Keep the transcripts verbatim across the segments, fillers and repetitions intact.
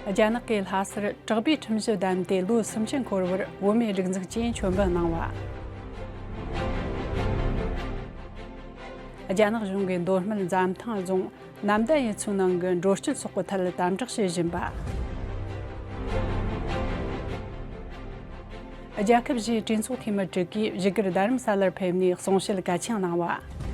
རྒྱ་ནག་གིས་ལྷ་སར་དྲག་པོའི་ཁྲིམས་གཞི་བསྡམས་ཏེ་ལོ་སུམ་ཅུ་འཁོར་བར་བོད་མིའི་སྒྲིག་འཛུགས་ཀྱིས་མཆོད་འབུལ་གནང་བ། རྒྱ་ནག་གཞུང་གིས་མདོ་སྨད་འཛམ་ཐང་རྫོང་ནམ་ཟླ་ཡུལ་ཚོའི་ནང་གི་འགྲོ་སྐྱོད་སོགས་ཀྱི་ཐད་དམ་དྲག་བྱེད་བཞིན་པ། རྒྱལ་ཁབ་བཞིའི་གྲོས་ཚོགས་འཐུས་མི་དྲུག་གིས་བཞུགས་སྒར་རྡ་རམ་ས་ལར་ཕེབས་ནས་གསུང་བཤད་གལ་ཆེན་གནང་བ།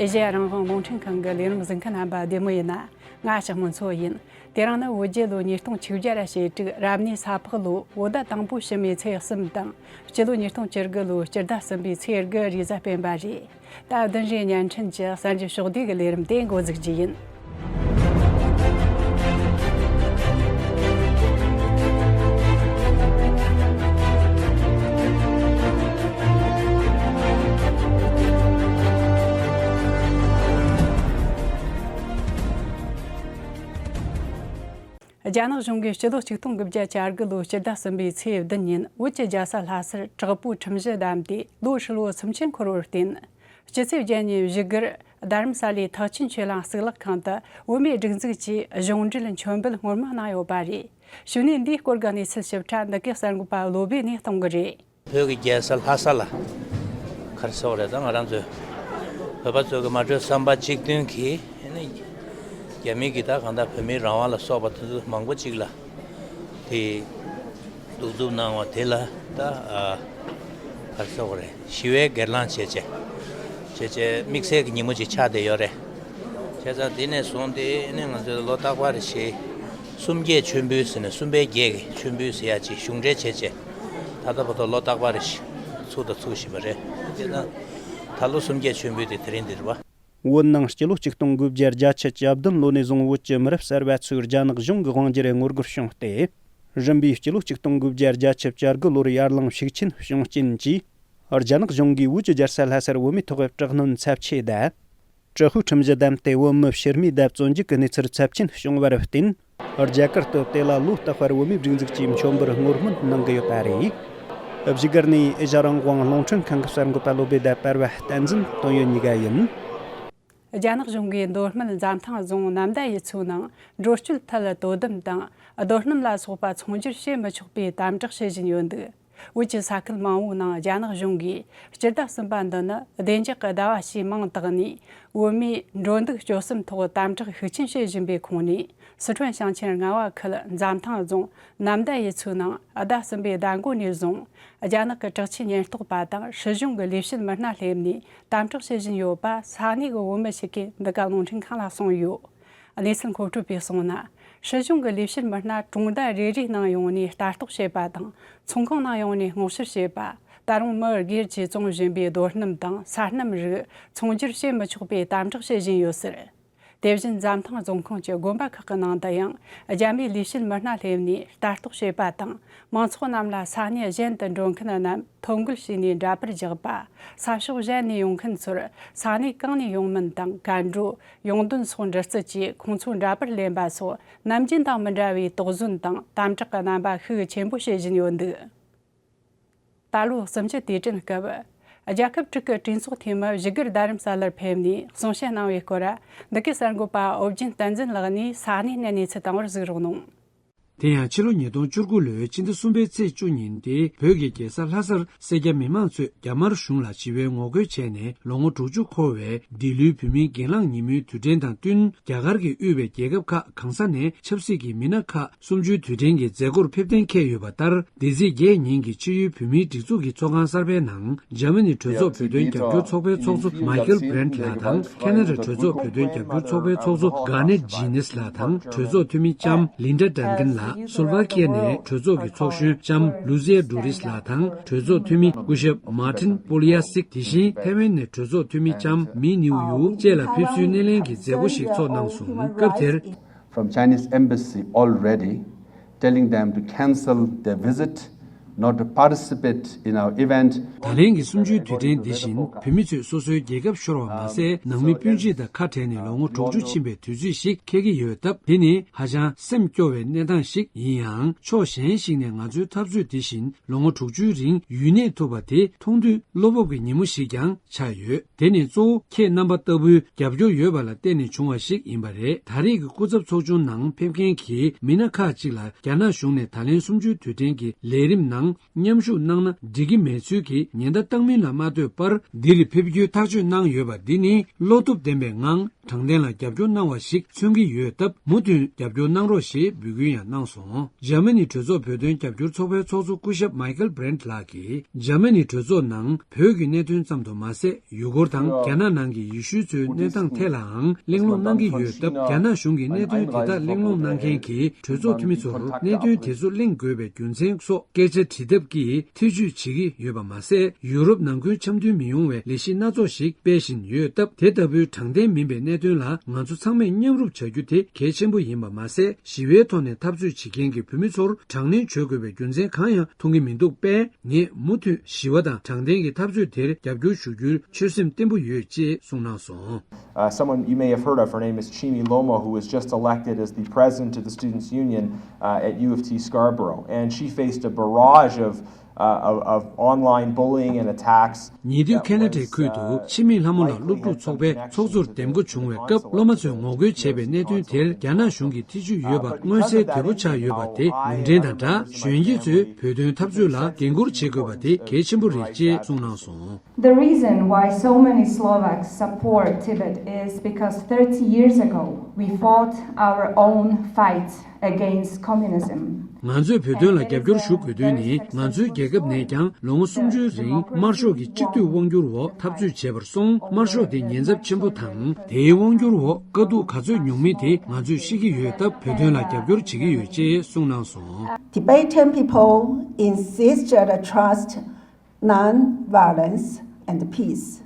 ཨེ་ཤེ་ཡ་རང་དབང་རླུང་འཕྲིན་ཁང་གི་ལས་རིམ་གཟིགས་མཁན་རྣམ་པ་བདེ་མོ་ཡིན་ན། ང་ཞག་མོ་མཚོ་ཡིན། དེ་རིང་ནི་བོད་རྒྱལ་ལོ་ཉིས་སྟོང་བཅུ་བརྒྱ་ར་ཞེ་དྲུག་རབ་གནས་ས་ཕག་ལོ་བོད་ཟླ་དང་པོ་ཕྱི་མའི་ཚེས་གསུམ་དང་། སྤྱི་ལོ་ཉིས་སྟོང་བཅུ་དགུ་ལོའི་སྤྱི་ཟླ་གསུམ་པའི་ཚེས་དགུ་རེས་གཟའ་སྤེན་པ་རེད། ད་བདུན་རེ་བརྙན་འཕྲིན་གྱི་གསར་འགྱུར་ཕྱོགས་བསྡུས་ཀྱི་ལས་རིམ་དེ་འགོ་འཛུགས་རྒྱུ་ཡིན། རྒྱ་ནག་གཞུང་གིས་སྤྱི་ལོ་ཆིག་སྟོང་དགུ་བརྒྱ་གྱ་དགུ་ལོའི་སྤྱི་ཟླ་གསུམ་པའི་ཚེས་བདུན་ཉིན་བོད་ཀྱི་རྒྱལ་ས་ལྷ་སར་དྲག་པོའི་ཁྲིམས་གཞི་བསྡམས་ཏེ་ལོ་ཧྲིལ་བོ་སུམ་ཅུ་འཁོར་བར་བརྟེན། སྤྱི་ཚེས་བརྒྱད་ཉིན་བཞུགས་སྒར་རྡ་རམ་ས་ལའི་ཐེག་ཆེན་ཆོས་གླིང་གཙུག་ལག་ཁང་དུ་བོད་མིའི་སྒྲིག་འཛུགས་ཀྱིས་གཞུང་འབྲེལ་མཆོད་འབུལ་སྔོན་མ་གནང་ཡོད་པ་རེད། གཞུག་ནས་འདིའི་སྐོར་གྱི་གནས་ཚུལ་ཞིབ་ཕྲ་འདི་གའི་གསར་འགོད་པ་བློ་བྷེ་ནས་གཏོང་གི་རེད། བོད་ཀྱི་རྒྱལ་ས་ལྷ་ས་ལ་ག་རེ་ཟེར་བ་རེད། ད་ང་རང་ཚོའི་བོད་པ་ཚོ་གི་མ་གྲོས་བསམ་པ་གཅིག་མཐུན་གྱིས་ཨ་ནི་རྒྱ་མི་གིས་ད་གང་ལྟར་བོད་མིའི་རང་དབང་ལ་སོགས་པ་དེ་ཚོ་མང་པོ་གཅིག་ལ་དེ་གདུག་རྩུབ་གནང་བ་དེ་ལ་ད་ཨ་ག་རེ་ཟེར་བ་རེད། ཞི་བའི་སྒེར་ལངས་བྱས་བྱས་བྱས་བྱས་དམིགས་བསལ་གྱི་ཉིན་མོ་ཅིག་ཆགས་བསྡད་ཡོད་རེད། བྱས་ཙང་དེ་ནས་བཟུང་སྟེ་ཨ་ནི་ང་ཚོའི་ལོ་རྟག་པར་རེ་བཞིན་གསུམ་བརྒྱད་མཆོད་འབུལ་ཟེར་ནས་གསུམ་པའི་བརྒྱད་ཀྱི་མཆོད་འབུལ་ཟེར་ཡ་ཅིག་གཞུང་འབྲེལ་བྱས་བྱས། ད་ལྟ་བར་དུ་ལོ་རྟག་པ་རེ་བཞིན་ཚུགས་དང་ཚུགས་བཞིན་པ་རེད། དེ་ན་ད་ལོ་གསུམ་བརྒྱད་མཆོད་འབུལ་དེ་དེ་རིང་འདིར་བ། བོད་ནང་སྤྱི་ལོ་ཆིག་སྟོང་དགུ་བརྒྱ་བརྒྱད་ཅུ་གྱ་བདུན་ལོ་ནས་བཟུང་བོད་ཀྱི་མི་རབས་གསར་པ་ཚོས་རྒྱ་ནག་གཞུང་གི་དབང་སྒྱུར་ངོ་རྒོལ་བྱུང་སྟེ། རིམ་པས་སྤྱི་ལོ་ཆིག་སྟོང་དགུ་བརྒྱ་བརྒྱད་ཅུ་གྱ་དགུ་ལོར་ཡར་ལངས་ཤུགས་ཆེན་བྱུང་རྐྱེན་གྱིས། རྒྱ་ནག་གཞུང་གིས་བོད་ཀྱི་རྒྱལ་ས་ལྷ་སར་བོད་མིའི་ཐོག་དྲག་གནོན་ཚབས་ཆེ་དང་། དྲག་པོའི་ཁྲིམས་གཞི་བསྡམས་ཏེ་བོད་མི་ཕྱིར་མིས་བརྡབ་གསོད་འཇུག་གི་གནས་ཚུལ་ཚབས་ཆེན་བྱུང་བར་བརྟེན། རྒྱ་གར་དུ་དེ་ལ་ལོ་རྟག་པར་བོད་མིའི་སྒྲིག་འཛུགས་ཀྱིས་མཆོད་འབུལ་སྔོན་སྨོན་གནང་གི་ཡོད་པ་རེད། བཞུགས་སྒར་ནས་ཨེ་ཤ་རང་དབང་རླུང་འཕྲིན་ཁང་གི་གསར་འགོད་པ་བློ་བྷེ་དང་བར་བ་བསྟན་འཛིན་དོན་ཡོད་གཉིས་ཀ་ཡིན། རྒྱ་ནག་གཞུང་གིས་མདོ་སྨད་འཛམ་ཐང་རྫོང་ནམ་ཟླ་ཡུལ་ཚོའི་ནང་འགྲོ་སྐྱོད་ཐད་དོ་དམ་དང་རྡོ་སྣུམ་ལ་སོགས་པ་ཚོང་སྒྱུར་བྱེད་མི་ཆོག་པའི་དམ་དྲག་བྱེད་བཞིན་ཡོད་འདུག་བོད་ཀྱི་ས་ཁུལ་མང་བོའི་ནང་རྒྱ་ནག་གཞུང་གིས་སྤྱི་ཟླ་གསུམ་པ་འདི་ནི་བདེ་འཇགས་ཀྱི་ཟླ་བ་ཞེས་མིང་བཏགས་ནས། བོད་མིའི་འགྲོ་འདུག་སྤྱོད་གསུམ་ཐོག་དམ་དྲག་ཤུགས་ཆེན་བྱེད་བཞིན་པའི་ཁོངས་ནས། སི་ཁྲོན་ཞིང་ཆེན་རྔ་བ་ཁུལ་འཛམ་ཐང་རྫོང་ནམ་ཟླ་ཡུལ་ཚོའི་ནང་ཟླ་གསུམ་པའི་ཟླ་མགོ་ནས་བཟུང་། རྒྱ་ནག་གི་དྲག་ཆས་ཉེན་རྟོག་པ་དང་སྲིད་གཞུང་གི་ལས་བྱེད་མི་སྣ་སླེབས་ནས་དམ་དྲག་བྱེད་བཞིན་ཡོད་པ་ས་གནས་ཀྱི་བོད་མི་ཞིག་གིས་འདི་ག་རླུང་འཕྲིན་ཁང་ལ་གསུངས་ཡོད། གནས་ཚུལ་མཁོ་སྤྲོད་པས་གསུངས་ན། སྲིད་གཞུང་གི་ལས་བྱེད་མི་སྣ་གྲོང་རྡལ་རེ་རེའི་ནང་ཡོང་ནས་ལྟ་རྟོག་བྱེད་པ་དང་། ཚོང་ཁང་ནང་ཡོང་ནས་སྔོག་བཤེར་བྱེད་པ། ད་རུང་མི་སྒེར་གྱིས་བཙོང་བཞིན་པའི་རྡོ་སྣུམ་དང་ས་སྣུམ་རིགས་ཚོང་སྒྱུར་བྱེད་མི་ཆོག་པའི་དམ་དྲག་བྱེད་བཞིན་ཡོད་ཟེར། དེ་བཞིན་འཛམ་ཐང་རྫོང་ཁོངས་ཀྱི་དགོན་པ་ཁག་གི་ནང་དུ་ཡང་རྒྱ་མིའི་ལས་བྱེད་མི་སྣ་སླེབས་ནས་ལྟ་རྟོག་བྱེད་པ་དང་། མང་ཚོགས་རྣམས་ལ་ས་གནས་གཞན་དུ་འགྲོ་མཁན་རྣམས་ཐོ་འགོད་བྱས་ནས་འདྲ་པར་རྒྱག་པ། ས་ཕྱོགས་གཞན་ནས་ཡོང་མཁན་ཚོར་ས་གནས་གང་ནས་ཡོང་མིན་དང་གར་འགྲོ། ཡོང་དོན་སོགས་འདྲི་རྩད་ཀྱིས་ཁོང་ཚོའི་འདྲ་པར་ལེན་པ་སོགས་ནམ་རྒྱུན་དང་མི་འདྲ་བའི་དོགས་ཟོན་དང་དམ་དྲག་གི་རྣམ་པ་ཤུགས་ཆེན་པོ་བྱེད་བཞིན་ཡོད་འདུག་ད་ལོ་གསུམ་བཅུ་དུས་དྲན་སྐབས། རྒྱལ་ཁབ་དྲུག་གི་གྲོས་ཚོགས་འཐུས་མི་བཞུགས་སྒར་རྡ་རམ་ས་ལར་ཕེབས་ནས་གསུང་བཤད་གནང་བའི་སྐོར། འདི་གའི་གསར་འགོད་པ་ཨོ་རྒྱན་བསྟན་འཛིན་ལགས་ནས་ས་གནས་ནས་གནས་ཚུལ་བཏང་བར་གཟིགས་རོགས་གནང་། དེ་ཡང་ཕྱི་ལོ་ཉིས་སྟོང་བཅུ་དགུ་ལོའི་ཕྱི་ཟླ་གསུམ་པའི་ཚེས་བཅུ་ཉིན་ཏེ་བོད་ཀྱི་རྒྱལ་ས་ལྷ་སར་སེར་སྐྱ་མི་མང་ཚོས་རྒྱ་དམར་གཞུང་ལ་ཞི་བའི་ངོ་རྒོལ་བྱས་ནས་ལོ་ངོ་དྲུག་ཅུ་འཁོར་བའི་འདི་ལོའི་བོད་མིའི་སྒེར་ལངས་ཉིན་མོའི་དུས་དྲན་དང་བསྟུན། རྒྱ་གར་གྱིས་དབུས་པའི་རྒྱལ་ཁབ་ཁག་གང་ས་ནས་ཆབ་སྲིད་ཀྱི་མི་སྣ་ཁག་གསུམ་བཅུའི་དུས་དྲན་གྱི་མཛད་སྒོར་ཕེབས་གཏན་འཁེལ་ཡོད་པ་ལྟར། འདི་ཚེས་བརྒྱད་ཉིན་གྱི་ཕྱི་ཡུལ་བོད་མིའི་སྒྲིག་འཛུགས་ཀྱི་ཚོགས་ཁང་གསར་པའི་ནང་འཇར་མ་ནི་གྲོས་ཚོགས་བོད་དོན་རྒྱབ་སྐྱོར་ཚོགས་པའི་ཚོགས་གཙོ་མཱི་ཀལ་བྷི་རན་ལགས་དང་། ཁེ་ན་ཌ་གྲོས་ཚོགས་བོད་དོན་རྒྱབ་སྐྱོར་ཚོགས་པའི་ཚོགས་གཙོ་གྷ་ནེད་ཇི་ནེས་ལགས་དང་། གྲོས་ཚོགས་འཐུས་མི་ལྕམ་ལིན་ཌ་ཌན་ཀན་ལགས། སོལ་ཝ་ཀི་ཡ་ནས་གྲོས་ཚོགས་ཀྱི་ཚོགས་གཞོན་ལྕམ་ལུ་ཛི་ཡ་ཌོ་རིས་ལགས་དང་། གྲོས་ཚོགས་འཐུས་མི་སྐུ་ཞབས་མཱ་ཊིན་པོ་ལི་ཡ་སིག་དེ་བཞིན་ཐའེ་ཝན་ནས་གྲོས་ཚོགས་འཐུས་མི་ལྕམ་མི་ནིའུ་ཡུ་བཅས་ལ་ཕེབས་བསུའི་སྣེ་ལེན་གྱི་མཛད་སྒོ་ཞིག་ཚོགས་གནང་སོང་། སྐབས་དེར། From Chinese embassy already, telling them to cancel their visit not to participate in our event. ད་ལན་གྱི་གསུམ་བཅུའི་དུས་དྲན་འདི་བཞིན་བོད་མི་ཚོས་སོ་སོའི་རྒྱལ་ཁབ་ཤོར་བ་མ་ཟད། ནང་མི་སྤུན་མཆེད་དང་ཁ་བྲལ་ནས་ལོ་ངོ་དྲུག་ཅུ་ཕྱིན་པའི་དུས་ཚོད་ཞིག་འཁེལ་གྱི་ཡོད་སྟབས། འདི་ནི་ཧ་ཅང་སེམས་སྐྱོ་བའི་གནས་སྟངས་ཤིག་ཡིན་ཡང་། ཕྱོགས་གཞན་ཞིག་ནས་ང་ཚོའི་འཐབ་རྩོད་འདི་བཞིན་ལོ་ངོ་དྲུག་ཅུའི་རིང་ཡུན་གནས་ཐུབ་པ་དེ་མཐོང་དུས་བློ་སྤོབས་ཀྱི་ཉིན་མོ་ཞིག་ཀྱང་ཆགས་ཡོད། དེ་ནི་གཙོ་བོ་ཁྱེད་རྣམ་པ་ལྟ་བུའི་རྒྱབ་སྐྱོར་ཡོད་པ་ལ་བརྟེན་ནས་བྱུང་བ་ཞིག་ཡིན་པ་རེད། ད་རེས་ཀྱི་སྐུ་ཚབ་ཚོགས་ཆུང་ནང་ཕེབས་མཁན་གྱི་མི་སྣ་ཁག་ཅིག་ལ་རྒྱ་ནག་གཞུང་ནས་ད་ལན་གསུམ་བཅུའི་དུས་དྲན་གྱི་ལས་རིམ་ནང་མཉམ་ཞུགས་གནང་ན་འགྲིག་གི་མེད་ཚུལ་གྱི་ཉེན་བརྡ་བཏང་མིན་ལ་མ་ལྟོས་པར། འདིར་ཕེབས་རྒྱུའི་ཐག་གཅོད་གནང་ཡོད་པ་འདི་ནི་བློ་སྟོབས་ལྡན་པའི་ངང་དྲང་བདེན་ལ་རྒྱབ་སྐྱོར་གནང་བ་ཞིག་མཚོན་གྱི་ཡོད་སྟབས། མུ་མཐུད་རྒྱབ་སྐྱོར་གནང་རོགས་ཞེས་འབོད་སྐུལ་ཡང་གནང་སོང་། འཇར་མ་ནི་གྲོས་ཚོགས་བོད་དོན་རྒྱབ་སྐྱོར་ཚོགས་པའི་ཚོགས་གཙོ་སྐུ་ཞབས་མའི་ཁལ་བྷི་རེན་ལགས་ཀྱིས། འཇར་མ་ནི་གྲོས་ཚོགས་ནང་བོད་ཀྱི་གནད་དོན་ཙམ་དུ་མ་ཟད། ཡུ་གུར་དང་རྒྱ་ནག་ནང་གི་ཡེ་ཤུའི་ཚོའི་གནས་སྟངས་ཐད་ལའང་གླེང་སློང་གནང་གི་ཡོད་སྟབས། རྒྱ་ནག་གཞུང་གི་གནད་དོན་དེ་དག་གླེང་སློང་གནང་མཁན་གྱི་གྲོས་ཚོགས་འཐུས་མི་ཚོར་གནད་དོན་དེ་ཚོ་གླེང་དགོས་པའི་རྒྱུ་མཚན་སོགས་སྐད་ཆ་དྲིས་ཐབས་ཀྱིས་ཐེ་བྱུས་བྱེད་ཀྱི་ཡོད་པ་མ་ཟད། ཡུ་རོབ་ནང་ཁུལ་འཆམ་མཐུན་མི་ཡོང་བའི་ལས་གཞི་སྣ་ཚོགས་ཤིག་སྤེལ་བཞིན་ཡོད་སྟབས། དེ་ལྟ་བུའི་དྲང་བདེན་མིན་པའི་གནད་དོན་ལ་ང་ཚོ་ཚང་མས་མཉམ་རུབ་བྱ་རྒྱུ་དེ་གལ་ཆེན་པོ་ཡིན་པ་མ་ཟད། ཞི་བའི་ཐོག་ནས་འཐབ་རྩོད་བྱེད་མཁན་གྱི་བོད་མི་ཚོར་དྲག་གནོན་བྱེད་དགོས་པའི་རྒྱུ་མཚན་གང་ཡང་མཐོང་གི་མི་འདུག་པས། ངས་མུ་མཐུད་ཞི་བ་དང་དྲང་བདེན་གྱི་འཐབ་རྩོད་དེར་རྒྱབ་སྐྱོར་ཞུ་རྒྱུར་ཆོད་སེམས་བརྟན་པོ་ཡོད་ཅེས་གསུངས་གནང་སོང་། Uh, someone you may have heard of, her name is Chimi Lomo, who was just elected as the president of the Students' Union uh, at U of T Scarborough. And she faced a barrage of, uh, of, of online bullying and attacks. ཉེ་དུས་ཁེ་ན་ཌའི་ཁུལ་དུ་འཆི་མེད་ལྷ་མོ་ལགས་སློབ་ཕྲུག་ཚོགས་པའི་ཚོགས་གཙོར་འདེམས་བསྐོ་བྱུང་བའི་སྐབས། སློབ་མ་ཚོས་ངོ་རྒོལ་བྱས་པའི་གནད་དོན་དེར་རྒྱ་ནག་གཞུང་གིས་ཐེ་བྱུས་ཡོད་པ་མངོན་གསལ་དོད་པོ་ཆགས་ཡོད་པ་དེ་ལུང་འདྲེན་དང་སྦྲགས། གཞོན་སྐྱེས་ཚོས་བོད་དོན་འཐབ་རྩོད་ལ་འགན་འཁུར་བྱེད་དགོས་པ་དེ་གལ་ཆེན་པོ་རེད་ཅེས་གསུངས་གནང་སོང་། The reason why so many Slovaks support Tibet is because thirty years ago we fought our own fight against communism. ང་ཚོས་བོད་དོན་ལ་རྒྱབ་སྐྱོར་ཞུ་དགོས་དོན་ནི། ང་ཚོའི་རྒྱལ་ཁབ་ནས་ཀྱང་ལོ་ངོ་སུམ་ཅུའི་རིང་དམར་ཤོག་གི་གཅིག་སྡུད་དབང་སྒྱུར་འོག་འཐབ་རྩོད་བྱས་པར་སོང་། དམར་ཤོག་དེ་ཉེན་ཚབས་ཆེན་པོ་དང་། དེའི་དབང་སྒྱུར་འོག་དཀའ་སྡུག་ག་ཚོད་མྱོང་མིན་དེ་ང་ཚོས་ཤེས་ཀྱི་ཡོད་སྟབས། བོད་དོན་ལ་རྒྱབ་སྐྱོར་བྱེད་ཀྱི་ཡོད་ཅེས་གསུངས་གནང་སོང་། Tibetan people insist that trust non-violence and peace.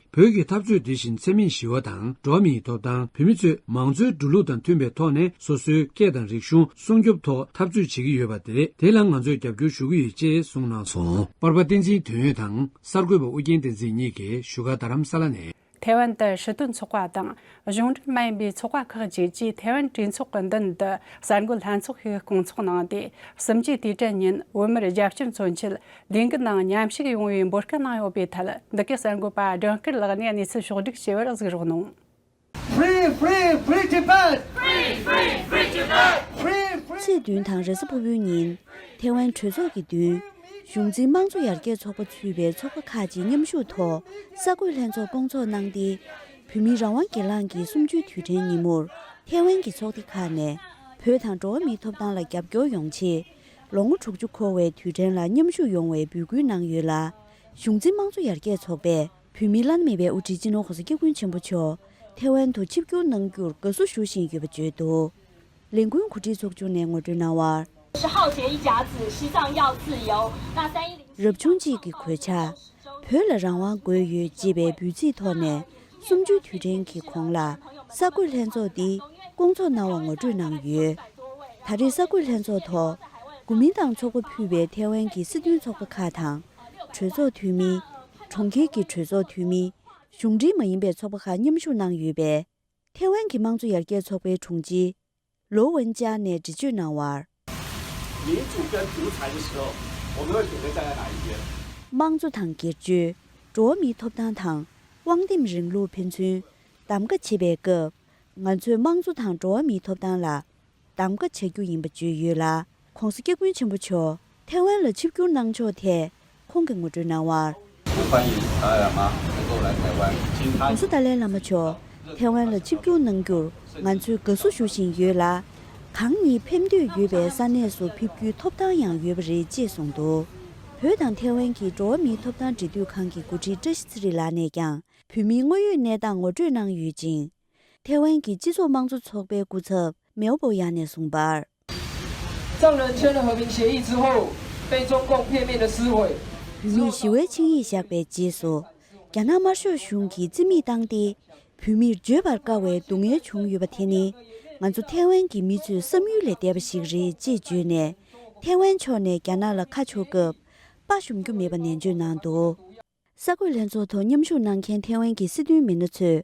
བོད་ཀྱི་འཐབ་རྩོད་དེ་བཞིན་འཚེ་མེད་ཞི་བ་དང་འགྲོ་བ་མིའི་ཐོབ་ཐང་། བོད་མི་ཚོས་མང་གཙོའི་འགྲོ་ལུགས་དང་མཐུན་པའི་ཐོག་ནས་སོ་སོའི་སྐད་དང་རིག་གཞུང་སྲུང་སྐྱོབ་ཐོག་འཐབ་རྩོད་བྱེད་ཀྱི་ཡོད་པ་དེ། དེ་ལ་ང་ཚོས་རྒྱབ་སྐྱོར་ཞུ་གི་ཡོད་ཅེས་གསུངས་གནང་སོང་། པར་པ་བསྟན་འཛིན་དོན་ཡོད་དང་གསར་འགོད་པ་ཨུ་རྒྱན་བསྟན་འཛིན་གཉིས་ཀྱིས་བཞུགས་སྒར་རྡ་རམ་ས་ལ་ནས། ཐའེ་ཝན་དུ་སྲིད་དོན་ཚོགས་པ་དང་གཞུང་འབྲེལ་མ་ཡིན་པའི་ཚོགས་པ་ཁག་ཅིག་གིས་ཐའེ་ཝན་གྲོས་ཚོགས་ཀྱི་མདུན་དུ་གསར་འགོད་ལྷན་ཚོགས་ཤིག་བསྐོང་ཚོགས་གནང་སྟེ། གསུམ་བཅུའི་དུས་དྲན་ཉིན་བོད་མིར་རྒྱབ་སྐྱོར་མཚོན་ཆེད་ལས་འགུལ་ནང་མཉམ་ཞུགས་ཡོང་བའི་འབོད་སྐུལ་གནང་ཡོད་པའི་ཐད། འདི་གའི་གསར་འགོད་པ་སྒྲོན་དཀར་ལགས་ནས་གནས་ཚུལ་ཕྱོགས་བསྒྲིགས་བྱས་པར་གཟིགས་རོགས་གནང་། Free, free, free Tibet! Free, free, free Tibet! Free, free ཚེས་བདུན་དང་རེས་གཟའ་ཕུར་བུའི་ཉིན། ཐའེ་ཝན་གྲོས་ཚོགས་ཀྱི་མདུན། གཞུང་འཛིན་དམངས་གཙོ་ཡར་རྒྱས་ཚོགས་པ་ཚུད་པའི་ཚོགས་པ་ཁག་ཅིག་མཉམ་ཞུགས་ཐོག་གསར་འགོད་ལྷན་ཚོགས་བསྐོང་ཚོགས་གནང་སྟེ། བོད་མིའི་རང་དབང་སྒེར་ལངས་ཀྱི་གསུམ་བཅུའི་དུས་དྲན་ཉིན་མོར། ཐའེ་ཝན་གྱི་ཚོགས་སྡེ་ཁག་ནས་བོད་དང་འགྲོ་བ་མིའི་ཐོབ་ཐང་ལ་རྒྱབ་སྐྱོར་ཡོང་ཆེད། ལོ་ངོ་དྲུག་ཅུ་འཁོར་བའི་དུས་དྲན་ལ་མཉམ་ཞུགས་ཡོང་བའི་འབོད་སྐུལ་གནང་ཡོད་ལ། གཞུང་འཛིན་དམངས་གཙོ་ཡར་རྒྱས་ཚོགས་པས་བོད་མིའི་བླ་ན་མེད་པའི་དབུ་ཁྲིད་སྤྱི་ནོར་༸གོང་ས་༸སྐྱབས་མགོན་ཆེན་པོ་མཆོག་ཐའེ་ཝན་དུ་ཆིབས་བསྒྱུར་གནང་རྒྱུར་དགའ་བསུ་ཞུ་བཞིན་ཡོད་པ་བརྗོད་འདུག་ལས་འགུལ་གོ་སྒྲིག་ཚོགས་ཆུང་ནས་ངོ་སྤྲོད་གནང་བར། 是浩劫一甲子，西藏要自由。那三一零 རབ་བྱུང་གཅིག་གི་གོད་ཆག་བོད་ལ་རང་དབང་དགོས་ཡོད་ཅེས་པའི་འབོད་ཚིག་ཐོག་ནས། གསུམ་བཅུའི་དུས་དྲན་གྱི་གོང་ལ། གསར་འགོད་ལྷན་ཚོགས་འདི་བསྐོང་ཚོགས་གནང་བ་ངོ་སྤྲོད་གནང་ཡོད། ད་རེས་གསར་འགོད་ལྷན་ཚོགས་ཐོག་གོ་མིན་ཏང་ཚོགས་པ་ཕུད་པའི་ཐའེ་ཝན་གྱི་སྲིད་དོན་ཚོགས་པ་ཁག་དང་། གྲོས་ཚོགས་འཐུས་མི། གྲོང་ཁྱེར་གྱི་གྲོས་ཚོགས་འཐུས་མི། གཞུང་འབྲེལ་མ་ཡིན་པའི་ཚོགས་པ་ཁག་མཉམ་ཞུགས་གནང་ཡོད་པས། ཐའེ་ཝན་གྱི་དམངས་གཙོ་ཡར་རྒྱས་ཚོགས་པའི་དྲུང་ཆེ། ལོ་ཝུན་ཅཱ་ནས་འགྲེལ་བརྗོད་གནང་བར། 民主跟独裁的时候，我们会选择站在哪一边？དམངས་གཙོ་དང་སྒེར་གཅོད། འགྲོ་བ་མིའི་ཐོབ་ཐང་དང་། དབང་འདེམས་རིང་ལུགས་ཕན་ཚུན་གདམ་ག་བྱེད་པའི་སྐབས། ང་ཚོས་དམངས་གཙོ་དང་འགྲོ་བ་མིའི་ཐོབ་ཐང་ལ་གདམ་ག་བྱ་རྒྱུ་ཡིན་པ་བརྗོད་ཡོད་ལ། ༸གོང་ས་༸སྐྱབས་མགོན་ཆེན་པོ་མཆོག་ཐའེ་ཝན་ལ་ཆིབས་བསྒྱུར་གནང་ཕྱོགས་ཐད་ཁོང་གིས་ངོ་སྤྲོད་གནང་བར། 欢迎达赖喇嘛能够来台湾，请他 ༸གོང་ས་ཏཱ་ལའི་བླ་མ་མཆོག་ཐའེ་ཝན་ལ་ཆིབས་བསྒྱུར་གནང་རྒྱུར་ང་ཚོས་དགའ་བསུ་ཞུ་བཞིན་ཡོད་ལ། གང་ཉིད་ཕེབས་འདོད་ཡོད་པའི་ས་གནས་སུ་ཕེབས་རྒྱུའི་ཐོབ་ཐང་ཡང་ཡོད་པ་རེད་ཅེས་གསུངས་འདུག་བོད་དང་ཐའེ་ཝན་གྱི་འགྲོ་བ་མིའི་ཐོབ་ཐང་འབྲེལ་མཐུད་ཁང་གི་འགོ་ཁྲིད་བཀྲ་ཤིས་ཚེ་རིང་ལགས་ནས་ཀྱང་བོད་མིའི་དངོས་ཡོད་གནས་སྟངས་ངོ་སྤྲོད་གནང་ཡོད་ཅིང་། ཐའེ་ཝན་གྱི་སྤྱི་ཚོགས་དམངས་གཙོ་ཚོགས་པའི་སྐུ་ཚབ་མེའོ་པོ་ཡང་ནས་གསུངས་པར། 藏人签了和平协议之后，被中共片面的撕毁。 བོད་མིས་ཞི་བའི་ཆིངས་ཡིག་བཞག་པའི་རྗེས་སུ། རྒྱ་ནག་དམར་ཤོག་གཞུང་གིས་རྩིས་མེད་བཏང་སྟེ། བོད་མིར་བརྗོད་པར་དཀའ་བའི་སྡུག་བསྔལ་བྱུང་ཡོད་པ་དེ་ནི། ང་ཚོ་ཐའེ་ཝན་གྱི་མི་ཚོའི་བསམ་ཡུལ་ལས་འདས་པ་ཞིག་རེད་ཅེས་བརྗོད་ནས། ཐེ་ཝན་ཕྱོགས་ནས་རྒྱ་ནག་ལ་ཁ་ཕྱོགས་སྐབས་དཔའ་ཞུམ་རྒྱུ་མེད་པ་ནན་བརྗོད་གནང་འདུག་གསར་འགོད་ལྷན་ཚོགས་ཐོག་མཉམ་ཞུགས་གནང་མཁན་ཐེ་ཝན་གྱི་སྲིད་དོན་མི་སྣ་ཚོས་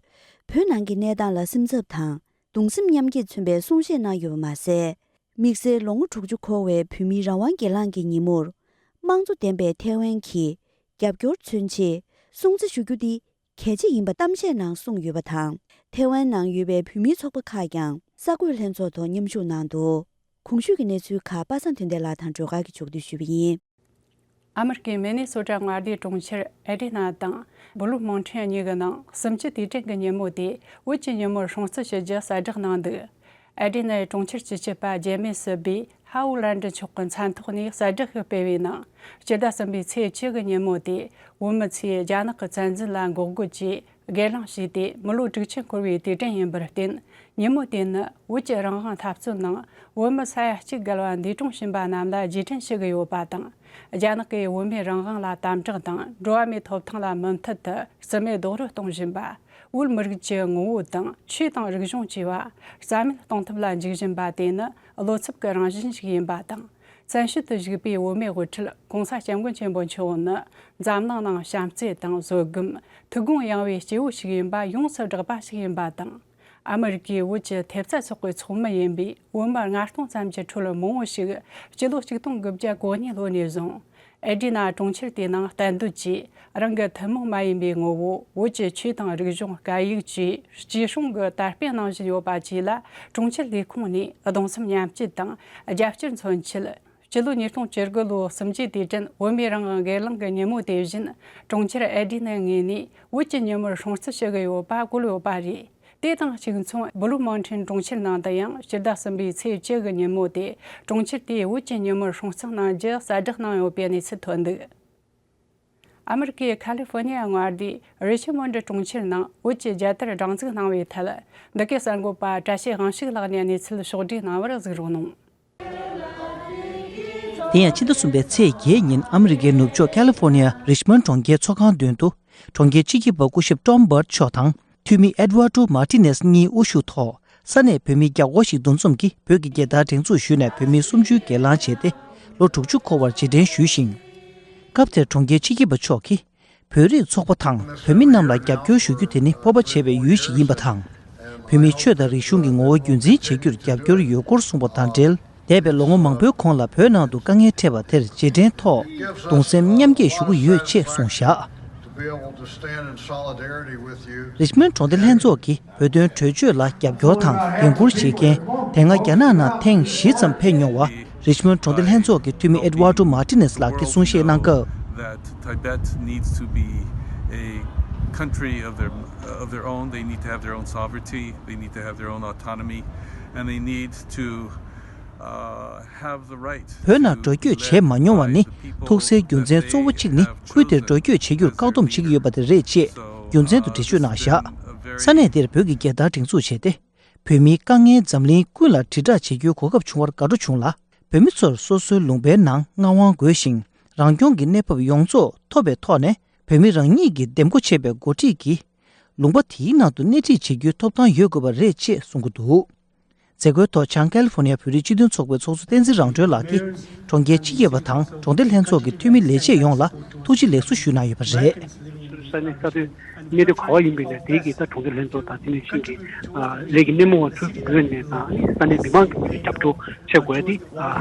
བོད་ནང་གི་གནས་སྟངས་ལ་སེམས་འཚབ་དང་གདུང་སེམས་མཉམ་སྐྱེད་མཚོན་པའི་གསུང་བཤད་གནང་ཡོད་པ་མ་ཟད། དམིགས་བསལ་ལོ་ངོ་དྲུག་ཅུ་འཁོར་བའི་བོད་མིའི་རང་དབང་སྒེར་ལངས་ཀྱི་ཉིན་མོར། དམངས་གཙོ་ལྡན་པའི་ཐེ་ཝན་གྱིས་རྒྱབ་སྐྱོར་མཚོན་ཆེད་སྲུང་བརྩི་ཞུ་རྒྱུ་འདི་གལ་ཆེ་ཡིན་པ་གཏམ་བཤད་ནང་གསུངས་ཡོད་པ་དང་། ཐེ་ཝན་ནང་ཡོད་པའི་བོད་མིའི་ཚོགས་པ་ཁག་ཀྱང་གསར་འགོད་ལྷན་ཚོགས་ཐོག་མཉམ་ཞུགས་གནང་འདུག་གོང་ཞུས་ཀྱི་གནས་ཚུལ་ཁག་པ་སངས་དོན་ལྡན་ལགས་དང་སྒྲོལ་དཀར་གྱིས་ཕྱོགས་བསྡུས་ཞུས་པ་ཡིན། ཨ་མི་རི་ཀའི་མི་ནི་སོ་ཊ་མངའ་སྡེའི་གྲོང་ཁྱེར་ཨེ་ཌི་ན་དང་བུ་ལུ་མོང་ཁྲེན་གཉིས་ཀྱི་ནང་གསུམ་བཅུའི་དུས་དྲན་གྱི་ཉིན་མོ་དེ་བོད་ཀྱི་ཉིན་མོར་སྲུང་བརྩི་ཞུ་རྒྱུ་གསལ་བསྒྲགས་གནང་འདུག་ཨེ་ཌི་ནའི་གྲོང་ཁྱེར་སྤྱི་ཁྱབ་པ་ཇེ་མི་སི་བི་ཧ་ཝུ་ལན་ཌི་མཆོག་གི་མཚན་ཐོག་ནས་གསལ་བསྒྲགས་ཤིག་སྤེལ་བའི་ནང་། སྤྱི་ཟླ་གསུམ་པའི་ཚེས་བཅུ་གི་ཉིན་མོ་དེ་བོད་མི་ཚོས་རྒྱ་ནག་གི་བཙན་འཛུལ་ལ་འགོག་རྒོལ་གྱིས་སྒེར་ལངས་བྱས་ཏེ་མི་ལོ་དྲུག་ཅུ་འཁོར་བའི་དུས་དྲན་ཡིན་པར་བརྟེན། ཉིན་མོ་དེ་ནི་བོད་ཀྱི་རང་དབང་འཐབ་རྩོད་ནང་བོད་མི་ས་ཡ་གཅིག་བརྒལ་བ་འདས་གྲོངས་ཕྱིན་པ་རྣམས་ལ་རྗེས་དྲན་ཞུ་གི་ཡོད་པ་དང་། རྒྱ་ནག་གིས་བོད་མིའི་རང་དབང་ལ་དམ་དྲག་དང་འགྲོ་བ་མིའི་ཐོབ་ཐང་ལ་མུ་མཐུད་དུ་རྩིས་མེད་རྡོག་རོལ་གཏོང་བཞིན་པ། བོད་མི་རིགས་ཀྱི་ངོ་བོ་དང་ཆོས་དང་རིག་གཞུང་བཅས་པ་རྩ་མེད་གཏོང་ཐབས་ལ་འཇིགས་བཞིན་པ་དེ་ནི་བློ་འཚབ་ཀྱི་རང་བཞིན་ཞིག་ཡིན་པ་དང་། བཙན་བྱོལ་དུ་བཞུགས་པའི་བོད་མིའི་དབུ་ཁྲིད་༸གོང་ས་༸སྐྱབས་མགོན་ཆེན་པོ་མཆོག་ནི་འཛམ་གླིང་ནང་བྱམས་བརྩེ་དང་བཟོད་སྒོམ། ཐུགས་དགོངས་ཡངས་པའི་སྐྱེས་བུ་ཞིག་ཡིན་པ་ཡོངས་སུ་གྲགས་པ་ཞིག་ཡིན་པ་དང་། ཨ་མི་རི་ཀའི་བོད་ཀྱི་ཐེབས་རྩ་ཚོགས་པའི་ཚོགས་མི་ཡིན་པའི་བོད་མི་ལྔ་སྟོང་ཙམ་གྱི་ཁྲོད་མང་བོ་ཞིག་སྤྱི་ལོ་ཆིག་སྟོང་དགུ་བརྒྱ་གོ་གཉིས་ལོ་ནས་བཟུང་། ཨེ་ཌི་ན་གྲོང་ཁྱེར་དེའི་ནང་གཏན་སྡོད་ཀྱིས་རང་གི་ཐུན་མོང་མ་ཡིན་པའི་ངོ་བོ་བོད་ཀྱི་ཆོས་དང་རིག་གཞུང་སྐད་ཡིག་བཅས་སྐྱིད་སྲུང་གི་དར་སྤེལ་གནང་བཞིན་ཡོད་པ་བཅས་ལ་གྲོང་ཁྱེར་ལས་ཁུངས་ནས་གདུང་སེམས་མཉམ་སྐྱེད་དང་རྒྱབ་སྐྱོར་མཚོན་ཆེད། སྤྱི་ལོ་ཉིས་སྟོང་བཅུ་དགུ་ལོའི་གསུམ་བཅུའི་དུས་དྲན་བོད་མིའི་རང་དབང་སྒེར་ལངས་ཀྱི་ཉིན་མོ་དེ་བཞིན་གྲོང་ཁྱེར་ཨེ་ཌི་ནའི་ངོས་ནས་བོད་ཀྱི་ཉིན་མོར་སྲུང་བརྩི་ཞུ་གི་ཡོད་པ་བཀོད་ཡོད་པ་རེད། དེ་དང་གཅིག་མཚུངས་བུ་ལུ་མོན་ཁྲེན་གྲོང་ཁྱེར་ནང་དུ་ཡང་སྤྱི་ཟླ་གསུམ་པའི་ཚེས་བཅུ་གི་ཉིན་མོ་དེ་གྲོང་ཁྱེར་དེའི་བོད་ཀྱི་ཉིན་མོར་སྲུང་བརྩི་གནང་རྒྱུ་གསལ་བསྒྲགས་གནང་ཡོད་པའི་གནས་ཚུལ་ཐོན་འདུག་ཨ་མི་རི་ཀའི་ཁ་ལི་ཧྥོ་ནི་ཡ་མངའ་སྡེའི་རི་ཆི་མོན་ཌི་གྲོང་ཁྱེར་ནང་བོད་ཀྱི་རྒྱལ་དར་སྒྲེང་འཛུགས་གནང་བའི་ཐད་འདི་གའི་གསར་འགོད་པ་བཀྲ་ཤིས་དབང་ཕྱུག་ལགས་ནས་གནས་ཚུལ་ཕྱོགས་བསྒྲིགས་གནང་བར་གཟིགས་རོགས་གནང་། དེ་ཡང་ཕྱི་ཟླ་གསུམ་པའི་ཚེས་བརྒྱད་ཉིན་ཨ་མི་རི་ཀའི་ནུབ་ཕྱོགས་ཁ་ལི་ཧྥོ་ནི་ཡ་རི་ཆི་མོན་གྲོང་ཁྱེར་ཚོགས་ཁང་མདུན་དུ་གྲོང་ཁྱེར་སྤྱི་ཁྱབ་པ་སྐུ་ཞབས་ཀྲོམ་བྷར་མཆོག་དང་འཐུས་མི་ཨེ་ཌི་ཝར་ཌོ་མར་ཏི་ནེ་སི་གཉིས་དབུ་བཞུགས་ཐོག་ས་གནས་བོད་མི་བརྒྱ་སྐོར་ཞིག་འདུ་འཛོམས་ཀྱིས་བོད་ཀྱི་རྒྱལ་དར་སྒྲེང་འཛུགས་ཞུས་ནས་བོད་མི་སུམ་ཅུ་སྒེར་ལངས་བྱས་ཏེ་ལོ་དྲུག་ཅུ་འཁོར་བར་རྗེས་དྲན་ཞུས་ཤིང་། སྐབས་དེར་གྲོང་ཁྱེར་སྤྱི་ཁྱབ་པ་མཆོག་གིས། བོད་རིགས་ཚོགས་པ་དང་བོད་མི་རྣམས་ལ་རྒྱབ་སྐྱོར་ཞུ་རྒྱུ་དེ་ནི་སྤོབས་པ་བྱེད་པའི་ཡུལ་ཞིག་ཡིན་པ་དང་། བོད་མིའི་ཆོས་དང་རིག་གཞུང་གི་ངོ་བོ་རྒྱུན་འཛིན་བྱེད་རྒྱུར་རྒྱབ་སྐྱོར་ཡོད་སྐོར་གསུངས་པ་དང་འབྲེལ། འདས་པའི་ལོ་ངོ་མང་པོའི་གོང་ལ་བོད་ནང་དུ་དཀའ་ངལ་འཕྲད་པ་དེར་རྗེས་དྲན་ཐོག་གདུང་སེམས་མཉམ་སྐྱེད་ཞུ་གི་ཡོད་ཅེས་གསུངས་བཞག་རི་ཆི་མོན་གྲོང་སྡེ་ལྷན་ཚོགས་ཀྱི་བོད་དོན་གྲོས་ཆོད་ལ་རྒྱབ་སྐྱོར་དང་འགན་འཁུར་བྱེད་མཁན་དེ་སྔ་རྒྱ་ནག་ནང་ཐེངས་བཞི་ཙམ་ཕེབས་མྱོང་བ། རི་ཆི་མོན་གྲོང་སྡེ་ལྷན་ཚོགས་ཀྱི་འཐུས་མི་ཨེ་ཌི་ཝར་ཌོ་མར་ཏི་ནེ་སི་ལགས་ཀྱིས་གསུང་བཤད་གནང་སྐབས། That Tibet needs to be a country of their, of their own. They need to have their own sovereignty. They need to have their own autonomy. And they need to, uh, have the right བོད་ནང་འགྲོ་སྐྱོད་བྱས་མ་མྱོང་བ་ནི་ཐུགས་སྲས་རྒྱུ་མཚན་གཙོ་བོ་གཅིག་ནི་ཁུལ་དེར་འགྲོ་སྐྱོད་བྱེད་རྒྱུར་བཀག་སྡོམ་བྱེད་ཀྱི་ཡོད་པ་དེ་རེད་ཅེས་རྒྱུ་མཚན་དུ་འགྲེལ་བརྗོད་གནང་བཞག་ས་གནས་དེར་བོད་ཀྱི་རྒྱལ་དར་སྒྲེང་འཛུགས་བྱས་ཏེ། བོད་མིའི་དཀའ་ངལ་འཛམ་གླིང་ཀུན་ལ་དྲིལ་བསྒྲགས་བྱེད་རྒྱུའི་གོ་སྐབས་བྱུང་བར་དགའ་སྤྲོ་བྱུང་ལ། བོད་མི་ཚོར་སོ་སོའི་ལུང་པའི་ནང་མངའ་དབང་དགོས་ཤིང་། རང་སྐྱོང་གི་གནས་བབ་ཡོངས་རྫོགས་ཐོབ་པའི་ཐོག་ནས་བོད་མི་རང་ཉིད་ཀྱི་འདེམས་བསྐོ་བྱས་པའི་འགོ་ཁྲིད་ཀྱིས་ལུང་པ་དེའི་ནང་དུ་སྣེ་ཁྲིད་བྱེད་རྒྱུའི་ཐོབ་ཐང་ཡོད་དགོས་པ་རེད་ཅེས་གསུང་གི་འདུག་མཛད་སྒོའི་ཐོག་བྱང་ཀ་ལི་ཧྥོ་ནི་ཡ་བོད་རིགས་སྤྱི་མཐུན་ཚོགས་པའི་ཚོགས་གཙོ་བསྟན་འཛིན་རང་གྲོལ་ལགས་ཀྱིས་གྲོང་ཁྱེར་སྤྱི་ཁྱབ་པ་དང་གྲོང་སྡེ་ལྷན་ཚོགས་ཀྱི་འཐུས་མི་ལས་བྱེད་ཡོངས་ལ་ཐུགས་རྗེ་ལེགས་གསོ་ཞུས་གནང་ཡོད་པ་རེད། ས་གནས་ས་དོན་གནད་དོན་ག་བ་ཡིན་པའི་ནས་དེའི་གི་ད་གྲོང་སྡེ་ལྷན་ཚོགས་དང་དེ་ནས་ཤིང་གི་ལས་ཀྱི་སྣེ་མོ་བ་ཚོའི་ངོས་ནས་དང་ས་གནས་མི་མང་གི་ངོས་ནས་རྒྱབ་སྐྱོར་བྱེད་དགོས་ཡ་དེ་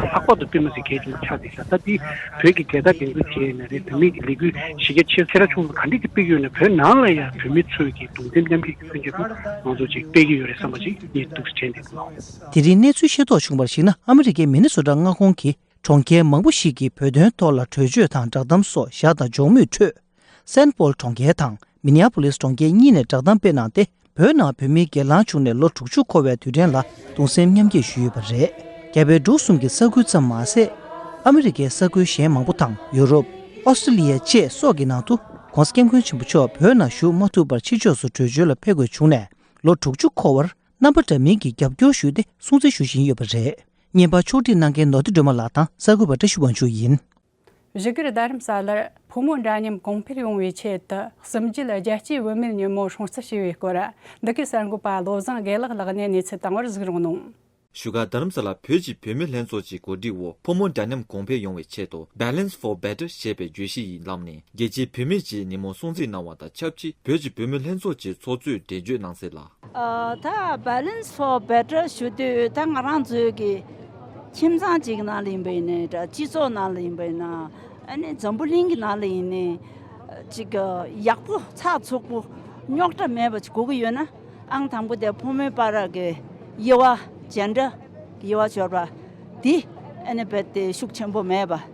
ལྷག་པར་དུ་དཔེ་མི་སྲིད་གལ་ཆེན་པོ་ཆགས་བསྡད་ཤག་ད་དེ་བོད་ཀྱི་རྒྱལ་དར་སྒྲེང་འཛུགས་བྱས་ནས་རེད། བོད་མི་གི་ལས་འགུལ་གཞི་རྒྱ་ཆེ་ཚད་ལ་ཆུང་ཙམ་ག་འདྲས་ཀྱི་སྤེལ་གྱི་ཡོད་ན་བོད་ནང་ལ་ཡང་བོད་མི་ཚོས་ཀྱི་གདུང་སེམས་མཉམ་སྐྱེད་ཀྱི་མཚོན་ཆེད་དུ་ང་ཚོ་ཅིག་སྤེལ་གྱི་ཡོད་རེད་བསམ་པ་ཅིག་ངས་འདུག་སེ་དྲན་བསྡད་ཀྱི་ཡོད། དེ་རིང་གནས་ཚུལ་ཤེས་རྟོགས་བྱུང་བར་གཞིགས་ན་ཨ་མི་རི་ཀའི་མི་ནི་སོ་ཊ་མངའ་ཁོངས་ཀྱི་གྲོང་ཁྱེར་མང་པོ་ཞིག་གིས་བོད་དོན་ཐོག་ལ་གྲོས་ཆོད་དང་བསྒྲགས་གཏམ་སོགས་བཞག་དང་འཇོག་མུས་ཁྲོད། སན་པོལ་གྲོང་ཁྱེར་དང་མི་ནི་ཨ་པོ་ལིས་གྲོང་ཁྱེར་གཉིས་ནས་བསྒྲགས་གཏམ་སྤེལ་གནང་སྟེ། བོད་ནང་བོད་མིའི་སྒེར་ལངས་བྱུང་ནས་ལོ་དྲུག་ཅུ་འཁོར་བའི་དུས་དྲན་ལ་གདུང་སེམས་མཉམ་སྐྱེད་ཞུས་ཡོད་པ་རེད། རྒྱ་བལ་འབྲུག་གསུམ་གྱི་ས་ཁུལ་ཙམ་མ་ཟད། ཨ་མི་རི་ཀའི་ས་ཁུལ་གཞན་མང་པོ་དང་ཡུ་རོབ། ཨོ་སི་ཀྲི་ལི་ཡ་བཅས་སོགས་ཀྱི་ནང་དུ་༸གོང་ས་༸སྐྱབས་མགོན་ཆེན་པོ་མཆོག་བོད་ནང་བཞུགས་མ་ཐུབ་པར་ཕྱི་ཕྱོགས་སུ་བྲོས་བྱོལ་ལ་ཕེབས་དགོས་བྱུང་ནས་ལོ་དྲུག་ཅུ་འཁོར་བར་རྣམ་པ་འདྲ་མིན་གྱིས་རྒྱབ་སྐྱོར་ཞུས་ཏེ་སྲུང་བརྩི་ཞུ་བཞིན་ཡོད་པ་རེད། བརྙན་པར་ཕྱོགས་སྒྲིག་གནང་མཁན་ནོར་བུ་སྒྲོལ་མ་ལགས་དང་གསར་འགོད་པ་བཀྲ་ཤིས་དབང་ཕྱུག་ཡིན། བཞུགས་སྒར་རྡ་རམ་ས་ལར་ཕོ་མོ་འདྲ་མཉམ་གོང་འཕེལ་ཡོང་བའི་ཆེད་དུ་གསུམ་བརྒྱད་རྒྱལ་སྤྱིའི་བུད་མེད་ཉིན་མོ་སྲུང་བརྩི་ཞུས་པའི་སྐོར། འདི་གའི་གསར་འགོད་པ་བློ་བཟང་དགེ་ལེགས་ལགས་ནས་གནས་ཚུལ་བཏང་བར་གཟིགས་རོགས་གནང་། བཞུགས་སྒར་རྡ་རམ་ས་ལ་བོད་ཀྱི་བུད་མེད་ལྷན་ཚོགས་ཀྱི་གོ་སྒྲིག་འོག་ཕོ་མོ་འདྲ་མཉམ་གོང་འཕེལ་ཡོང་བའི་ཆེད་དུ་Balance for Better ཞེས་པའི་བརྗོད་གཞི་ཡི་ལམ་ནས་རྒྱལ་སྤྱིའི་བུད་མེད་ཀྱི་ཉིན་མོ་སྲུང་བརྩི་གནང་བ་དང་ཆབས་ཅིག་བོད་ཀྱི་བུད་མེད་ལྷན་ཚོགས་ཀྱི་ཚོགས་གཙོས་འགྲེལ་བརྗོད་གནང་གསལ་ལ། ཨ། ད་Balance for Better ཞུ་དུས་ད་ང་རང་ཚོའི་གི་ཁྱིམ་ཚང་གཅིག་ནང་ལ་ཡིན་པ་ཡིན་ནའི་འདྲ། སྤྱི་ཚོགས་ནང་ལ་ཡིན་པ་ཡིན་ན། ཨ་ནི་འཛམ་བུ་གླིང་གི་ནང་ལ་ཡིན་ནའི་ཅིག་ཡག་པོ་ཚགས་ཚུད་པོ་རྙོག་དྲ་མེད་པ་ཅིག་དགོས་ཀྱི་ཡོད་ན། ཨང་དང་པོ་དེ་ཕོ་མོའི་བར་གྱི་དབྱེ་བ་ཇེན་ཌར་དབྱེ་བ་འབྱོར་བ་དེ་ཨ་ནི་རྦད་དེ་ཤུགས་ཆེན་པོ་མེད་པ་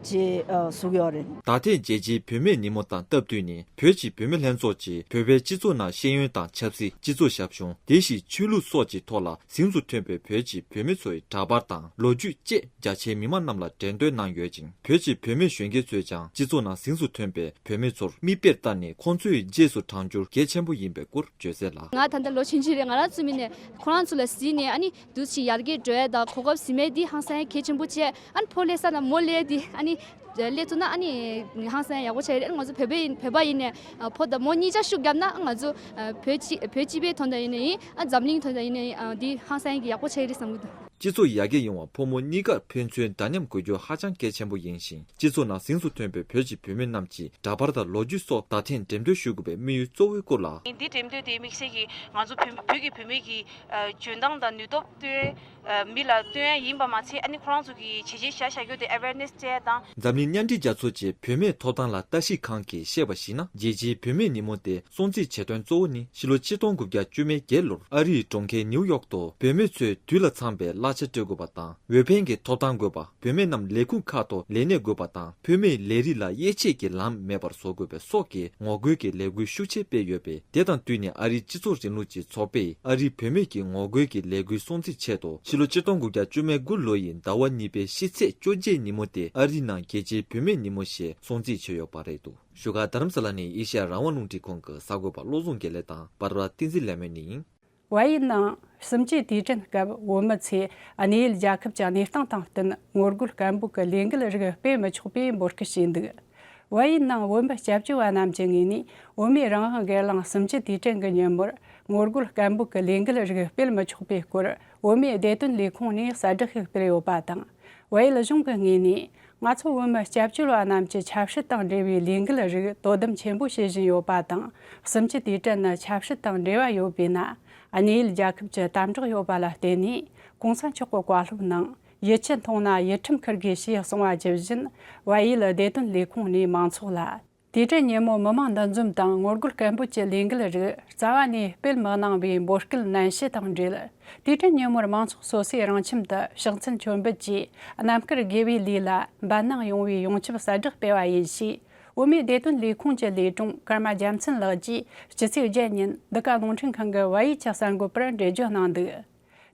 ཅིག་ཨ་བཟོ་གི་ཡོད་རེད། ད་ཐེངས་རྒྱལ་སྤྱིའི་བུད་མེད་ཉིན་མོ་དང་སྟབས་བསྟུན་ནས་བོད་ཀྱི་བུད་མེད་ལྷན་ཚོགས་ཀྱིས་བོད་པའི་སྤྱི་ཚོགས་ནང་ཤེས་ཡོན་དང་ཆབ་སྲིད། སྤྱི་ཚོགས་ཞབས་ཞུ། དེ་བཞིན་ཆོས་ལུགས་སོགས་ཀྱི་ཐོག་ལ་གཟེངས་སུ་ཐོན་པའི་བོད་ཀྱི་བུད་མེད་ཚོའི་འདྲ་པར་དང་ལོ་རྒྱུས་བཅས་རྒྱ་ཆེའི་མི་མང་རྣམས་ལ་འགྲེམས་སྟོན་གནང་ཡོད་ཅིང་། བོད་ཀྱི་བུད་མེད་གཞོན་སྐྱེས་ཚོས་ཀྱང་སྤྱི་ཚོགས་ནང་གཟེངས་སུ་ཐོན་པའི་བུད་མེད་ཚོར་མིག་དཔེར་ལྟ་ནས་ཁོང་ཚོའི་རྗེས་སུ་འབྲང་རྒྱུར་གལ་ཆེན་པོ་ཡིན་པའི་སྐོར་བརྗོད་གསལ་ལ། ང་ད་ལྟ་ལོ་ཆུང་ཆུང་རེད། ང་རང་ཚོ་མི་ནས་ཁོ་རང་ཚོ་ལ་གཟིགས་ནས་ཨ་ནི་འདུ་ཤེས་ཡར་རྒྱས་འགྲོ་ཡ་དང་གོ་སྐབས་ཟིན་མེད་འདི་ཧང་སང་གལ་ཆེན་པོ་བྱས། ཨ་ནི་ཕོ་སླེབས་ས་ལ་མོ་སླེབས་འདི་ཨ་ནི་སླེབས་ཐུབ་ན་ཨ་ནི་ཧང་སང་ཡག་པོ་ཆགས་རེད། ང་ཚོ་བོད་པ་ཡིན། བོད་པ་ཡིན་ནས་ཕོ་དང་མོ་གཉིས་ཆ་ཤུགས་བརྒྱབ་ན་ང་ཚོ་བོད་སྤྱི་བོད་སྤྱི་པའི་དོན་དུ་ཡིན་ནའི་ཨ་འཛམ་གླིང་དོན་དུ་ཡིན་ནའི་འདི་ཧང་སང་གི་ཡག་པོ་ཆགས་རེད་བསམ་གི་འདུག་སྤྱི་ཚོགས་ཡར་རྒྱས་ཡོང་བར་ཕོ་མོ་གཉིས་ཀར་ཕན་ཚུན་འདྲ་མཉམ་དགོས་རྒྱུ་ཧ་ཅང་གལ་ཆེན་པོ་ཡིན་ཞིང་། སྤྱི་ཚོགས་ནང་གཟེངས་སུ་ཐོན་པའི་བོད་ཀྱི་བུད་མེད་རྣམས་ཀྱི་འདྲ་པར་དང་ལོ་རྒྱུས་སོགས་ད་ཐེངས་འགྲེམས་སྟོན་ཞུ་དགོས་པའི་དམིགས་ཡུལ་གཙོ་བོའི་སྐོར་ལ། འདི་འགྲེམས་སྟོན་དེའི་དམིགས་བསལ་གྱིས་ང་ཚོ་བོད་བོད་ཀྱི་བུད་མེད་ཀྱི་འཇོན་ཐང་དང་ནུས་སྟོབས་སྟོན། མི་ལ་སྟོན་ཡ་ཡིན་པ་མ་ཚད་ཨ་ནི་ཁོ་རང་ཚོ་གི་བྱས་རྗེས་བཞག་བཞག་རྒྱུ་དེ་ཨ་ཝེར་ནེ་སི་སྤྲད་ཡ་དང་། འཛམ་གླིང་མཉམ་འབྲེལ་རྒྱལ་ཚོགས་ཀྱི་བུད་མེད་ཐོབ་ཐང་ལ་ལྟ་ཞིབ་ཁང་གིས་བཤད་པར་གཞིགས་ན། རྒྱལ་སྤྱིའི་བུད་མེད་ཉིན་མོ་དེ་སྲུང་བརྩི་བྱེད་དོན་གཙོ་བོ་ནི་ཕྱི་ལོ་ཆིག་སྟོང་དགུ་བརྒྱ་བཅུ་མེད་བརྒྱད་ལོར་ཨ་རིའི་གྲོང་ཁྱེར་ནིའུ་ཡོག་ཏུ་བུད་མེད་ཚོས་དུས་ལ་འཚམ་པའི་གླ་ཆ་སྤྲོད་དགོས་པ་དང་། འོས་འཕེན་གྱི་ཐོབ་ཐང་དགོས་པ། བུད་མེད་རྣམས་ལས་ཁུངས་ཁག་ཏུ་ལས་གནས་དགོས་པ་དང་། བུད་མེད་ལས་རིགས་ལ་དབྱེ་འབྱེད་ཀྱི་ལམ་མེད་པར་བཟོ་དགོས་པའི་སོགས་ཀྱི་ངོ་རྒོལ་གྱི་ལས་འགུལ་ཤུགས་ཆེ་སྤེལ་ཡོད་པས། དེ་དང་བསྟུན་ནས་ཨ་རིའི་སྤྱི་ཚོགས་རིང་ལུགས་ཀྱི་ཚོགས་པས་ཨ་རིའི་བུད་མེད་ཀྱི་ངོ་རྒོལ་གྱི་ལས་འགུལ་སྲུང་བརྩིའི་ཆེད་དུ་ཕྱི་ལོ་ཆིག་སྟོང་དགུ་བརྒྱ་བཅུ་མེད་དགུ་ལོ་ཡི་ཟླ་བ་གཉིས་པའི་ཕྱི་ཚེས་བཅོ་བརྒྱད་ཉིན་མོ་དེ་ཨ་རིའི་ནང་རྒྱལ་སྤྱིའི་བུད་མེད་ཉིན་མོ་ཞེས་སྲུང་བརྩི་བྱས་ཡོད་པ་རེད་འདུག་བཞུགས་སྒར་རྡ་རམ་ས་ལ་ནས་ཨེ་ཤེ་ཡ་རང་དབང་རླུང་འཕྲིན་ཁང་གི་གསར་འགོད་པ་བློ་བཟང་དགེ་ལེགས་དང་པར་པ་བསྟན་འཛིན་ལེགས་སྨོན་གཉིས་ཡིན། བལ་ཡུལ་ནང་གསུམ་བཅུའི་དུས་དྲན་སྐབས་བོད་མི་ཚོས་གནས་ཡུལ་རྒྱལ་ཁབ་ཀྱི་གནས་སྟངས་དང་བསྟུན་ངོ་རྒོལ་སྐད་འབོད་ཀྱི་ལས་འགུལ་རིགས་སྤེལ་མི་ཆོག་པའི་འབོད་སྐུལ་བྱས་འདུག་བལ་ཡུལ་ནང་བོད་མི་སྐྱབས་བཅོལ་བ་རྣམས་ཀྱི་ངོས་ནས་བོད་མིའི་རང་དབང་སྒེར་ལངས་གསུམ་བཅུའི་དུས་དྲན་གྱི་ཉིན་མོར་ངོ་རྒོལ་སྐད་འབོད་ཀྱི་ལས་འགུལ་རིགས་སྤེལ་མི་ཆོག་པའི་སྐོར་བོད་མིའི་བདེ་དོན་ལས་ཁུངས་ནས་གསལ་བསྒྲགས་ཤིག་སྤེལ་ཡོད་པ་དང་། བལ་ཡུལ་གཞུང་གི་ངོས་ནས་ང་ཚོ་བོད་མི་སྐྱབས་བཅོལ་བ་རྣམས་ཀྱི་ཆབ་སྲིད་དང་འབྲེལ་བའི་ལས་འགུལ་རིགས་དོ་དམ་ཆེན་པོ་བྱེད་བཞིན་ཡོད་པ་དང་། གསུམ་བཅུའི་དུས་དྲན་ནི་ཆབ་སྲིད་དང་འབྲེལ་བ་ཡོད་པས་ན། གནས་ཡུལ་རྒྱལ་ཁབ་ཀྱི་དམ་དྲག་ཡོད་པ་ལ་བརྟེན་ནས་གོང་ས་མཆོག་གི་བཀའ་སློབ་ནང་། ཡིད་ཆེས་མཐོང་ན་ཡིད་ཁྲིམས་འཁུར་དགོས་ཞེས་གསུངས་པ་ཇི་བཞིན། བལ་ཡུལ་བདེ་དོན་ལས་ཁུངས་ནས་མང་ཚོགས་ལ། དུས་དྲན་ཉིན་མོ་མི་མང་འདུ་འཛོམས་དང་ངོ་རྒོལ་སྐད་འབོད་ཀྱི་ལས་འགུལ་རིགས་རྩ་བ་ནས་སྤེལ་མི་གནང་བའི་འབོད་སྐུལ་ནན་བཤད་དང་འབྲེལ། དུས་དྲན་ཉིན་མོར་མང་ཚོགས་སོ་སོའི་རང་ཁྱིམ་དུ་ཕྱག་འཚལ་མཆོད་འབུལ་གྱིས་རྣམ་དཀར་དགེ་བའི་ལས་ལ་འབད་སྣང་ཡོང་བའི་ཡོངས་ཁྱབ་གསལ་བསྒྲགས་སྤེལ་བ་ཡིན་ཞེས། བོད་མིའི་བདེ་དོན་ལས་ཁུངས་ཀྱི་ལས་དྲུང་ཀརྨ་རྒྱལ་མཚན་ལགས་ཀྱིས་སྤྱི་ཚེས་བརྒྱད་ཉིན་འདི་ག་རླུང་འཕྲིན་ཁང་གི་བལ་ཡུལ་གྱི་གསར་འགོད་པར་འགྲེལ་བརྗོད་གནང་འདུག་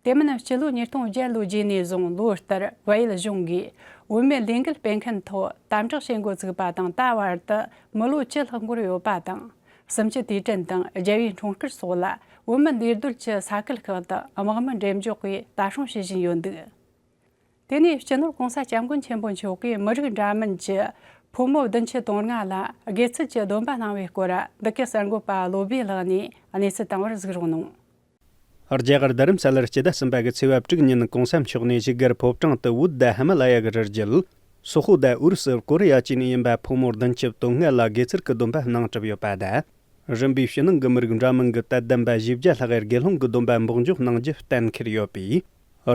དེ་མིན་སྤྱི་ལོ་ཉིས་སྟོང་བརྒྱད་ལོའི་རྗེས་ནས་བཟུང་ལོ་ལྟར་བལ་ཡུལ་གཞུང་གིས་བོད་མིའི་ལས་འགུལ་སྤེལ་མཁན་ཐོག་དམ་དྲག་བྱེད་འགོ་ཚུགས་པ་དང་ད་བར་དུ་མི་ལོ་བཅུ་ལྷག་འགོར་ཡོད་པ་དང་། གསུམ་བཅུའི་དུས་དྲན་དང་རྒྱལ་བའི་འཁྲུངས་སྐར་སོགས་ལ་བོད་མི་འདུས་སྡོད་ཀྱི་ས་ཁུལ་ཁག་ཏུ་དམག་མི་འགྲེམས་འཇོག་གིས་ལྟ་སྲུང་བྱེད་བཞིན་ཡོད་འདུག་དེ་ནས་སྤྱི་ནོར་༸གོང་ས་༸སྐྱབས་མགོན་ཆེན་པོ་མཆོག་གིས་མི་རིགས་འདྲ་མིན་གྱི་ཕོ་མོ་བདུན་ཅུ་དོན་ལྔ་ལ་དགེ་ཚུལ་གྱི་སྡོམ་པ་གནང་བའི་སྐོར་འདི་གའི་གསར་འགོད་པ་བློ་བྷེ་ལགས་ནས་གནས་ཚུལ་བཏང་བར་གཟིགས་རོགས་གནང་། རྒྱ་གར་རྡ་རམ་ས་ལར་སྤྱི་ཟླ་གསུམ་པ་གི་ཚེས་པ་དྲུག་ཉིན་༸གོང་ས་མཆོག་ནས་བཞུགས་སྒར་ཕོ་བྲང་དུ་བོད་དང་ཧི་མ་ལ་ཡ་གི་རི་རྒྱུད། སོག་པོ་དང་ཨུ་རུ་སུ་ཀོ་རི་ཡ་བཅས་ནས་ཡིན་པ་ཕོ་མོ་བདུན་ཅུ་དོན་ལྔ་ལ་དགེ་ཚུལ་གྱི་སྡོམ་པ་གནང་གྲུབ་ཡོད་པ་དང་། རིམ་པས་ཕྱི་ནང་གི་མི་རིགས་འདྲ་མིན་གྱི་དད་ལྡན་པ་བཞི་བརྒྱ་ལྷག་གིས་དགེ་སློང་གི་སྡོམ་པ་འབོགས་འཇོག་གནང་རྒྱུ་གཏན་འཁེལ་ཡོད་པས།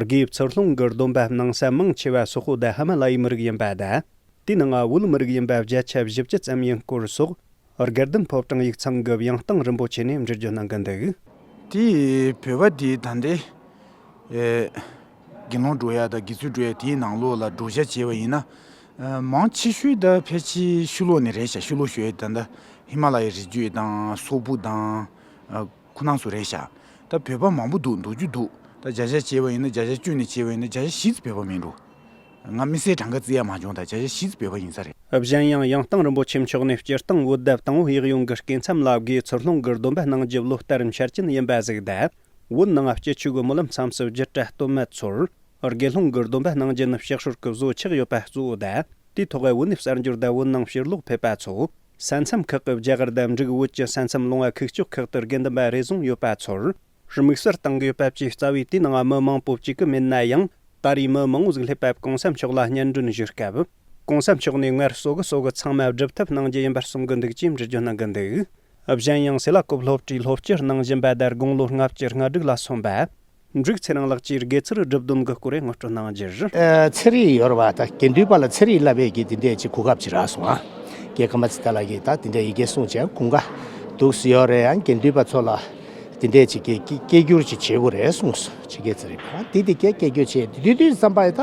དགེ་ཚུལ་སློང་གི་སྡོམ་པ་གནང་ས་མང་ཆེ་བ་སོག་པོ་དང་ཧི་མ་ལ་ཡའི་མི་རིགས་ཡིན་པ་དང་། དེའི་ནང་བོད་མི་རིགས་ཡིན་པ་བརྒྱ་ཆ་བཞི་བཅུ་ཙམ་ཡིན་སྐོར་སོགས། དགའ་ལྡན་ཕོ་བྲང་ཡིག་ཚང་གི་ཡང་སྟེང་རིན་པོ་ཆེ་ནས་འགྲེལ་བརྗོད་གནང་གི་འདུག་དེ་བོད་པ་དེ་ད་ལྟའི་ཨེ་དགེ་སློང་འགྲོ་ཡ་དང་དགེ་ཚུལ་འགྲོ་ཡ་དེའི་ནང་ལོགས་ལ་བགྲོ་གཞས་བྱས་པ་ཡིན་ན། ཨ་མང་ཆེ་ཤོས་ད་ཕལ་ཆེར་ཕྱི་ལོགས་ནས་རེད་ཤག་ཕྱི་ལོགས་ཞུ་ཡ་ད་ལྟ་ཧི་མ་ལ་ཡའི་རི་རྒྱུད་དང་སོག་པོ་དང་ཨ་ཁོ་རང་ཚོ་རེད་ཤག་ད་བོད་པ་མང་པོ་འདུག་འདུག་རྒྱུ་འདུག་ད་བརྒྱ་ཆ་བྱས་པ་ཡིན་ན་བརྒྱ་ཆ་བཅུ་ནས་བྱས་པ་ཡིན་ན་བརྒྱ་ཆ་བཞི་ཙམ་བོད་པ་མིན་འགྲོ། ང་དམིགས་བསལ་གྲངས་ཀ་བརྩི་ཡ་མ་བྱུང་། ད་བརྒྱ་ཆ་བཞི་ཙམ་བོད་པ་ཡིན་ས་རེད། གཞན་ཡང་ཡང་སྟེང་རིན་པོ་ཆེ་མཆོག་ནས་སྤྱིར་བཏང་བོད་དང་དང་པོ་གཡས་གཡོན་གྱི་སྐྱེ་མཚམས་ལ་དགེ་ཚུལ་སློང་གི་སྡོམ་པ་གནང་རྒྱུ་བློ་ལྟར་འཆར་ཅན་ཡིན་པ་ཟིག་དང་། བོད་ནང་སྤྱི་ཆོས་ཀྱི་སྨོན་ལམ་མཚམས་སུ་བརྒྱུད་གྲྭ་སྟོད་སྨད་ཚོར་དགེ་སློང་གི་སྡོམ་པ་གནང་རྒྱུ་ནི་ཕྱག་སྲོལ་གྱི་བཟོ་ཆགས་ཡོད་པ་གཙོ་བོ་དང་། དེའི་ཐོག་བོད་ནས་གསར་འབྱོར་དང་བོད་ནང་ཕྱིར་ལོག་ཕེབས་པ་ཚོ་ས་མཚམས་ཁག་གི་རྒྱ་གར་དང་འབྲུག་བོད་ཀྱི་ས་མཚམས་ལུང་བ་ཁུག་ཀྱོག་ཁག་ཏུ་དགེ་འདུན་པ་རེ་ཟུང་ཡོད་པ་ཚོར། དམིགས་བསལ་བཏང་གི་ཡོད་པ་བཅས་རྩ་བའི་དེའི་ནང་མི་མང་པོ་བཅུག་གི་མེད་ན་ཡང་། ད་རེས་མི་མང་བོ་ཟིག་སླེབས་པ་གོང་ས་མཆོག་ལ་སྙན་སྒྲོན་ཞུ་སྐབས། གོང་ས་མཆོག་ནས་ངར་གསོ་གི་གསོ་གི་ཚང་མ་སྒྲུབ་ཐབས་གནང་རྒྱུ་ཡིན་པར་གསུང་གི་འདུག་ཅེས་འགྲེལ་བརྗོད་གནང་གི་འདུག་གཞན་ཡང་སེ་ལ་ཀོབ་སློབ་གྲྭའི་སློབ་སྤྱི་གནང་བཞིན་པ་དར་དགུང་ལོ་ལྔ་བཅུ་ང་དྲུག་ལ་སོན་པ། འབྲུག་ཚེ་རིང་ལགས་ཀྱིས་དགེ་ཚུལ་སྒྲུབ་དོན་གྱི་སྐོར་ངོ་སྤྲོད་གནང་རྒྱུར། ཨ། ཚེ་རིང་ཡོད་རེད་པ། ད་དགེ་འདུན་པ་ལ་ཚེ་རིང་ལབ་པའི་གི་དེ་འདྲས་ཅིག་གོ་སྐབས་ཅིག་རག་སོང་ཨ། རྒན་ཀརྨ་ཚེ་རིང་ལགས་ཀྱིས་ད་དེ་འདྲས་ཡི་གེ་གསུངས་བྱས་གོང་ཁ་འདུག་སེ་ཡོད་རེད། ཡང་དགེ་འདུན་པ་ཚོ་ལ་དེ་འདྲས་ཅིག་གི་སྐད་སྐད་སྒྱུར་ཅིག་བྱེད་དགོས་རེད་གསུངས་སོང་། ཅིག་གི་ཚེ་རིང་ལགས་དེ་དེ་སྐད་སྐད་སྒྱུར་བྱས་དེ་དུས་དུས་བསམ་པ་ཡི་ད་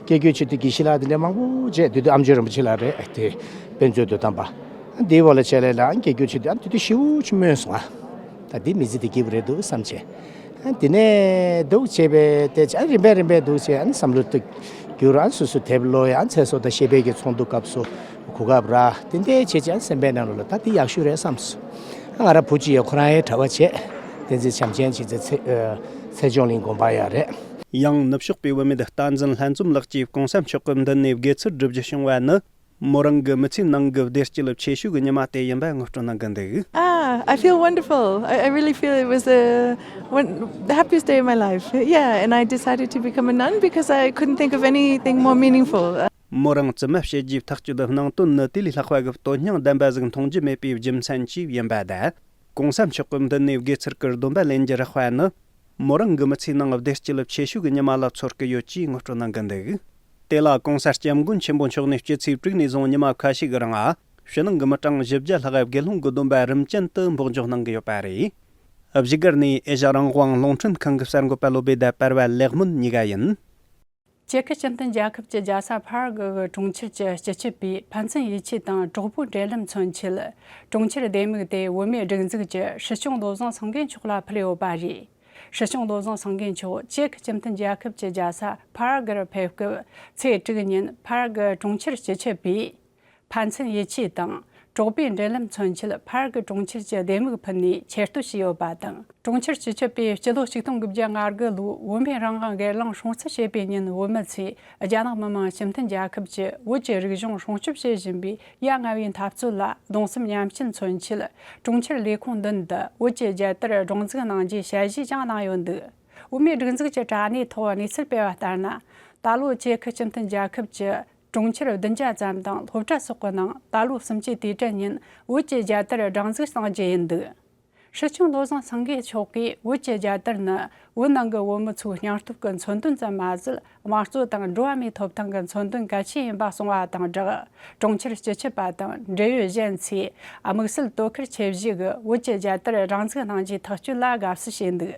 སྐད་སྒྱུར་བྱེད་དུས་དགེ་བཤེས་ལགས་དེ་འདྲས་མང་པོ་བྱས་དུས་དུས་ཨ་མཆོག་རིན་པོ་ཆེ་ལགས་རེད། དེ་དཔེ་མཛོད་དུ་བཏང་པ། དེའི་འོག་ལ་ཆེད་ལས་ལ་སྐད་སྒྱུར་བྱེད་དུས་ཨ་དེ་དུས་ཞེ་པོ་ཅིག་སྨོན་སོང་ཨ། ད་འདི་མི་ཚེ་འདི་སྐྱིད་པོ་རེད་འདུག་བསམ་བྱས། ཨ་དེ་ནས་འདུག་བྱས་པས་དེ་ཨ་རིམ་པས་རིམ་པས་འདུག་བྱས་ཨ་ནི་བསམ་བློ་ཏིག་འགྱུར། ཨ་སོ་སོ་དེབ་ཀློག་ཡ་ཚེ་སྲོག་དང་བཤད་པའི་གི་ཚོགས་འདུ་སྐབས་སུ་གོ་སྐབས་རག་དེ་འདྲས་བྱས་བྱས་ཨ་སེམས་པའི་ནང་ལོགས་ལ་ད་འདི་ཡག་ཤོས་རེད་བསམ་སོང་། ཨ་ང་ར་བུ་གཅིག་ཡོད། ཁོ་རང་ཡང་གྲྭ་པ་བྱས། བསྟན་འཛིན་བྱམས་ཆེན་བྱས་ཚེ་ཚེ་ཨ་ཚེ་སྐྱོང་གླིང་དགོན་པ་ཡང་རེད། ཡང་ནུབ་ཕྱོགས་པའི་བུད་མེད་བསྟན་འཛིན་ལྷན་འཛོམས་ལགས་ཀྱིས་གོང་ས་མཆོག་གི་མདུན་ནས་དགེ་ཚུལ་སྒྲུབ་རྒྱུ་བྱུང་བ་ནི། མོ་རང་གི་མི་ཚེའི་ནང་གི་བདེ་སྐྱིད་ཆེ་ཤོས་ཀྱི་ཉི་མ་དེ་ཡིན་པ་ངོ་སྤྲོད་གནང་གི་འདུག Ah, I feel wonderful. I, I really feel it was a, one, the happiest day of my life. Yeah, and I decided to become a nun because I couldn't think of anything more meaningful. མོ་རང་བཙུན་མ་བྱེད་རྒྱུའི་ཐག་གཅོད་སྣང་དོན་ནི་དེ་ལས་ལྷག་པ་གི་དོན་སྙིང་ལྡན་པ་ཟིག་མཐོང་རྒྱུ་མེད་པའི་རྒྱུ་མཚན་གྱིས་ཡིན་པ་དང་། གོང་ས་མཆོག་གི་མདུན་ནས་དགེ་ཚུལ་གྱི་སྡོམ་པ་ལེན་རྒྱུ་རག་པ་ནི། མོ་རང་གི་མི་ཚེའི་ནང་བདེ་སྐྱིད་ཆེ་ཤོས་ཀྱི་ཉི་མ་ལ་ཚོར་གི་ཡོད་ཅེས་ངོ་སྤྲོད་གནང་གི་འདུག་དེ་ལ་གོང་ས་སྐྱབས་མགོན་ཆེན་པོ་མཆོག་ནས་སྐྱེ་ཚེས་དྲུག་ནས་བཟུང་ཉི་མ་ཁ་ཤས་ཀྱི་རིང་ཨ། ཕྱི་ནང་གི་མི་གྲངས་བཞི་བརྒྱ་ལྷག་དགེ་སློང་གི་སྡོམ་པ་རིམ་ཅན་དུ་འབོགས་འཇོག་གནང་གི་ཡོད་པ་རེད། བཞུགས་སྒར་ནས་ཨེ་ཤ་རང་དབང་རླུང་འཕྲིན་ཁང་གི་གསར་འགོད་པ་བློ་བྷེ་དང་པར་བ་ལེགས་སྨོན་གཉིས་ཀ་ཡིན། ཅེ་ཁི་སྤྱི་མཐུན་རྒྱལ་ཁབ་ཀྱི་རྒྱལ་ས་ཕ་ར་གི་གྲོང་ཁྱེར་གྱི་སྤྱི་ཁྱབ་པས་ཕན་ཚུན་ཡིད་ཆེས་དང་གྲོགས་པོའི་འབྲེལ་ལམ་མཚོན་ཆེད། གྲོང་ཁྱེར་ལྡེ་མིག་དེ་བུད་མེད་སྒྲིག་འཛུགས་ཀྱི་སྲིད་སྐྱོང་བློ་བཟང་སེང་གེ་མཆོག་ལ་ཕུལ་ཡོད་པ་རེད། སྲིད་སྐྱོང་བློ་བཟང་སེང་གེ་མཆོག་ཅེ་ཁི་སྤྱི་མཐུན་རྒྱལ་ཁབ་ཀྱི་རྒྱལ་ས་ཕ་ར་གར་ཕེབས་སྐབས་ཚེས་དྲུག་ཉིན་ཕ་ར་གི་གྲོང་ཁྱེར་སྤྱི་ཁྱབ་པས། ཕན་ཚུན་ཡིད་ཆེས་དང་གྲོགས་པོའི་འབྲེལ་ལམ་མཚོན་ཆེད་ཕ་ར་གི་གྲོང་ཁྱེར་གྱི་ལྡེ་མིག་ཕུལ་ནས་ཆེ་བསྟོད་བྱས་ཡོད་པ་དང་། གྲོང་ཁྱེར་སྤྱི་ཁྱབ་པས་སྤྱི་ལོ་ཆིག་སྟོང་དགུ་བརྒྱ་ང་དགུ་ལོའི་བོད་མིའི་རང་དབང་སྒེར་ལངས་སྲུང་བརྩི་བྱེད་པའི་ཉིན་བོད་མི་ཚོས་རྒྱ་ནག་མི་དམངས་སྤྱི་མཐུན་རྒྱལ་ཁབ་ཀྱི་བོད་ཀྱི་རིག་གཞུང་སྲུང་སྐྱོབ་བྱེད་བཞིན་པའི་ཡ་ང་བའི་འཐབ་རྩོད་ལ་གདུང་སེམས་མཉམ་སྐྱེད་མཚོན་ཆེད། གྲོང་ཁྱེར་ལས་ཁུངས་མདུན་དུ་བོད་ཀྱི་རྒྱལ་དར་སྒྲེང་འཛུགས་གནང་རྒྱུའི་ཞལ་བཞེས་ཀྱང་གནང་ཡོད་འདུག་བོད་མིའི་སྒྲིག་འཛུགས་ཀྱི་དྲ་གནས་ཐོག་གནས་ཚུལ་སྤེལ་བ་ལྟར་ན། ད་ལོ་ཅེ་ཁི་སྤྱི་མཐུན་རྒྱལ་ཁབ་ཀྱི་གྲོང་ཁྱེར་བདུན་བརྒྱ་ཙམ་དང་སློབ་གྲྭ་སོགས་ཀྱི་ནང་ད་ལོའི་གསུམ་བཅུའི་དུས་དྲན་ཉིན་བོད་ཀྱི་རྒྱལ་དར་སྒྲེང་འཛུགས་གནང་རྒྱུ་ཡིན་འདུག་སྲིད་སྐྱོང་བློ་བཟང་སེང་གེ་མཆོག་གིས་བོད་ཀྱི་རྒྱལ་དར་ནི་བོད་ནང་གི་བོད་མི་ཚོའི་སྙིང་སྟོབས་ཀྱི་མཚོན་དོན་ཙམ་མ་ཟད། དམངས་གཙོ་དང་འགྲོ་བ་མིའི་ཐོབ་ཐང་གི་མཚོན་དོན་གལ་ཆེ་ཡིན་པ་གསུངས་པ་དང་སྦྲགས། གྲོང་ཁྱེར་སྤྱི་ཁྱབ་པ་དང་འབྲེལ་ཡོད་གཞན་ཚོས་དམིགས་བསལ་དོ་ཁུར་ཆེ་བཞེས་ཀྱིས་བོད་ཀྱི་རྒྱལ་དར་སྒྲེང་འཛུགས་གནང་རྒྱུའི་ཐག་གཅོད་ལ་དགའ་བསུ་བྱས་འདུག་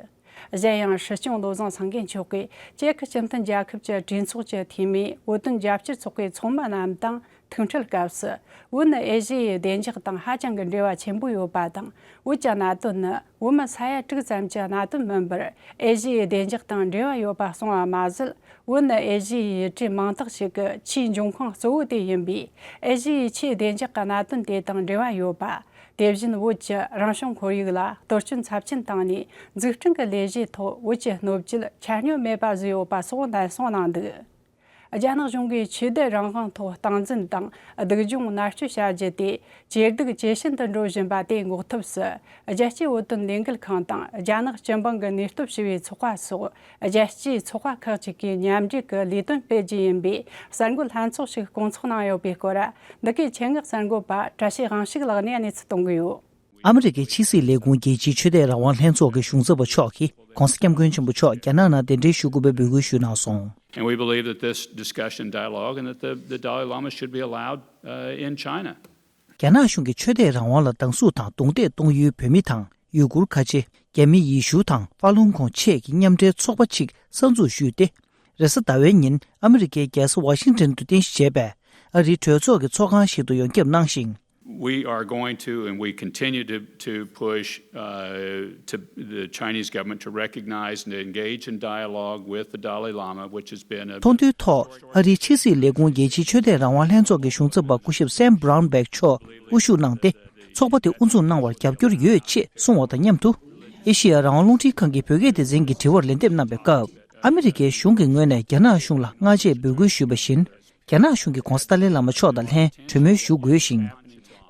གཞན་ཡང་སྲིད་སྐྱོང་བློ་བཟང་སེང་གེ་མཆོག་གིས་ཅེ་ཁི་སྤྱི་མཐུན་རྒྱལ་ཁབ་ཀྱི་གྲོས་ཚོགས་ཀྱི་འཐུས་མི་བོད་དོན་རྒྱབ་སྐྱོར་ཚོགས་པའི་ཚོགས་མི་རྣམས་དང་ཐུག་འཕྲད་སྐབས་སུ། བོད་ནི་ཨེ་ཤི་ཡའི་བདེ་འཇགས་དང་ཧ་ཅང་གི་འབྲེལ་བ་ཆེན་པོ་ཡོད་པ་དང་། བོད་ཀྱི་གནད་དོན་ནི་བོད་མི་ས་ཡ་དྲུག་ཙམ་གྱི་གནད་དོན་མིན་པར། ཨེ་ཤི་ཡའི་བདེ་འཇགས་དང་འབྲེལ་བ་ཡོད་པ་གསུངས་པ་མ་ཟད། བོད་ནི་ཨེ་ཤི་ཡའི་ཡུལ་གྲུ་མང་དག་ཞིག་གི་ཆེས་འབྱུང་ཁུངས་གཙོ་བོ་དེ་ཡིན་པས། ཨེ་ཤི་ཡའི་ཆེས་བདེ་འཇགས་ཀྱི་གནད་དོན་དེ་དང་འབྲེལ་བ་ཡོད་པ། དེ་བཞིན་བོད་ཀྱི་རང་བྱུང་ཁོར་ཡུག་ལ་གཏོར་སྐྱོན་ཚབས་ཆེན་བཏང་ནས་འཛུགས་སྐྲུན་གྱི་ལས་གཞིའི་ཐོག་བོད་ཀྱི་སྣོད་བཅུད་ཆ་སྙོམས་མེད་པ་བཟོས་ཡོད་པ་སོགས་ནན་གསུངས་གནང་འདུག་རྒྱ་ནག་གཞུང་གིས་ཆོས་དད་རང་དབང་ཐོག་སྟངས་འཛིན་དང་སྡུག་སྦྱོང་མནར་གཅོད་བྱ་རྒྱུ་དེ་ཇེ་སྡུག་ཇེ་ཞན་དུ་འགྲོ་བཞིན་པ་དེ་འགོག་ཐབས་སུ། རྒྱལ་སྤྱིའི་བོད་དོན་ལས་འགུལ་ཁང་དང་རྒྱ་ནག་སྤྱི་འབངས་ཀྱི་ནུས་སྟོབས་ཞུ་བའི་ཚོགས་པ་སོགས་རྒྱལ་སྤྱིའི་ཚོགས་པ་ཁག་ཅིག་གིས་མཉམ་འབྲེལ་གྱི་ལས་དོན་སྤེལ་རྒྱུ་ཡིན་པའི་གསར་འགོད་ལྷན་ཚོགས་ཤིག་བསྐོང་ཚོགས་གནང་ཡོད་པའི་སྐོར། འདི་གའི་ཆེད་མངགས་གསར་འགོད་པ་བཀྲ་ཤིས་དབང་ཕྱུག་ལགས་ནས་གནས་ཚུལ་གཏོང་གི་ཡོད། ཨ་མི་རི་ཀའི་ཕྱི་སྲིད་ལས་ཁུངས་རྒྱལ་སྤྱིའི་ཆོས་དད་རང་དབང་ལྷན་ཚོགས་ཀྱི་གཞུང་ཚབ་པ་མཆོག་གིས་༧གོང་ས་༧སྐྱབས་མགོན་ཆེན་པོ་མཆོག་རྒྱ་ནག་ནང་གདན་འདྲེན་ཞུ་དགོས་པའི་འབོད་སྐུལ་ཞུས་གནང་སོང་། And we believe that this discussion dialogue and that the, the Dalai Lama should be allowed uh, in China. རྒྱ་ནག་གཞུང་གིས་ཆོས་དད་རང་དབང་ལ་སྡང་ཟུག་དང་རྡུང་རྡེག་གཏོང་ཡུལ་བོད་མི་དང་ཡུ་གུར་ཁ་ཆེ། རྒྱ་མི་ཡེ་ཤུ་དང་ཧྥ་ལུང་ཁོངས་བཅས་ཀྱི་མཉམ་འབྲེལ་ཚོགས་པ་གཅིག་གསར་འཛུགས་ཞུས་ཏེ། རེས་གཟའ་ཟླ་བའི་ཉིན་ཨ་མི་རི་ཀའི་རྒྱལ་ས་ཝ་ཤིང་ཏན་དུ་རྟེན་གཞི་བྱས་པའི་ཨ་རིའི་གྲོས་ཚོགས་ཀྱི་ཚོགས་ཁང་ཞིག་ཏུ་ཡོངས་ཁྱབ་གནང་ཞིང་། We are going to and we continue to, to push uh, to the Chinese government to recognize and engage in dialogue with the Dalai Lama, which has been a མཐོང་ཐོས་ཐོག་ཨ་རིའི་ཕྱི་སྲིད་ལས་ཁུངས་རྒྱལ་སྤྱིའི་ཆོས་དད་རང་དབང་ལྷན་ཚོགས་ཀྱི་གཞུང་ཚབ་པ་སྐུ་ཞབས་Sam Brownback་མཆོག་དབུ་བཞུགས་གནང་སྟེ། ཚོགས་པ་དེ་དབུ་འཛུགས་གནང་བར་རྒྱབ་སྐྱོར་ཡོད་ཅེས་གསུངས་པ་དང་མཉམ་དུ། ཨེ་ཤེ་ཡ་རང་དབང་རླུང་འཕྲིན་ཁང་གི་བོད་སྐད་སྡེ་ཚན་གྱི་དྲི་བར་ལན་འདེབས་གནང་བའི་སྐབས། ཨ་མི་རི་ཀའི་གཞུང་གི་ངོས་ནས་རྒྱ་ནག་གཞུང་ལ་སྔ་རྗེས་འབོད་སྐུལ་ཞུས་པ་བཞིན། རྒྱ་ནག་གཞུང་གིས་༧གོང་ས་ཏཱ་ལའི་བླ་མ་མཆོག་དང་ལྷན་གྲོས་མོལ་ཞུ་དགོས་ཤིང་།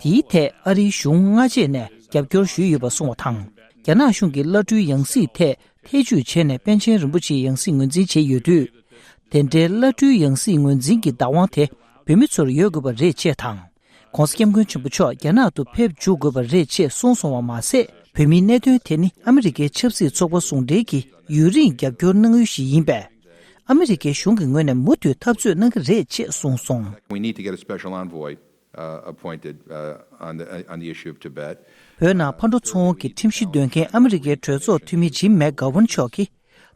དེའི་ཐད་ཨ་རིའི་གཞུང་སྔ་རྗེས་ནས་རྒྱབ་སྐྱོར་ཞུས་ཡོད་པ་གསུངས་པ་དང་། རྒྱ་ནག་གཞུང་གིས་བླ་སྤྲུལ་ཡང་སྲིད་ཐད་ ཐེ་བྱུས་བྱས་ནས་པཎ་ཆེན་རིན་པོ་ཆེའི་ཡང་སྲིད་ངོས་འཛིན་བྱས་ཡོད་དུས། དེ་འདྲའི་བླ་སྤྲུལ་ཡང་སྲིད་ངོས་འཛིན་གྱི་བདག་དབང་དེ་བོད་མི་ཚོར་ཡོད་དགོས་པ་རེད་ཅེས་དང་། ྋགོང་ས་ྋསྐྱབས་མགོན་ཆེན་པོ་མཆོག་རྒྱ་ནག་ཏུ་ཕེབས་འཇུག་དགོས་པ་རེད་ཅེས་གསུངས་སོང་བ་མ་ཟད། བོད་མིའི་གནད་དོན་དེ་ནི་ཨ་མི་རི་ཀའི་ཆབ་སྲིད་ཚོགས་པ་ཟུང་འབྲེལ་གྱིས་ཡུན་རིང་རྒྱབ་སྐྱོར་གནང་ཡུལ་ཞིག་ཡིན་པས། ཨ་མི་རི་ཀའི་གཞུང་གི་ངོས་ནས་མུ་མཐུད་འཐབ་རྩོད་གནང་གི་རེད་ཅེས་གསུངས་སོང་། We need to get a special envoy, uh, appointed, uh, on the, on the issue of Tibet. བོད་ནང་ཕར་འགྲོ་ཚུར་འོང་གི་ཁྲིམས་གཞི་འདོན་མཁན་ཨ་མི་རི་ཀའི་གྲོས་ཚོགས་འཐུས་མི་ཇིམ་མེག་གྷ་ཝན་མཆོག་གིས།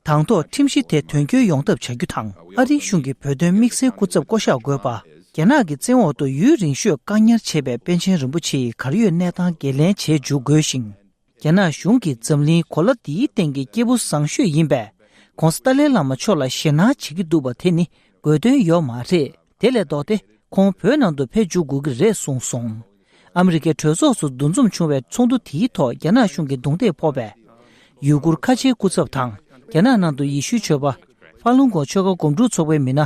དང་ཐོག་ཁྲིམས་གཞི་དེ་དོན་འཁྱོལ་ཡོང་ཐབས་བྱ་རྒྱུ་དང་། ཨ་རིའི་གཞུང་གིས་བོད་དོན་དམིགས་བསལ་སྐུ་ཚབ་བསྐོ་གཞག་དགོས་པ། རྒྱ་ནག་གི་བཙན་འོག་ཏུ་ཡུན་རིང་ཤོས་བཀག་ཉར་བྱས་པའི་པཎ་ཆེན་རིན་པོ་ཆེ་ཡི་གར་ཡོད་གནས་སྟངས་འགན་ལེན་བྱེད་འཇུག་དགོས་ཤིང་། རྒྱ་ནག་གཞུང་གིས་འཛམ་གླིང་གོ་ལ་འདིའི་སྟེང་གི་སྐྱེས་བུ་བཟང་ཤོས་ཡིན་པས། ྋགོང་ས་ཏཱ་ལའི་བླ་མ་མཆོག་ལ་ཞེད་སྣང་བྱེད་ཀྱི་འདུག་པ་དེ་ནི་དགོས་དོན་ཡོད་མ་རེད། དེ་ལས་ལྡོག་སྟེ་ཁོང་བོད་ནང་དུ་ཕེབས་འཇུག་དགོས་ཀྱི་རེད་གསུངས་སོང་། ཨ་མི་རི་ཀའི་གྲོས་ཚོགས་སུ་འདུ་འཛོམས་བྱུང་བའི་ཚོགས་འདུ་དེའི་ཐོག་རྒྱ་ནག་གཞུང་གིས་རྡུང་རྡེག་ཕོག་པས། ཡུ་གུར་ཁ་ཆེའི་སྐུ་ཚབ་དང་རྒྱ་ནག་ནང་དུ་ཡེ་ཤུའི་ཆོས་པ། ཧྥ་ལུང་གོ་ཆོལ་ཁ་སྒོམ་སྒྲུབ་ཚོགས་པའི་མི་སྣ།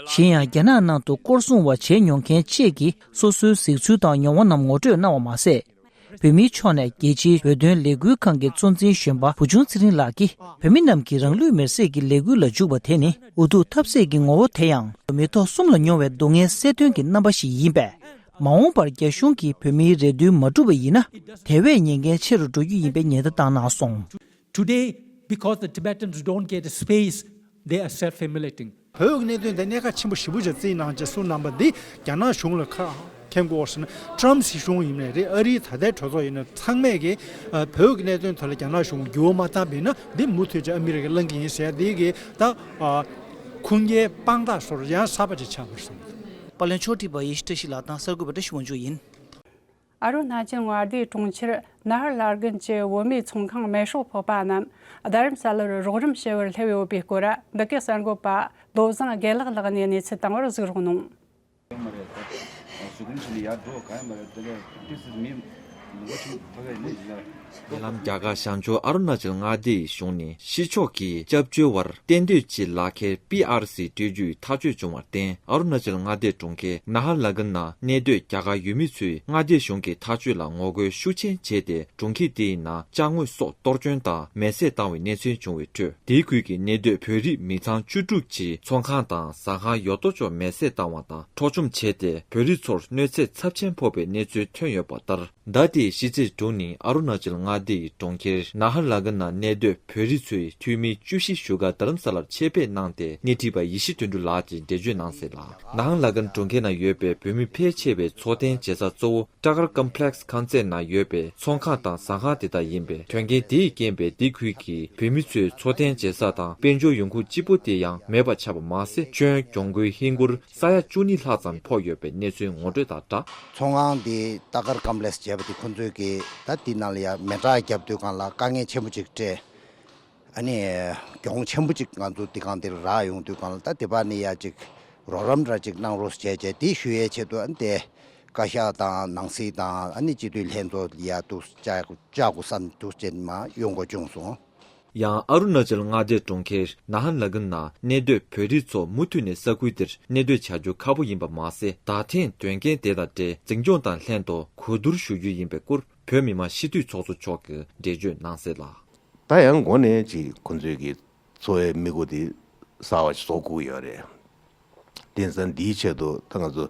གཞན་ཡང་རྒྱ་ནག་ནང་དུ་སྐོར་སྲུང་བ་བྱས་མྱོང་མཁན་བཅས་ཀྱིས་སོ་སོའི་གཟིགས་ཚུལ་དང་མྱོང་བ་རྣམས་ངོ་སྤྲོད་གནང་བ་མ་ཟད། བོད་མིའི་ཕྱོགས་ནས་རྒྱལ་སྤྱིའི་བོད་དོན་ལས་འགུལ་ཁང་གི་གཙོ་འཛིན་གཞོན་པ་བུ་ཆུང་ཚེ་རིང་ལགས་ཀྱིས། བོད་མི་རྣམས་ཀྱིས་རང་ལུས་མེར་སྲེག་གི་ལས་འགུལ་ལ་འཇུག་པ་དེ་ནི་འུ་ཐུག་ཐབས་ཟད་ཀྱི་ངོ་བོ་དེ་ཡང་མི་ཐོག་གསུམ་ལ་མྱོང་བའི་སྡུག་བསྔལ་སེལ་དོན་གྱི་རྣམ་པ་ཞིག་ཡིན་པས། མ་འོངས་པར་རྒྱ་གཞུང་གིས་བོད་མིའི་རེ་འདུན་མ་བསྒྲུབ་པ་ཡིན་ན། དེ་བས་ཉེན་ཁ་ཆེ་རུ་འགྲོ་རྒྱུ་ཡིན་པའི་ཉེན་བརྡ་བཏང་གནང་སོང་། Today, because the Tibetans don't get a space, they are self-immolating. བོད་ཀྱི་གནད་དོན་དེ་གནད་འགག་ཆེན་པོ་ཞེ་པོ་ཅིག་བརྩིས་གནང་བྱས་གསུངས་གནང་པ་འདི་རྒྱ་ནག་གཞུང་ལ་ཁ་འཁྱེར་དགོས་ཟེར་ན། ཀྲམ་སྲིད་གཞུང་ཡིན་ནའི་རེད། ཨ་རིའི་ད་ལྟའི་གྲོས་ཚོགས་ཡིན་ན་ཚང་མས་ཀྱིས་ཨ་བོད་ཀྱི་གནད་དོན་ཐོག་ལ་རྒྱ་ནག་གཞུང་འགྱུར་བ་མ་བཏང་པ་ཡིན་ན་འདི་མུ་མཐུད་ཀྱི་ཨ་མི་རི་ཀས་བླང་གི་ཡིན་ཟེར་ཡ་འདི་གི་ད་ཨ་ཁུངས་སྐྱེལ་དཔང་རྟགས་སོགས་ཡང་གསར་པ་ཅིག་ཆགས་པ་རེད་བསམ། པར་ལེན་ཕྱོགས་སྒྲིག་པ་ཡེ་ཤེས་བཀྲ་ཤིས་ལགས་དང་གསར་འགོད་པ་བཀྲ་ཤིས་དབང་ཕྱུག་ཡིན། ཨ་རུ་ན་ཅལ་མངའ་སྡེའི་གྲོང་ཁྱེར་ནཱ་ཧར་ལ་གན་གྱི་བོད་མིའི་ཚོང་ཁང་མེ་སྲེག་ཕོག་པ་རྣམས་རྡ་རམ་ས་ལར་རོགས་རམ་བྱེད་པར་སླེབས་ཡོད་པའི་སྐོར། འདི་གའི་གསར་འགོད་པ་བློ་བཟང་དགེ་ལེགས་ལགས་ནས་གནས་ཚུལ་བཏང་བར་གཟིགས་རོགས་གནང་། ཉེ་ལམ་རྒྱ་གར་བྱང་ཕྱོགས་ཨ་རུ་ན་ཅལ་མངའ་སྡེ་ཡི་གཞུང་ནས་ཕྱི་ཕྱོགས་ཀྱི་སྐྱབས་བཅོལ་བར་གཏན་སྡོད་ཀྱི་ལག་ཁྱེར་པི་ཨར་སི་སྤྲོད་རྒྱུའི་ཐག་གཅོད་བྱུང་བར་བརྟེན། ཨ་རུ་ན་ཅལ་མངའ་སྡེའི་གྲོང་ཁྱེར་ནཱ་ཧར་ལ་གན་ནང་གནས་སྡོད་རྒྱ་གར་ཡུལ་མི་ཚོས་མངའ་སྡེ་གཞུང་གི་ཐག་གཅོད་ལ་ངོ་རྒོལ་ཤུགས་ཆེན་བྱས་ཏེ། གྲོང་ཁྱེར་དེའི་ནང་ཅ་དངོས་སོགས་གཏོར་སྐྱོན་དང་མེ་བསྲེགས་བཏང་བའི་གནས་ཚུལ་བྱུང་བའི་ཁྲོད། དེའི་ཁུལ་གྱི་གནས་སྡོད་བོད་རིགས་མི་ཚང་བཅུ་དྲུག་ཅིག་ཚོང་ཁང་དང་ཟ་ཁང་ཡོད་དོ་ཅོག་མེ་བསྲེགས་བཏང་བ་དང་འཕྲོག་བཅོམ་བྱས་ཏེ། བོད་རིགས་ཚོར་གནོད་འཚེ་ཚབས་ཆེན་ཕོག་པའི་གནས་ཚུལ་ཐོན་ཡོད་པ་ལྟར། ཟླ་འདིའི་ཕྱི་ཚེས་དྲུག་ཉིན་ཨ་རུ་ན་ཅལ་མངའ་སྡེ་ཡི་གྲོང་ཁྱེར་ནཱ་ཧར་ལ་གན་ནང་གནས་སྡོད་བོད་རིགས་ཚོའི་འཐུས་མི་བཅུ་བཞི་བཞུགས་སྒར་རྡ་རམ་ས་ལར་ཆེད་ཕེབས་གནང་སྟེ། སྣེ་ཁྲིད་པ་ཡེ་ཤེས་དོན་གྲུབ་ལགས་ཀྱིས་འགྲེལ་བརྗོད་གནང་གསལ་ལ། ནཱ་ཧར་ལ་གན་གྲོང་ཁྱེར་ནང་ཡོད་པའི་བོད་མི་ཕལ་ཆེ་བའི་འཚོ་རྟེན་བྱེད་ས་གཙོ་བོ་ཀྲ་གར་ཀམ་པི་ལེགས་ཁང་ཚན་ནང་ཡོད་པའི་ཚོང་ཁང་དང་ཟ་ཁང་དེ་དག་ཡིན་པས། དོན་རྐྱེན་དེས་རྐྱེན་པས་འདི་ཁུལ་གྱི་བོད་མི་ཚོའི་འཚོ་རྟེན་བྱེད་ས་དང་དཔལ་འབྱོར་ཡོང་ཁུངས་གཅིག་པུ་དེ་ཡང་མེད་པ་ཆགས་པ་མ་ཟད། ཁྱོན་གྱོང་གུན་ཧིན་སྒོར་ས་ཡ་བཅུ་གཉིས་ལྷག་ཙམ་ཕོག་ཡོད་པའི་གནས་ཚུལ་ངོ་སྤྲོད་དང་སྦྲགས། ཚོང་ཁང་འདི་ཏཱ་ཀར་ཀམ་པི་ལེགས་ཟེར་བ་དེ་ཁོང་ཚོས་ཀྱིས་ད་འདི་ནང་ལ་ཡ་མེ་སྲེག་བརྒྱབ་དུས་སྒང་ལ་དཀའ་ངལ་ཆེན་པོ་ཅིག་འཕྲད། ཨ་ནི་གྱོང་ཆེན་པོ་ཅིག་ང་ཚོ་འདི་སྒང་འདིར་རག་ཡོང་དུས་སྒང་ལ་ད་དེ་བར་ནི་ཡ་ཅིག་རོགས་རམ་འདྲ་ཅིག་གནང་རོགས་བྱས་བྱས་དེ་ཞུ་ཡའི་ཆེད་དུ་ཨ་ནི་དེ་བཀའ་ཤག་དང་ནང་སྲིད་དང་ཨ་ནི་སྤྱི་འཐུས་ལྷན་ཚོགས་ལ་ཡ་འདུག་བཅར་བཅར་དགོས་བསམ་འདུག་ཅེས་མ་ཡོང་དགོས་བྱུང་སོང་། ཡང་ཨ་རུ་ན་ཅལ་མངའ་སྡེའི་གྲོང་ཁྱེར་ནཱ་ཧར་ལ་གན་ནང་གནས་སྡོད་བོད་རིགས་ཚོ་མུ་མཐུད་ནས་ས་ཁུལ་དེར་གནས་སྡོད་བྱ་རྒྱུ་ཁག་པོ་ཡིན་པ་མ་ཟད། ད་ཐེངས་དོན་རྐྱེན་དེ་དང་འབྲེལ་འཛིན་སྐྱོང་དང་ལྷན་དུ་གོ་བསྡུར་ཞུ་རྒྱུ་ཡིན་པའི་སྐོར་བོད་མི་མང་སྤྱི་འཐུས་ཚོགས་གཙོ་མཆོག་གིས་འགྲེལ་བརྗོད་གནང་གསལ་ལ། ད་ཡང་འགོ་ནས་ཅིག་ཁོང་ཚོས་ཀྱི་འཚོ་བའི་དམིགས་སྒོ་དེ་གསར་བ་ཞིག་བཟོ་དགོས་ཡོད་རེད། དེང་སང་འདིའི་ཆེད་དུ་ད་ང་ཚོ་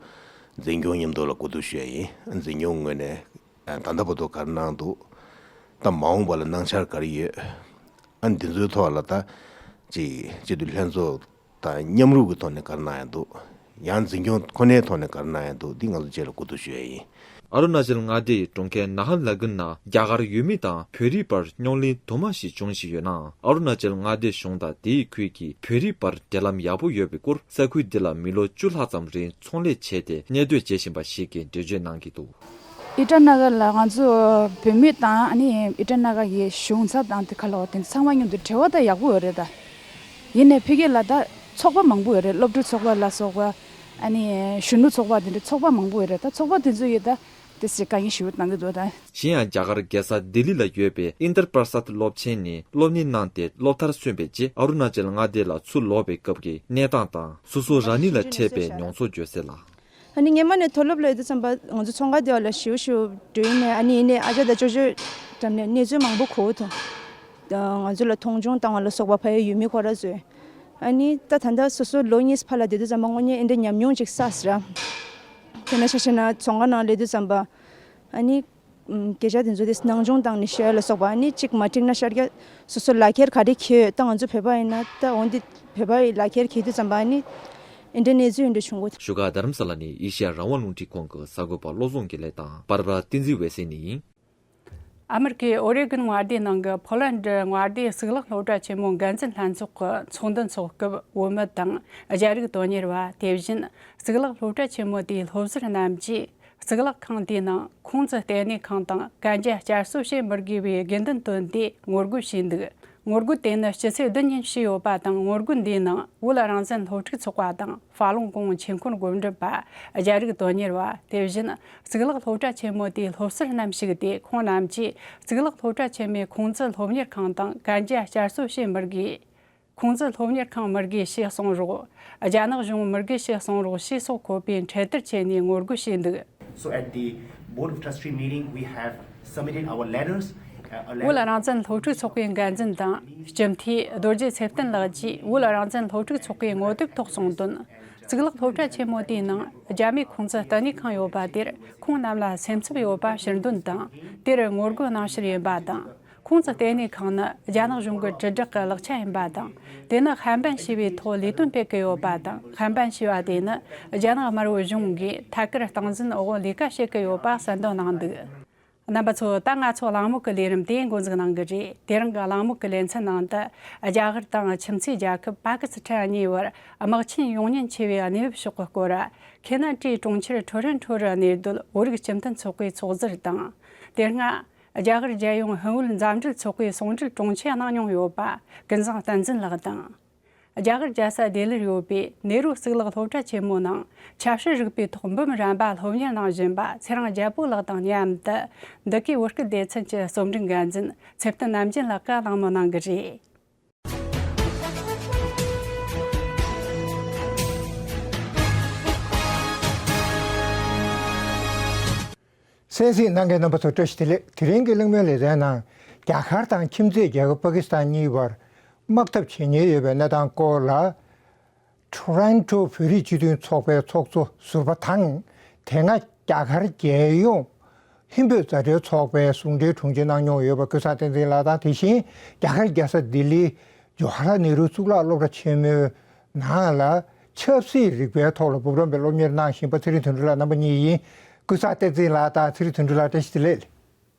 འཛིན་སྐྱོང་མཉམ་དུ་ལ་གོ་བསྡུར་ཞུ་ཡ་ཡིན། འཛིན་སྐྱོང་ངོས་ནས་ད་ལྟ་བར་དུ་ག་རེ་གནང་འདུག་ད་མ་འོངས་པ་ལ་གནང་འཆར་ག་རེ་ཡོད། ཨ་འདི་ཚོའི་ཐོག་ལ་ད་ཅིག་སྤྱི་འཐུས་ལྷན་ཚོགས་དང་མཉམ་རུབ་ཀྱི་ཐོག་ནས་ག་རེ་གནང་ཡ་འདུག་ཡང་འཛིན་སྐྱོང་ཁོ་ནའི་ཐོག་ནས་ག་རེ་གནང་ཡ་འདུག་འདི་ང་ཚོ་བཅས་ལ་གོ་བསྡུར་ཞུ་ཡ་ཡིན། ཨ་རུ་ན་ཅལ་མངའ་སྡེ་ཡི་གྲོང་ཁྱེར་ནཱ་ཧར་ལ་གན་ནང་རྒྱ་གར་ཡུལ་མི་དང་བོད་རིགས་བར་རྙོག་གླེང་དུ་མ་ཞིག་འབྱུང་བཞིན་ཡོད་ནའང་། ཨ་རུ་ན་ཅལ་མངའ་སྡེ་གཞུང་དང་དེའི་ཁུལ་གྱི་བོད་རིགས་བར་འབྲེལ་ལམ་ཡག་པོ་ཡོད་པའི་སྐོར། ས་ཁུལ་འདི་ལ་མི་ལོ་བཅུ་ལྷག་ཙམ་རིང་ཚོང་ལས་བྱས་ཏེ་གནས་སྡོད་བྱེད་བཞིན་པ་ཞིག་གིས་འགྲེལ་བརྗོད་གནང་གི་འདུག་ཨི་ཊ་ན་གར་ལ་ང་ཚོ་བོད་མི་དང་ཨ་ནི་ཨི་ཊ་ན་གར་གྱི་གཞུང་ཚབ་དང་དེ་ག་ལ་བ་དེ་ཚང་མ་མཉམ་དུ་འབྲེལ་བ་ད་ཡག་པོ་ཡོད་རེད་ད། ཡིན་ནའི་ཕ་གི་ལ་ད་ཚོགས་པ་མང་པོ་ཡོད་རེད། སློབ་ཕྲུག་ཚོགས་པ་ལ་སོགས་པ་ཨ་ནི་གཞོན་ནུ་ཚོགས་པ་དེ་འདྲའི་ཚོགས་པ་མང་པོ་ཡོད་རེད། ད་ཚོགས་པ་དེ་ཚོ་ཡིས་ད་དེ་ཚོས་དཀའ་ངལ་ཞེ་པོ་གནང་གི་འདུག་ད། གཞན་ཡང་རྒྱ་གར་རྒྱལ་ས་ལྡི་ལི་ལ་ཡོད་པའི་ཨིན་དར་པར་སཱད་སློབ་ཆེན་ནས་སློབ་གཉེར་གནང་སྟེ་སློབ་མཐར་སོན་པའི་རྗེས་ཨ་རུ་ན་ཅལ་མངའ་སྡེ་ལ་ཚུར་ལོག་པའི་སྐབས་ཀྱི་གནས་སྟངས་དང་། སོ་སོ་རང་ཉིད་ལ་འཕྲད་པའི་མྱོང་ཚོར་བརྗོད་གསལ་ལ། ཨ་ནི་སྔོན་མ་ནས་མཐོ་སློབ་ལ་ཡོད་དུས་ཙམ་པ་ང་ཚོ་ཚོང་ཁང་དེ་བ་ལ་ཞེ་པོ་ཞེ་པོ་འགྲོ་ཡིན་ནའི་ཨ་ནི་ཡིན་ནའི་ཨ་ཅག་དང་ཅོ་ཅོ་འགྲམ་ནས་གནས་ཚུལ་མང་པོ་གོ་གི་འདུག་ང་ཚོ་ལ་མཐོང་ཆུང་བཏང་བ་ལ་སོགས་པ་ཕ་ཡུལ་ཡུལ་མི་ཁོ་ར་ཚོས། ཨ་ནི་ད་ད་ལྟ་སོ་སོ་ལོ་གཉིས་ཕར་ལ་བསྡད་དུས་ཙམ་པ་དངོས་གནས་ཨེ་འདྲ་ཉམས་མྱོང་ཅིག་བསགས་ཟེར། དཔེར་ན་ཆ་བཞག་ན་རྫོང་ཁ་ནང་སླེབས་དུས་ཙམ་པ། ཨ་ནི་སྐད་ཆ་དེ་ཚོ་དེ་སྣང་ཆུང་བཏང་ནས་བཤད་ལ་སོགས་པ། ཨ་ནི་གཅིག་མ་འགྲིག་ན་ཤར་རྒྱག་སོ་སོ་ལག་ཁྱེར་ག་རེ་འཁྱེར་ཡོད། ད་ང་ཚོ་བོད་པ་ཡིན་ན་ད་འོན་ཏེ་བོད་པ་ཡི་ལག་ཁྱེར་འཁྱེར་དུས་ཙམ་པ་ཨ་ནི་ཨེ་འདྲ་གནས་ཚུལ་ཨེ་འདྲ་བྱུང་གོ། བཞུགས་སྒར་རྡ་རམ་ས་ལ་ནས་ཨེ་ཤེ་ཡ་རང་དབང་རླུང་འཕྲིན་ཁང་གི་གསར་འགོད་པ་བློ་བཟང་དགེ་ལེགས་དང་པར་པ་བསྟན་འཛིན་འོད་ཟེར་ནས། ཨ་མི་རི་ཀའི་ཨོ་རེ་གོན་མངའ་སྡེའི་ནང་གི་ཕོ་ལན་ཌི་མངའ་སྡེའི་གཙུག་ལག་སློབ་གྲྭ་ཆེན་མོའི་འགན་འཛིན་ལྷན་ཚོགས་ཀྱི་ཚོགས་འདུ་འཚོགས་སྐབས། བོད་མི་དང་རྒྱ་རིགས་དོན་གཉེར་བ། དེ་བཞིན་གཙུག་ལག་སློབ་གྲྭ་ཆེན་མོ་དེའི་སློབ་ཟུར་རྣམས་ཀྱིས་གཙུག་ལག་ཁང་དེའི་ནང་ཁུང་ཙི་ལྟེ་གནས་ཁང་དང་གན་རྒྱ་བསྐྱར་གསོ་བྱེད་མི་དགོས་པའི་དགོས་འདུན་བཏོན་ཏེ་ངོ་རྒོལ་བྱས་འདུག། ངོ་རྒོལ་དེ་ནི་སྤྱི་ཚེས་བདུན་ཉིན་བྱས་ཡོད་པ་དང་། ངོ་རྒོལ་འདིའི་ནང་བོད་རང་བཙན་སློབ་ཕྲུག་ཚོགས་པ་དང་། ཧྥ་ལུང་ཀོང་ཆོས་འཁོར་འགོ་ཁྲིད་པ། རྒྱ་རིགས་དོན་གཉེར་བ། དེ་བཞིན་གཙུག་ལག་སློབ་གྲྭ་ཆེན་མོ་དེའི་སློབ་ཟུར་རྣམས་ཞུགས་ཏེ། ཁོང་རྣམས་ཀྱིས་གཙུག་ལག་སློབ་གྲྭ་ཆེན་མོའི་ཁུང་ཙི་སློབ་གཉེར་ཁང་དང་གན་རྒྱ་བསྐྱར་གསོ་བྱེད་མི་དགོས། ཁུང་ཙི་སློབ་གཉེར་ཁང་མི་དགོས་ཞེས་གསུངས་རོགས། རྒྱ་ནག་གཞུང་མི་དགོས་ཞེས་གསུངས་རོགས་ཞེས་སོགས་འཁོད་པའི་འཕྲེད་དར་ཕྱེ་ནས་ངོ་རྒོལ་བྱས་འདུག། So at the Board of Trustee meeting, we have submitted our letters. Uh, a letter. བོད་རང་བཙན་སློབ་ཕྲུག་ཚོགས་པའི་འགན་འཛིན་དང་སྤྱི་འཐུས་རྡོ་རྗེ་ཚེ་བརྟན་ལགས་ཀྱིས་བོད་རང་བཙན་སློབ་ཕྲུག་ཚོགས་པའི་ངོ་དེབ་ཐོག་གསུངས་དོན། གཙུག་ལག་སློབ་གྲྭ་ཆེན་མོ་དེའི་ནང་རྒྱ་མིའི་ཁུང་ཙི་ལྟེ་གནས་ཁང་ཡོད་པ་དེར་ཁོང་རྣམས་ལ་སེམས་འཚབ་ཡོད་པ་ཕྱིར་འདོན་དང་། དེར་ངོ་རྒོལ་གནང་ཕྱིར་ཡིན་པ་དང་། ཁུང་ཙི་ལྟེ་གནས་ཁང་ནི་རྒྱ་ནག་གཞུང་གི་དྲིལ་བསྒྲགས་ཀྱི་ལག་ཆ་ཡིན་པ་དང་། དེ་ནི་ཧན་པན་ཞེས་པའི་ཐོག་ལས་དོན་སྤེལ་གྱི་ཡོད་པ་དང་། ཧན་པན་ཞེས་པ་དེ་ནི་རྒྱ་ནག་དམར་པོའི་གཞུང་གིས་ཐད་ཀར་སྟངས་འཛིན་འོག་ལས་ཀ་བྱེད་ཀྱི་ཡོད་པ་གསལ་འདོན་གནང་འདུག། རྣམ་པ་ཚོ། ད་ང་ཚོ་གླེང་མོལ་གྱི་ལས་རིམ་དེ་འགོ་འཛུགས་གནང་གི་རེད། དེ་རིང་གི་གླེང་མོལ་གྱི་ལེ་ཚན་ནང་དུ། རྒྱ་གར་དང་ཁྱིམ་མཚེས་རྒྱལ་ཁབ་པ་ཀི་སི་ཐན་གཉིས་བར་དམག་ཆེན་ཡོང་ཉེན་ཆེ་བའི་གནས་བབ་ཕྱོགས་ཀྱི་སྐོར། ཁེ་ན་ཏྲིའི་གྲོང་ཁྱེར་ཁྲོ་རན་ཁྲོ་རུ་གནས་སྡོད་བོད་རིགས་སྤྱི་མཐུན་ཚོགས་པའི་ཚོགས་ཟུར་དང་། དེ་སྔ། རྒྱ་གར་རྒྱལ་ཡོངས་ཧིན་བོད་མཛའ་འབྲེལ་ཚོགས་པའི་ཟུང་འབྲེལ་དྲུང་ཆེ་གནང་མྱོང་ཡོད་པ་ཀུན་བཟང་བསྟན་འཛིན་ལགས་དང་། རྒྱ་གར་རྒྱལ་ས་ལྡི་ལིར་ཡོད་པའི་ནེ་རུ་གཙུག་ལག་སློབ་གྲྭ་ཆེན་མོའི་ནང་ཆབ་སྲིད་རིག་པའི་ཐོག་འབུམ་རམས་པ་སློབ་གཉེར་གནང་བཞིན་པ་ཚེ་རིང་རྒྱལ་པོ་ལགས་དང་མཉམ་དུ། འདི་གའི་བོད་སྐད་སྡེ་ཚན་གྱི་རྩོམ་སྒྲིག་འགན་འཛིན་ཚེ་བརྟན་ནམ་རྒྱུན་ལགས་ཀྱིས་གླེང་མོལ་གནང་གི་རེད། གསན་གཟིགས་གནང་མཁན་རྣམ་པ་ཚོ་བཀྲ་ཤིས་བདེ་ལེགས། དེ་རིང་གི་གླེང་མོལ་ལེ་ཚན་ནང་རྒྱ་གར་དང་ཁྱིམ་མཚེས་རྒྱལ་ཁབ་པ་ཀི་སི་ཐན་གཉིས་བར་དམག་འཐབ་བྱེད་ཉེན་ཡོད་པའི་གནས་སྟངས་སྐོར་ལ། ཊོ་རོན་ཊོ་བོད་རིགས་སྤྱི་མཐུན་ཚོགས་པའི་ཚོགས་གཙོ་ཟུར་པ་དང་། དེ་སྔ་རྒྱ་གར་རྒྱལ་ཡོངས་ཧིན་བོད་མཛའ་འབྲེལ་ཚོགས་པའི་ཟུང་འབྲེལ་དྲུང་ཆེ་གནང་མྱོང་ཡོད་པ་ཀུན་བཟང་བསྟན་འཛིན་ལགས་དང་། དེ་བཞིན་རྒྱ་གར་རྒྱལ་ས་ལྡི་ལིའི་ཇོ་ཧ་ར་ནེ་རུ་གཙུག་ལག་སློབ་གྲྭ་ཆེན་མོའི་ནང་ལ་ཆབ་སྲིད་རིག་པའི་ཐོག་ལ་འབུམ་རམས་པའི་སློབ་གཉེར་གནང་བཞིན་པ་ཚེ་རིང་དོན་གྲུབ་ལགས་རྣམ་པ་གཉིས་ཡིན། ཀུན་བཟང་བསྟན་འཛིན་ལགས་དང་ཚེ་རིང་དོན་གྲུབ་ལགས། བཀྲ་ཤིས་བདེ་ལེགས།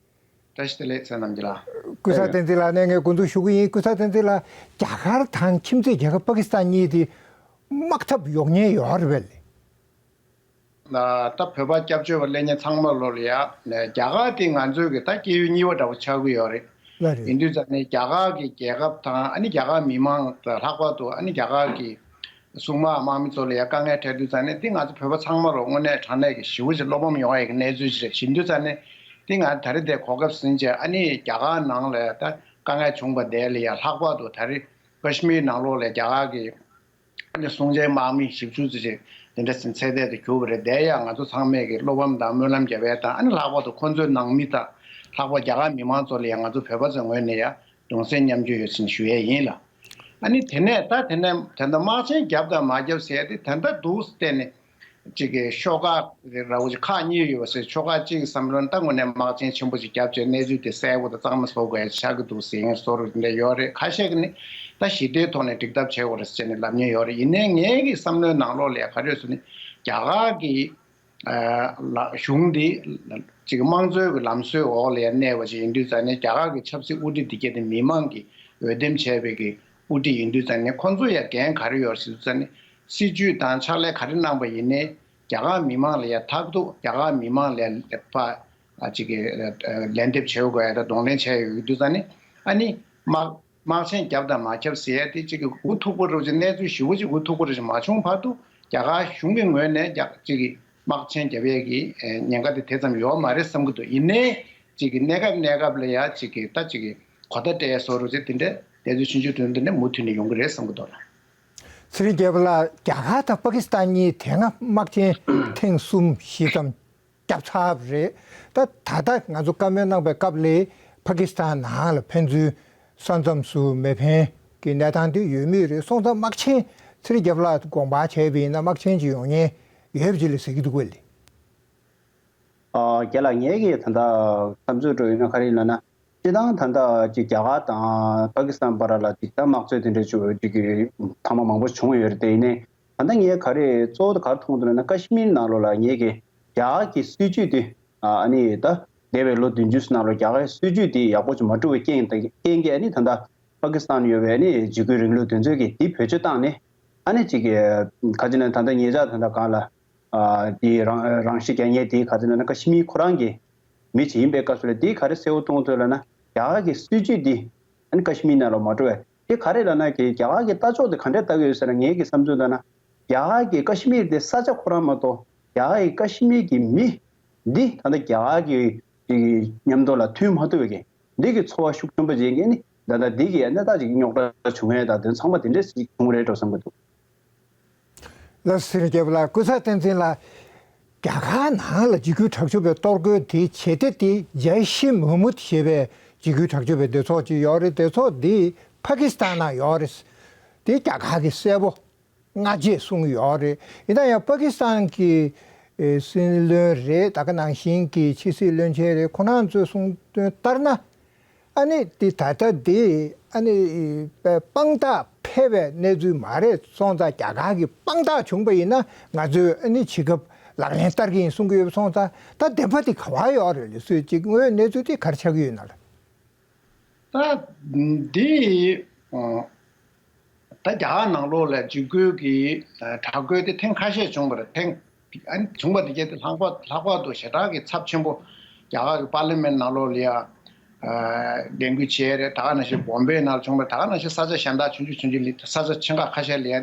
བཀྲ་ཤིས་བདེ་ལེགས་ཚེ་རིང་རྣམ་རྒྱལ་ལགས། ཀུན་བཟང་བསྟན་འཛིན་ལགས་ནས་ངས་འགོ་འཛུགས་ཞུ་གི་ཡིན། ཀུན་བཟང་བསྟན་འཛིན་ལགས། རྒྱ་གར་དང་ཁྱིམ་མཚེས་རྒྱལ་ཁབ་པ་ཀི་སི་ཐན་གཉིས་དེ་དམག་འཐབ་ཡོང་ཉེན་ཡོད་རེད་པས། ད་བོད་པ་སྐྱབས་བཅོལ་བ་སླེབས་མཁན་ཚང་མ་ལོ་ལ་ཡ་རྒྱ་གར་དེ་ང་ཚོའི་གི་ད་སྐྱེ་ཡུལ་གཉིས་པ་འདྲ་བོ་ཆགས་ཀྱི་ཡོད་རེད། ལགས་རེད། ཡིན་དུས་ཙང་ནས་རྒྱ་གར་གྱི་རྒྱལ་ཁབ་དང་། ཨ་ནི་རྒྱ་གར་མི་མང་དང་། ལྷག་པར་དུ་ཨ་ནི་རྒྱ་གར་གྱི་སྲུང་དམག་དམག་མི་ཚོ་ལ་ཡང་དཀའ་ངལ་འཕྲད་དུས་ཙང་ནས། འདི་ང་ཚོ་བོད་པ་ཚང་མ་ལ་དངོས་གནས་དྲང་གནས་ཀྱི་ཞེ་པོ་ཅིག་བློ་ཕམ་ཡོང་ཡ་གི་གནས་ཚུལ་ཅིག་རེད། བྱེད་དུས་ཙང་ནས་འདི་ང་ད་རེས་དེ་གོ་སྐབས་ཟིན་བྱས། ཨ་ནི་རྒྱ་གར་ནང་ལ་ད་དཀའ་ངལ་བྱུང་བ་དེ་ལ་ཡང་། ལྷག་པར་དུ་ད་རེས་ཀ་ཤི་མིར་ནང་ལོགས་ལ་རྒྱ་གར་གྱི་ཨ་ནི་སྲུང་བྱའི་དམག་མི་བཞི་བཅུ་ཙམ་ཅིག་འདི་འདྲ་ཚེ་འདས་དུ་གྱུར་བ་རེད། དེ་ཡང་ང་ཚོ་ཚང་མས་ཀྱི་བློ་ཕམ་དང་སྨོན་ལམ་རྒྱབ་ཡས་དང་། ཨ་ནི་ལྷག་པར་དུ་ཁོང་ཚོའི་ནང་མི་དང་། ལྷག་པར་རྒྱ་གར་མི་མང་ཚོ་ལ་ཡང་ང་ཚོ་བོད་པ་ཚོའི་ངོས་ནས་ཡང་གདུང་སེམས་མཉམ་སྐྱེད་ཡོད་ཟེར་ཞུ་ཡས་ཡིན་ལགས། ཨ་ནི་དེ་ནས་ད་དེ་ནས་ད་ལྟ་དམག་ཆེན་བརྒྱབ་དང་མ་བརྒྱབ་ཟེར་ཡས་དེ་ད་ལྟ་འདུག་བལྟས་ནས། གཅིག་གི་ཤོག་ཁག་ར་བོ་ཅིག་ཁག་གཉིས་ཡོད་པ་ཟེར། ཤོག་ཁག་གཅིག་གི་བསམ་བློ་ནི་ད་དངོས་གནས་དམག་ཆེན་ཆེན་པོ་ཅིག་བརྒྱབ་བྱས་གནས་ཚུལ་དེ་གསལ་པོ་དང་གཙང་མ་བཟོ་དགོས་ཡ་ཆགས་ཀྱི་འདུག་ཟེར་ཡིན་བཟོ་འདྲ་ཡོད་རེད། ཁ་ཤས་ཀྱིས་ནི་ད་ཞི་བདེའི་ཐོག་ནས་འགྲིག་ཐབས་བྱེད་དགོས་རེད་ཟེར་ནས་ལབ་མཁན་ཡོད་རེད། ཡིན་ནའི་ངའི་གི་བསམ་བློའི་ནང་ལོགས་ལ་ཡ་ག་རེ་ཟེར་ན། རྒྱ་གར་གྱི་ཨ་ལ་གཞུང་འདི་ཅིག་དམངས་གཙོའི་གི་ལམ་སྲོལ་འོག་ལ་ཡ་གནས་པ་ཅིག་ཡིན་དུས་ཙང་ནས། རྒྱ་གར་གྱི་ཆབ་སྲིད་དབུ་ཁྲིད་འདི་གས་དེ་མི་མང་གིས་འོས་འདེམས་བྱས་པའི་གི་དབུ་ཁྲིད་ཡིན་དུས་ཙང་ནས། ཁོང་ཚོ་ཡ་འགན་ག་རེ་ཡོད་ཟེར་དུས་ཙང་ནས། སྲིད་ཇུས་དང་ཕྱག་ལས་ག་རེ་གནང་པ་ཡིན་ནའི་རྒྱ་གར་མི་མང་ལ་ཡ་མཐར་ཐུག་རྒྱ་གར་མི་མང་ལ་ཡ་ལེགས་པ་ཅིག་གི་ལན་འདེབས་བྱེད་དགོས་ཡ་དང་གདོང་ལེན་བྱས་ཡོད་དུས་ཙང་ནས། ཨ་ནི་དམག་དམག་ཆེན་བརྒྱབ་དང་མ་བརྒྱབ་ཟེར་ཡ་དེ་ཅིག་གི་འུ་ཐུག་པོ་རུ་ཅིག་གནས་ཚུལ་ཞེ་པོ་ཅིག་འུ་ཐུག་པོ་རུ་ཅིག་མ་བྱུང་བར་དུ། རྒྱ་གར་གཞུང་གི་ངོས་ནས་རྒྱ་ཅིག་གི་དམག་ཆེན་བརྒྱབ་ཡས་ཀྱི་ཨེ་ཉེན་ཁ་དེ་དེ་ཙམ་ཡོད་མ་རེད་བསམ་གྱི་འདུག། ཡིན་ནའི་ཅིག་གི་གནས་སྐབས་གནས་སྐབས་ལ་ཡ་ཅིག་གི་ད་ཅིག་གི་གོ་བརྡ་སྤྲད་བཟོ་འདྲ་ཅིག་དེ་འདྲ་གནས་ཚུལ་ཆུང་ཆུང་དེ་འདྲ་མུ་མཐུད་ནས་ཡོང་གི་རེད་བསམ་གྱི་འདུག་ལགས། ཚེ་རིང་རྒྱལ་པོ་ལགས། རྒྱ་གར་དང་པ་ཀི་སི་ཐན་གཉིས་དེ་སྔ་དམག་ཆེན་ཐེངས་གསུམ་བཞི་ཙམ་བརྒྱབ་ཚར་བ་རེད། ད་ད་ལྟ་ང་ཚོ་བཀའ་མོལ་གནང་པའི་སྐབས་ལ་པ་ཀི་སི་ཐན་ནང་ལ་ཕན་ཚུན་ ས་མཚམས་སུ་མེ་འཕེན་གྱི་གནས་སྟངས་དེ་ཡོད་མུས་རེད། སོང་ཙང་དམག་ཆེན་ཚེ་རིང་རྒྱལ་པོ་ལགས་དགོངས་པ་བྱས་པ་ཡིན་ན་དམག་ཆེན་ཅིག་ཡོང་ཉེན་ཡོད་པ་ཅིག་ལ་ཟེར་གྱི་འདུག་གས། ཨ། རྒན་ལགས། ངའི་གི་ད་ལྟ་བསམ་ཚུལ་འདྲ་ཡིན་ན་ག་རེ་ཡིན་ལབ་ན། སྤྱིར་བཏང་ད་ལྟ་ཅིག་རྒྱ་གར་དང་པ་ཀི་སི་ཐན་བར་ལ་ཅིག་ད་དམག་རྩོད་དེ་འདྲ་བྱུང་ཡོད་ཅིག་གི་ཐེངས་མ་མང་པོ་བྱུང་ཡོད་རེད་དེ། ཡིན་ནའི་ད་ལྟ་ངས་ག་རེ་གཙོ་བོ་དེ་ག་རེ་མཐོང་འདུག་ལབ་ན། ཀ་ཤི་མིར་ནང་ལོགས་ལ་ངས་གི་རྒྱ་གར་གི་སྲིད་ཇུས་དེ། ཨ་ནི་ད་འདས་པའི་ལོ་བདུན་ཅུ་ནང་ལོགས་རྒྱ་གར་སྲིད་ཇུས་དེ་ཡག་པོ་ཅིག་མ་གྲུབ་པའི་རྐྱེན་དང་རྐྱེན་གྱིས། ཨ་ནི་ད་ལྟ་པ་ཀི་སི་ཐན་ཡོད་པའི་ཨ་ནི་འཇིགས་སྐུལ་རིང་ལུགས་དེ་ཚོས་གི་དེ་བེད་སྤྱོད་བཏང་ནས། ཨ་ནི་ཅིག་གི་ག་ཅི་ན་ད་ལྟ་ཉེ་ཆར་ད་ལྟ་གང་ལ། ཨ། དེའི་རང་རང་ཤི་རྒྱག་མཁན་དེའི་ག་ཚོད་ན་ཀ་ཤི་མིར་ཁོ་རང་གི་མི་ཅིག་ཡིན་པའི་སྐབས་སུ་ལ། དེའི་ག་རེ་གསལ་པོ་མཐོང་ཐུབ་ལབ་ན། རྒྱ་གར་གྱི་སྲིད་ཇུས་འདི་ཨ་ནི་ཀ་ཤི་མིར་ནང་ལ་མ་འགྲོ་བས། དེ་ག་རེ་ལབ་ན། གི་རྒྱ་གར་གྱི་ལྟ་ཕྱོགས་དེ་ག་འདྲས་ལྟ་གི་ཡོད་ཟེར་ན། ངའི་གི་བསམ་ཚུལ་ལྟར་ན། རྒྱ་གར་གྱི་ཀ་ཤི་མིར་དེ་ས་ཆ་ཁོ་རང་མ་གཏོགས། རྒྱ་གར་གྱི་ཀ་ཤི་མིར་གྱི་མི་འདི་ད་ལྟ་རྒྱ་གར་གྱི་གི་མཉམ་དུ་ལ་མཐུན་མ་ཐུབ་པའི་གི་འདི་གི་ཚོར་བ་ཤུགས་ཆེན་པོ་ཅིག་གིས་ནི། ད་ལྟ་འདི་གི་གནས་སྟངས་ཅིག་རྙོག་དྲ་བྱུང་ཡས་དང་དེ་ཚང་མ་དེ་འདྲས་ཞིག་བྱུང་རེད་འགྲོ་བསམ་གྱི་འདུག། ལགས་སོ། ཚེ་རིང་རྒྱལ་པོ་ལགས། ཀུན་བཟང་བསྟན་འཛིན་ལགས། རྒྱ་གར་ནང་ལ་འཇིགས་སྐུལ་དྲག་སྤྱོད་པའི་གཏོར་རྒོལ་དེ་བྱེད་སྡེ་དེ་ཇའི་ཤི་མོ་མུད་ཞེས་པའི་འཇིགས་སྐུལ་དྲག་སྤྱོད་པའི་སྡེ་ཚོགས་ཅིག་ཡོད་རེད། སྡེ་ཚོགས་འདི་ཕ་ཀི་སི་ཐན་ནང་ཡོད་རེད། དེ་རྒྱ་གར་གྱི་གསལ་པོ་སྔ་རྗེས་གསུངས་ཡོད་རེད། ཡིན་ན་ཡང་པ་ཀི་སི་ཐན་གྱི་ཨེ་སྲིད་བློན་རེད། ད་ག་ནང་བཞིན་གྱི་ཕྱི་སྲིད་བློན་ཆེན་རེད། ཁོང་རྣམ་ཚོས་གསུངས་དོན་ལྟར་ན། ཨ་ནི་དེ་ད་ལྟ་དེ་ཨ་ནི་དཔང་རྟགས་ཕེབས་པའི་གནས་ཚུལ་མ་རེད། སོང་ཙང་རྒྱ་གར་གྱི་དཔང་རྟགས་བྱུང་པ་ཡིན་ན་ང་ཚོས་ཨ་ནི་ཇི་སྐབས་ལག་ལེན་བསྟར་གྱི་ཡིན་གསུང་གི་ཡོད་པ་སོང་ཙང་། ད་བདེན་པ་དེ་ག་པར་ཡོད་རེད། ལགས་སོ། ཅིག་དངོས་ཡོད་གནས་ཚུལ་དེ་ག་རེ་ཆགས་ཀྱི་ཡོད་ན་ལགས། ད་འདི། ད་རྒྱ་གར་ནང་ལོགས་ལ་འཇིགས་སྐུལ་གྱི་དྲག་རྒོལ་དེ་ཐེངས་ཁ་ཤས་བྱུང་བ་རེད། ཐེངས་ཨ་ནི་བྱུང་བ་དེ་གལ་ཏེ་ལྷག་པར་ལྷག་པར་དུ་ཞེ་དྲག་གི་ཚབས་ཆེན་པོ། རྒྱ་གར་གྱི་པར་ལི་མེན་ནང་ལོགས་ལ་ཡ་ལས་འགུལ་བྱས་རེད། ད་ག་ནང་བཞིན་བོམ་བེ་ནང་ལ་བྱུང་བ་རེད། ད་ག་ནང་བཞིན་ས་ཆ་གཞན་དག་ཆུང་ཆུང་ཆུང་ཆུང་ལ། ས་ཆ་ཆེ་ཁག་ཁ་ཤས་ལ་ཡ་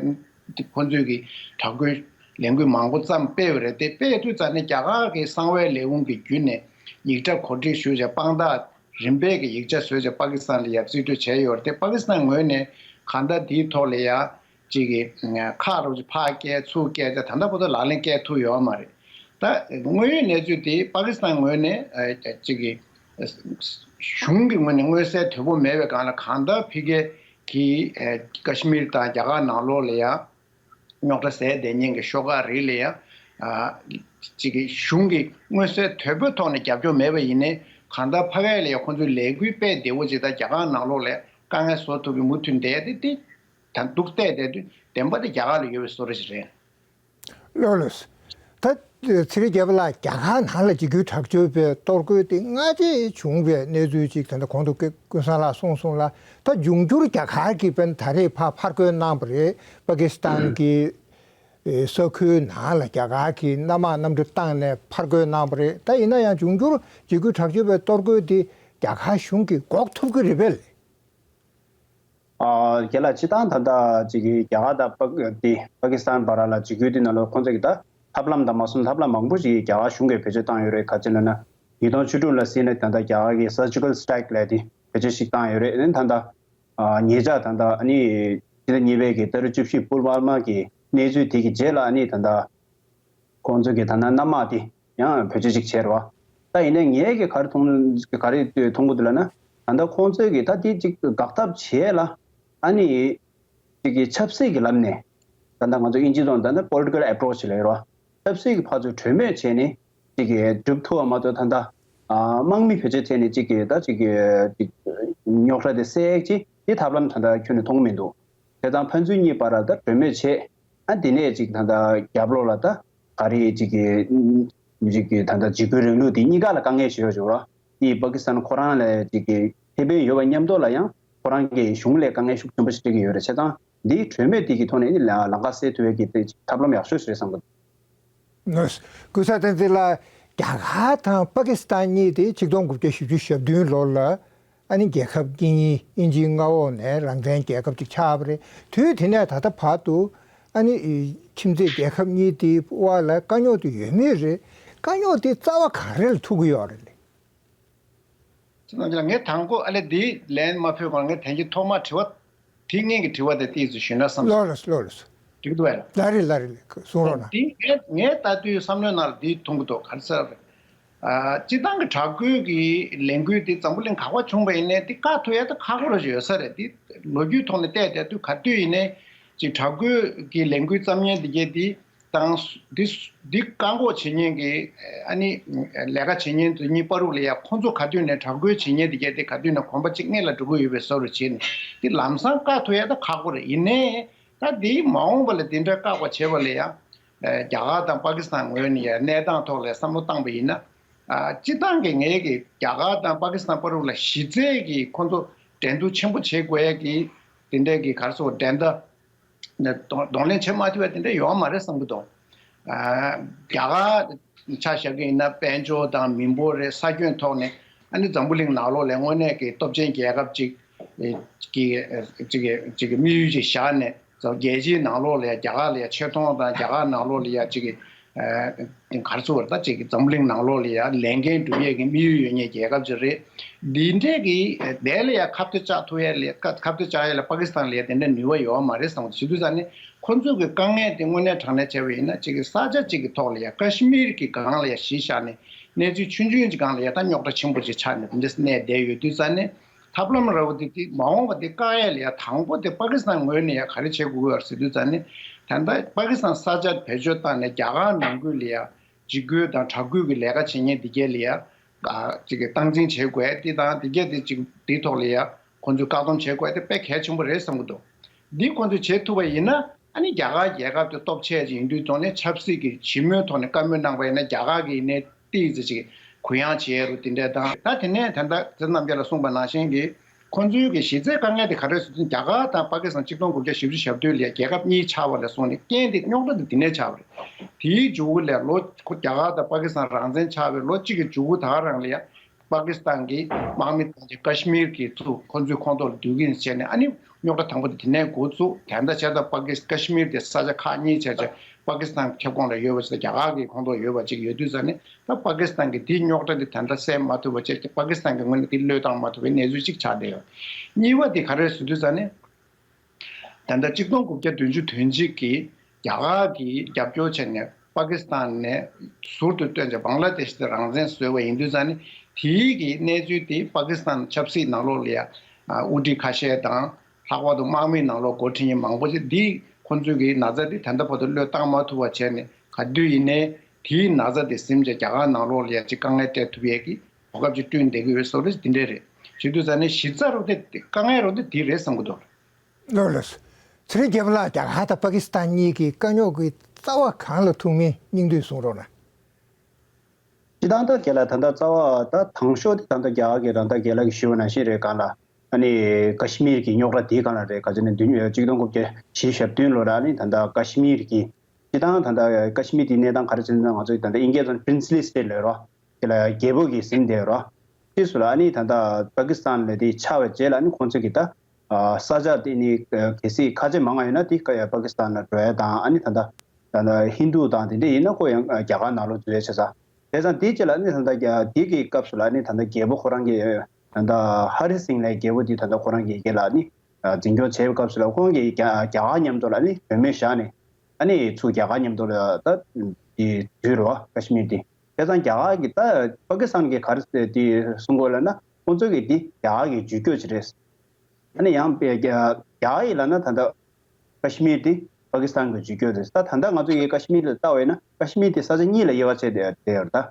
ཁོ་ཚོས་ཀྱི་དྲག་རྒོལ་ལས་འགུལ་མང་པོ་ཙམ་སྤེལ་བ་རེད། དེ་སྤེལ་དུས་ཙམ་ནས་རྒྱ་གར་གྱི་གསང་བའི་ལས་ཁུངས་ཀྱི་བརྒྱུད་ནས་ཡིག་ཆ་གོ་སྒྲིག་ཞུས་བྱས་དཔང་རྟགས། རིམ་པས་ཀྱི་ཡིག་ཆ་བཟོས་བྱས་པ་ཀི་སི་ཐན་ལ་ཡ་རྩིས་སྤྲོད་བྱས་ཡོད་རེད། དེ་པ་ཀི་སི་ཐན་ངོས་ནས་གང་ལྟར་དེའི་ཐོག་ལ་ཡ་ཅིག་གི་ཁག་རོགས་ཅིག་ཕར་བསྐྱལ་ཚུར་བསྐྱལ་བྱས་ད་ལྟ་བར་དུ་ལག་ལེན་བསྐྱལ་ཐུབ་ཡོད་མ་རེད། ད་དངོས་ཡོད་གནས་ཚུལ་དེ་པ་ཀི་སི་ཐན་ངོས་ནས་ཅིག་གི་གཞུང་གི་ངོས་ནས་མངོན་གསལ་དོད་པོ་མེད་པའི་སྒང་ལ། གང་ལྟར་ཕ་གི་གི་ཀ་ཤི་མིར་དང་རྒྱ་གར་ནང་ལོགས་ལ་ཡ། རྙོག་དྲ་ཟད་བསྡད་མཁན་གྱི་ཤོག་ཁག་རིགས་ལ་ཡང་། ཨ། གཅིག་གི་གཞུང་གི་མངོན་གསལ་དོད་པོའི་ཐོག་ནས་རྒྱབ་སྐྱོར་མེད་པ་ཡིན་ནའི། གང་ལྟར་ཕ་གི་ལ་ཡང་ཁོང་ཚོས་ལས་འགུལ་སྤེལ་བདེ་བོ་ཅིག་དང་། རྒྱ་གར་ནང་ལོགས་ལ་དཀའ་ངལ་བཟོ་ཐུབ་པའི་མུ་མཐུད་བསྡད་དེ། དེ་ད་འདུག་བལྟས་བསྡད་དུས་བདེན་པ་དེ་རྒྱ་གར་ལ་ཡོད་པའི་བཟོ་འདྲ་ཞིག་རེད། ལགས་ལགས། ད་ཚེ་རིང་རྒྱལ་པོ་ལགས། རྒྱ་གར་ནང་ལ་འཇིགས་སྐུལ་དྲག་སྤྱོད་པའི་གཏོར་རྒོལ་དེ་སྔ་རྗེས་བྱུང་བའི་གནས་ཚུལ་ཅིག་ད་ལྟ་གོང་དུ་ཀུན་བཟང་ལགས་གསུངས་སོང་ལ། ད་འབྱུང་འགྱུར་རྒྱ་གར་གྱིས་དཔེར་ན་ད་རེས་ཕར་ཕར་རྒོལ་གནང་བ་རེད། པ་ཀི་སི་ཐན་གྱི་ཨེ་ས་ཁུལ་ནང་ལ་རྒྱ་གར་གྱིས་གནམ་དམག་གནམ་གྲུ་བཏང་ནས་ཕར་རྒོལ་གནང་བ་རེད། ད་ཡིན་ན་ཡང་འབྱུང་འགྱུར་འཇིགས་སྐུལ་དྲག་སྤྱོད་པའི་གཏོར་རྒོལ་དེ་རྒྱ་གར་གཞུང་གིས་འགོག་ཐུབ་ཀྱི་རེད་པས། ཨ། རྒན་ལགས། སྤྱིར་བཏང་ད་ལྟ་ཅིག་གི་རྒྱ་གར་དང་པ་དེ་པ་ཀི་སི་ཐན་བར་ལ་འཇིགས་སྐུལ་དེ་ནང་ལོགས་ཁོང་ཚོ་གི་ད་ཐབས་ལམ་དང་མ་སོང་ཐབས་ལམ་མང་པོ་ཞིག་རྒྱ་གར་གཞུང་གིས་བེད་སྤྱོད་བཏང་ཡོད་རེད། ག་ཅི་ལབ་ན། ཉིས་སྟོང་བཅུ་དྲུག་ལ་ཟིན་ནས་ད་ལྟ་རྒྱ་གར་གྱི་སར་ཇི་ཀལ་སི་ཊ་རའིཀ་ལབ་དེ་བེད་སྤྱོད་ཞིག་བཏང་ཡོད་རེད། ཨ་ནི་ད་ལྟ་ཨ་ཉེ་ཆར་ད་ལྟ་ཨ་ནི་ཕྱི་ཟླ་གཉིས་པའི་གི་ཏ་རིག་བཅུ་བཞི་པུལ་ཝ་མ་གི་གནས་ཚུལ་དེ་གི་རྗེས་ལ། ཨ་ནི་ད་ལྟ་ཁོང་ཚོ་གི་ད་ལྟ་གནམ་དམག་དེ་ཡང་བེད་སྤྱོད་ཅིག་བྱས་རེད་བ། ད་ཡིན་ནའི་ངས་ཀྱི་ག་རེ་མཐོང་ག་རེ་མཐོང་གི་འདུག་ལབ་ན། ད་ལྟ་ཁོང་ཚོས་ཀྱི་ད་དེ་ཅིག་འགག་ཐབས་བྱས་ལ། ཨ་ནི་ཅིག་གི་ཆབ་སྲིད་ཀྱི་ལམ་ནས། ད་ལྟ་ང་ཚོ་དབྱིན་ཇིའི་ཐོག་ད་ལྟ་པོ་ལི་ཊི་ཀལ་ཨེ་པྲོ་ཆི་ལབ་ཡོད་རེད་བ། ཆབ་སྲིད་ཀྱི་ཕར་ཚུར་གྲོས་མོལ་བྱས་ནས་ཅིག་གི་སྒྲུབ་ཐུབ་པ་མ་གཏོགས། ད་ལྟ་ཨ་དམག་མི་བེད་སྤྱོད་བྱས་ནས་ཅིག་གི་ད་ཅིག་གི་ཅིག་རྙོག་དྲ་དེ་སེལ་ཅིག་དེ་ཐབས་ལམ་ད་ལྟ་ཁྱོན་ནས་མཐོང་གི་མི་འདུག། བྱས་ཙང་ཕན་ཚུན་གཉིས་བར་ལ་ད་གྲོས་མོལ་བྱས། ཨ་དེ་ནས་ཅིག་ད་ལྟ་རྒྱབ་ལོགས་ལ་ད་ག་རེ་ཅིག་གི་ཅིག་གི་ད་ལྟ་འཇིགས་སྐུལ་རིང་ལུགས་དེ་གཉིས་ཀ་ལ་དཀའ་ངལ་ཞིག་ཡོད་ཅོག་ར། དེ་པ་ཀི་སི་ཐན་ཁོ་རང་ལ་ཅིག་གི་ཁེ་ཕན་ཡོད་པ་མཉམ་དུ་ལ་ཡང་ཁོ་རང་གི་གཞུང་ལ་དཀའ་ངལ་ཤུགས་ཆེན་པོ་ཞིག་སྤྲད་ཀྱི་ཡོད་རེད། བྱས་ཙང་འདིའི་གྲོས་མོལ་དེ་གི་ཐོག་ནས་ནི་ལ་ལམ་ཁ་སེལ་ཐུབ་ཡས་ཀྱི་དེ་ཐབས་ལམ་ཡག་ཤོས་ཞིག་རེད་བསམ་གི་འདུག། ལགས། ཀུན་བཟང་བསྟན་འཛིན་ལགས། རྒྱ་གར་དང་པ་ཀི་སི་ཐན་གཉིས་དེ་ཆིག་སྟོང་དགུ་བརྒྱ་བཞི་བཅུ་ཞེ་བདུན་ལོ་ལ་ཨ་ནི་རྒྱལ་ཁབ་གཉིས། དབྱིན་ཇིའི་མངའ་འོག་ནས་རང་བཙན་རྒྱལ་ཁབ་ཅིག་ཆགས་པ་རེད། དུས་དེ་ནས་ད་ལྟ་བར་དུ་ཨ་ནི་ཁྱིམ་མཚེས་རྒྱལ་ཁབ་གཉིས་དེའི་དབར་ལ་དཀའ་རྙོག་དེ་ཡོད་མུས་རེད། དཀའ་རྙོག་དེ་རྩ་བ་གང་རེ་ལ་ཐུག་གི་ཡོད་རེད། ངས་དང་པོ་ཨ་ལེ་འདིའི་ལན་མ་ཕུལ་གོང་ངས་དེང་གི་ཐོག་མ་དྲི་བ་དེ་སྔོན་གྱི་དྲི་བ་དེ་ཏོག་ཙམ་ཞུས་ན་བསམ་སོང་། ལགས་ལགས་ལགས་ལགས། འགྲིག་འདུག་བས་ལགས། ལགས་རེད་ལགས་རེད། གསུང་རོགས་གནང་། འདི་ངས་ངས་ལྟ་དུས་བསམ་བློའི་ནང་ལ་འདི་མཐོང་གི་འདུག། ག་རེ་ཟེར་རེད། ཨ། སྤྱིར་བཏང་གི་དྲག་རྒོལ་གྱི་ལས་འགུལ་འདི་འཛམ་བུ་གླིང་ག་པར་བྱུང་བ་ཡིན་ནའི་འདི་བཀག་ཐུབ་ཡ་ད་ཁག་པོ་ར་ཡོད་ས་རེད། འདི་ལོ་རྒྱུས་ཐོག་ནས་བལྟས་བསྡད་དུས་ག་དུས་ཡིན་ནའི་ཅིག་དྲག་རྒོལ་གྱི་ལས་འགུལ་བརྩམས་མཁན་འདི་གས་འདི་དང་འདི་འདི་བཀག་འགོག་བྱེད་མཁན་གྱི་ཨ་ནི་ལས་ཀ་བྱེད་མཁན་དེ་གཉིས་བར་ལ་ཡ་ཁོང་ཚོ་ག་དུས་ནས་དྲག་རྒོལ་བྱེད་མཁན་འདི་གས་འདི་ག་དུས་ནས་གོམ་པ་གཅིག་སྔོན་ལ་འགྲོ་གི་ཡོད་པའི་བཟོ་འདྲ་བྱས་ནས་འདི་ལམ་སང་བཀག་ཐུབ་ཡ་ད་ཁག་པོ་རེད། ཡིན་ནའི་ད་འདིའི་མ་འོངས་པ་ལ་འདི་འདྲ་བཀག་པ་བྱེད་པ་ལ་ཡ། ཨ། རྒྱ་གར་དང་པ་ཀི་སི་ཐན་ངོས་ནས་ཡང་གནས་སྟངས་ཐོག་ལ་བསམ་བློ་བཏང་པ་ཡིན་ན། ཨ། སྤྱིར་བཏང་གི་ངས་ཀྱི་རྒྱ་གར་དང་པ་ཀི་སི་ཐན་བར་ལ་གཞི་རྩའི་གི་ཁོང་ཚོ་འགྲན་བསྡུར་ཆེན་པོ་བྱེད་དགོས་ཡ་གི་དེ་འདྲའི་གི་ག་རེ་ཟེར་འགྲན་ཟླ་གདོང་ལེན་བྱེད་མ་ཐུབ་ཡ་དེ་འདྲ་ཡོད་མ་རེད་བསམ་གི་འདུག་ཨ། རྒྱ་གར་ཆ་བཞག་གི་ཡིན་ན་དཔལ་འབྱོར་དང་མི་འབོར་རེད། ས་ཁྱོན་ཐོག་ནས་ཨ་ནི་འཛམ་བུ་གླིང་ནང་ལོགས་ལ་དངོས་གནས་ཀྱི་སྟོབས་ཆེན་རྒྱལ་ཁབ་ཅིག་གི་ཅིག་གི་ཅིག་གི་དམིགས་ཡུལ་ཅིག་བཞག་ནས། རྒྱལ་སྤྱིའི་ནང་ལོགས་ལ་ཡ་རྒྱ་གར་ལ་ཡ་ཆེ་མཐོང་དང་། རྒྱ་གར་ནང་ལོགས་ལ་ཡ་ཅིག་གི་ཨ་ག་རེ་ཟེར་བ་རེད། ད་ཅིག་གི་འཛམ་བུ་གླིང་ནང་ལོགས་ལ་ཡ་ལས་འགན་སྒྲུབ་ཡས་ཀྱི་དམིགས་ཡུལ་ཡོད་མཁན་རྒྱལ་ཁབ་ཅིག་རེད། འདི་འདྲས་ཀྱི་དེ་ལ་ཡ་ཁ་གཏད་བཅག་ཐུབ་ཡས་ལ་ཁ་གཏད་བཅག་ཡས་ལ་པ་ཀི་སི་ཐན་ལ་ཡ་དེ་འདྲ་ནུས་པ་ཡོད་མ་རེད་བསམ་གྱི་འདུག་དུས་ཙང་ནས་ཁོ་ཚོ་གི་དཀའ་ངལ་དེ་དངོས་གནས་དྲང་གནས་བྱས་པ་ཡིན་ན། ཅིག་གི་ས་ཆ་ཅིག་གི་ཐོག་ལ་ཡ་ཀ་ཤི་མིར་གྱི་སྒང་ལ་ཡ་གཞི་བཞག་ནས་གནས་ཚུལ་ཆུང་ཆུང་ཅིག་སྒང་ལ་ཡ་ད་རྙོག་དྲ་ཆེན་པོ་ཅིག་ཆགས་ནས་དེ་འདྲས་གནས་བསྡད་ཡོད་དུས་ཙང་ནས། ཐབས་ལམ་ར་བ་དེ་དེ་མ་འོངས་པ་དེ་བཀག་ཡས་ལ་ཡ་དང་པོ་དེ་པ་ཀི་སི་ཐན་ངོས་ནས་ཡ་ག་རེ་བྱེད་དགོས་ཀྱི་ཡོད་རེད་ཟེར་དུས་ཙང་ནས། ད་ལྟ་པ་ཀི་སི་ཐན་ས་ཆ་བེད་སྤྱོད་བཏང་ནས་རྒྱ་གར་ནང་ཁུལ་ལ་ཡ་འཇིགས་སྐུལ་དང་དྲག་སྐུལ་གྱི་ལས་ཀ་བྱེད་མཁན་འདི་གས་ལ་ཡ་ཨ་ཅིག་གི་སྟངས་འཛིན་བྱེད་དགོས་དེ་དང་། འདི་གས་དེ་ཅིག་འདིའི་ཐོག་ལ་ཡ་ཁོང་ཚོས་བཀག་སྡོམ་བྱེད་དགོས་དེ་དཔེ་གལ་ཆེན་པོ་རེད་བསམ་གྱི་འདུག་འདི་ཁོང་ཚོས་བྱེད་ཐུབ་པ་ཡིན་ན། ཨ་ནི་རྒྱ་གར་རྒྱལ་ཁབ་དེ་སྟོབས་ཆེ་ཅིག་ཡིན་དུས་ཐོག་ནས་ཆབ་སྲིད་ཀྱི་ཞི་མོལ་ཐོག་ནས་བཀའ་མོལ་གནང་པ་ཡིན་ན། རྒྱ་གར་གྱིས་ཡིན་ནའི་ཏོག་ཙམ་ཅིག་གུ་ཡངས་བྱེད་རུ་དེ་འདྲ་དང་། ད་དེ་ནས་ད་ལྟ་ཚེ་རིང་རྣམ་རྒྱལ་ལགས་གསུངས་པ་ནང་བཞིན་གྱི་ཁོང་ཚོའི་གི་གཞི་རྩའི་དཀའ་ངལ་དེ་ག་རེ་རེད་ཟེར་དུས། རྒྱ་གར་དང་པ་ཀི་སི་ཐན་ཆིག་སྟོང་དགུ་བརྒྱ་བཞི་བཅུ་ཞེ་བདུན་ལ་རྒྱལ་ཁབ་གཉིས་ཆགས་པ་ལ་སོང་ནས་རྐྱེན་དེ་རྙོག་དྲ་དེ་དེ་ནས་ཆགས་པ་རེད། དེའི་མཇུག་ལ་ལོ་རྒྱ་གར་དང་པ་ཀི་སི་ཐན་རང་བཙན་ཆགས་པའི་ལོ་གཅིག་གི་མཇུག་གུ་ད་ག་རང་ལ་ཡ། པ་ཀི་སི་ཐན་གྱི་དམག་མི་དང་ཀ་ཤི་མིར་གྱི་ཚུར་ཁོ་ཚོའི་ཁོངས་གཏོགས་ལ་བསྡུ་གི་ཡིན་ཟེར་ནས། ཨ་ནི་རྙོག་དྲ་དང་པོ་དེ་དེ་ནས་འགོ་བཙུགས། དེ་འདྲ་བྱས་ཙང་པ་ཀི་ཀ་ཤི་མིར་དེ་ས་ཆ་ཁག་གཉིས་བྱས་བྱས། པ་ཀི་སི་ཐན་ཁྱབ་ཁོངས་ལ་ཡོད་པ་ཞིག་དང་རྒྱ་གར་གྱི་ཁོངས་གཏོགས་ཡོད་པ་ཅིག་ཡོད་དུས་ཙང་ནས། ད་པ་ཀི་སི་ཐན་གྱི་དེའི་རྙོག་དྲ་འདི་ད་ལྟ་སེལ་མ་ཐུབ་པ་བྱས། པ་ཀི་སི་ཐན་གྱི་ངོས་ནས་དེ་བློས་བཏང་མ་ཐུབ་པའི་གནས་ཚུལ་ཅིག་ཆགས་བསྡད་ཡོད། གཉིས་པ་དེ་ག་རེ་རེད་ཟེར་དུས་ཙང་ནས། ད་ལྟ་གཅིག་སྟོང་དགུ་བརྒྱ་བདུན་ཅུ་དོན་གཅིག་གི་རྒྱ་གར་གྱིས་རྒྱབ་སྐྱོར་བྱས་ནས་པ་ཀི་སི་ཐན་ནས་ཟུར་དུ་བཏོན་བྱས་བང་ལ་དེ་ཤི་དེ་རང་བཙན་བཟོས་པ་ཡིན་དུས་ཙང་ནས། དེའི་གི་གནས་ཚུལ་དེ་པ་ཀི་སི་ཐན་ཆབ་སྲིད་ནང་ལོགས་ལ་ཡ་ཨ་དབུ་ཁྲིད་ཁ་ཤས་དང་། ལྷག་པར་དུ་དམག་མིའི་ནང་ལོགས་འགོ་ཁྲིད་མཁན་མང་པོ་ཅིག་འདིས་ཁོང་ཚོའི་གི་ན་ཚ་དེ་ད་ལྟ་བར་དུ་བློས་བཏང་མ་ཐུབ་པ་བྱས་ནས། ག་དུས་ཡིན་ནའི་དེའི་ན་ཚ་དེ་ཟིན་བྱས་རྒྱ་གར་ནང་ལོགས་ལ་ཡ་ཅིག་དཀའ་ངལ་སྤྲད་ཐུབ་ཡས་ཀྱི་གོ་སྐབས་ཅིག་བསྐྲུན་བསྡད་ཀྱི་ཡོད་བཟོ་འདྲ་ཅིག་དེ་འདྲ་རེད། བྱེད་དུས་ཙང་ནས་གཞི་རྩ་རུ་དེ་དཀའ་ངལ་རུ་དེ་དེ་རེད་བསམ་གྱི་འདུག་ལགས་ལགས། ཚེ་རིང་རྒྱལ་པོ་ལགས། རྒྱ་གར་དང་པ་ཀི་སི་ཐན་གཉིས་ཀྱི་དཀའ་རྙོག་གི་རྩ་བ་གང་ལ་ཐུག་མིན་སྙིང་བསྡུས་གསུང་རོགས་གནང་། སྤྱིར་བཏང་ད་རྒན་ལགས། ད་ལྟ་རྩ་བ་ད་དང་ཤོས་དེ་ད་ལྟ་རྒྱ་གར་གྱི་རང་ད་རྒན་ལགས་ཀྱིས་ཞུས་པ་ནང་བཞིན་རེད། གང་ལ་ཨ་ནི་ཀ་ཤི་མིར་གྱི་རྙོག་དྲ་དེའི་སྒང་ལ་རེད། ག་ཚོད་ནས་བདུན་གཅིག་སྟོང་དགུ་བརྒྱ་བཞི་བཅུ་ཞེ་བདུན་ལོ་ལ་ཨ་ནི་ད་ལྟ་ཀ་ཤི་མིར་གྱི། སྤྱིར་བཏང་ད་ལྟ་ཀ་ཤི་མིར་དེའི་གནས་སྟངས་ག་རེ་ཟེར་ན། ང་ཚོ་ད་ལྟ་དབྱིན་སྐད་ཚོ་ནས་པི་རིན་སི་ལི་སི་ཊེཊ་ལབ་རོ། དེ་ལ་རྒྱལ་པོ་གིས་ཟིན་བསྡད་རོ། ཕྱིས་སུ་ལ་ཨ་ནི་ད་ལྟ་པ་ཀི་སི་ཐན་ལ་དེ་ཆགས་པའི་རྗེས་ལ་ཨ་ནི་ཁོང་ཚོ་གིས་ད་ཨ་ས་ཆ་དེ་ནི་ཨ་གལ་སྲིད་ཁ་ཆེ་མང་བ་ཡོད་ན་དེ་ཀ་ཡ་པ་ཀི་སི་ཐན་ལ་འགྲོ་ཡ་དང་། ཨ་ནི་ད་ལྟ་ད་ལྟ་ཧིན་དུ་དང་དེ་འདྲ་ཡིན་ན་ཁོ་ཡང་རྒྱ་གར་ནང་ལོགས་འཛུལ་ཡ་བྱེད་ས། བྱས་ཙང་དེའི་རྗེས་ལ་ཨ་ནི་ད་ལྟ་རྒྱ་དེ་གི་སྐབས་སུ་ལ་ཨ་ནི་ད་ལྟ་རྒྱལ་པོ་ཁོ་རང་གི་ད་ལྟ་ཧ་རི་སིང་ལབ་རྒྱལ་པོ་དེ་ད་ལྟ་ཁོ་རང་གི་རྒྱལ་ལ་ཨ་ནི་འཛིན་སྐྱོང་བྱས་པའི་སྐབས་སུ་ལ་ཁོང་གིས་རྒྱ་རྒྱ་གར་མཉམ་དུ་ལ་ཨ་ནི་གྲོས་མོལ་བཞག་ནས་ཨ་ནི་ཚུར་རྒྱ་གར་མཉམ་དུ་ལ་ད་དེ་བསྡུས་རེད་བ། ཀ་ཤི་མིར་དེ། བྱས་ཙང་རྒྱ་གར་གྱི་ད་པ་ཀི་སི་ཐན་གྱིས་ག་རེ་དེ་གསུང་གི་ཡོད་ལབ་ན། ཁོང་ཚོ་གིས་འདི་རྒྱ་གར་གྱི་ཇུས་སྐྱོང་ཅིག་རེད། ཨ་ནི་ཡང་པའི་རྒྱ་རྒྱ་གར་ཡིས་ལབ་ན་ད་ལྟ་ཀ་ཤི་མིར་དེ་པ་ཀི་སི་ཐན་གྱི་ཇུས་སྐྱོང་རེད། ད་ད་ལྟ་ང་ཚོ་གིས་ཀ་ཤི་མིར་ལ་བལྟ་བ་ཡིན་ན་ཀ་ཤི་མིར་དེ་ས་ཆ་གཉིས་ལ་དབྱེ་བ་ཕྱེ་བསྡད་ཡོད་རེད་ད།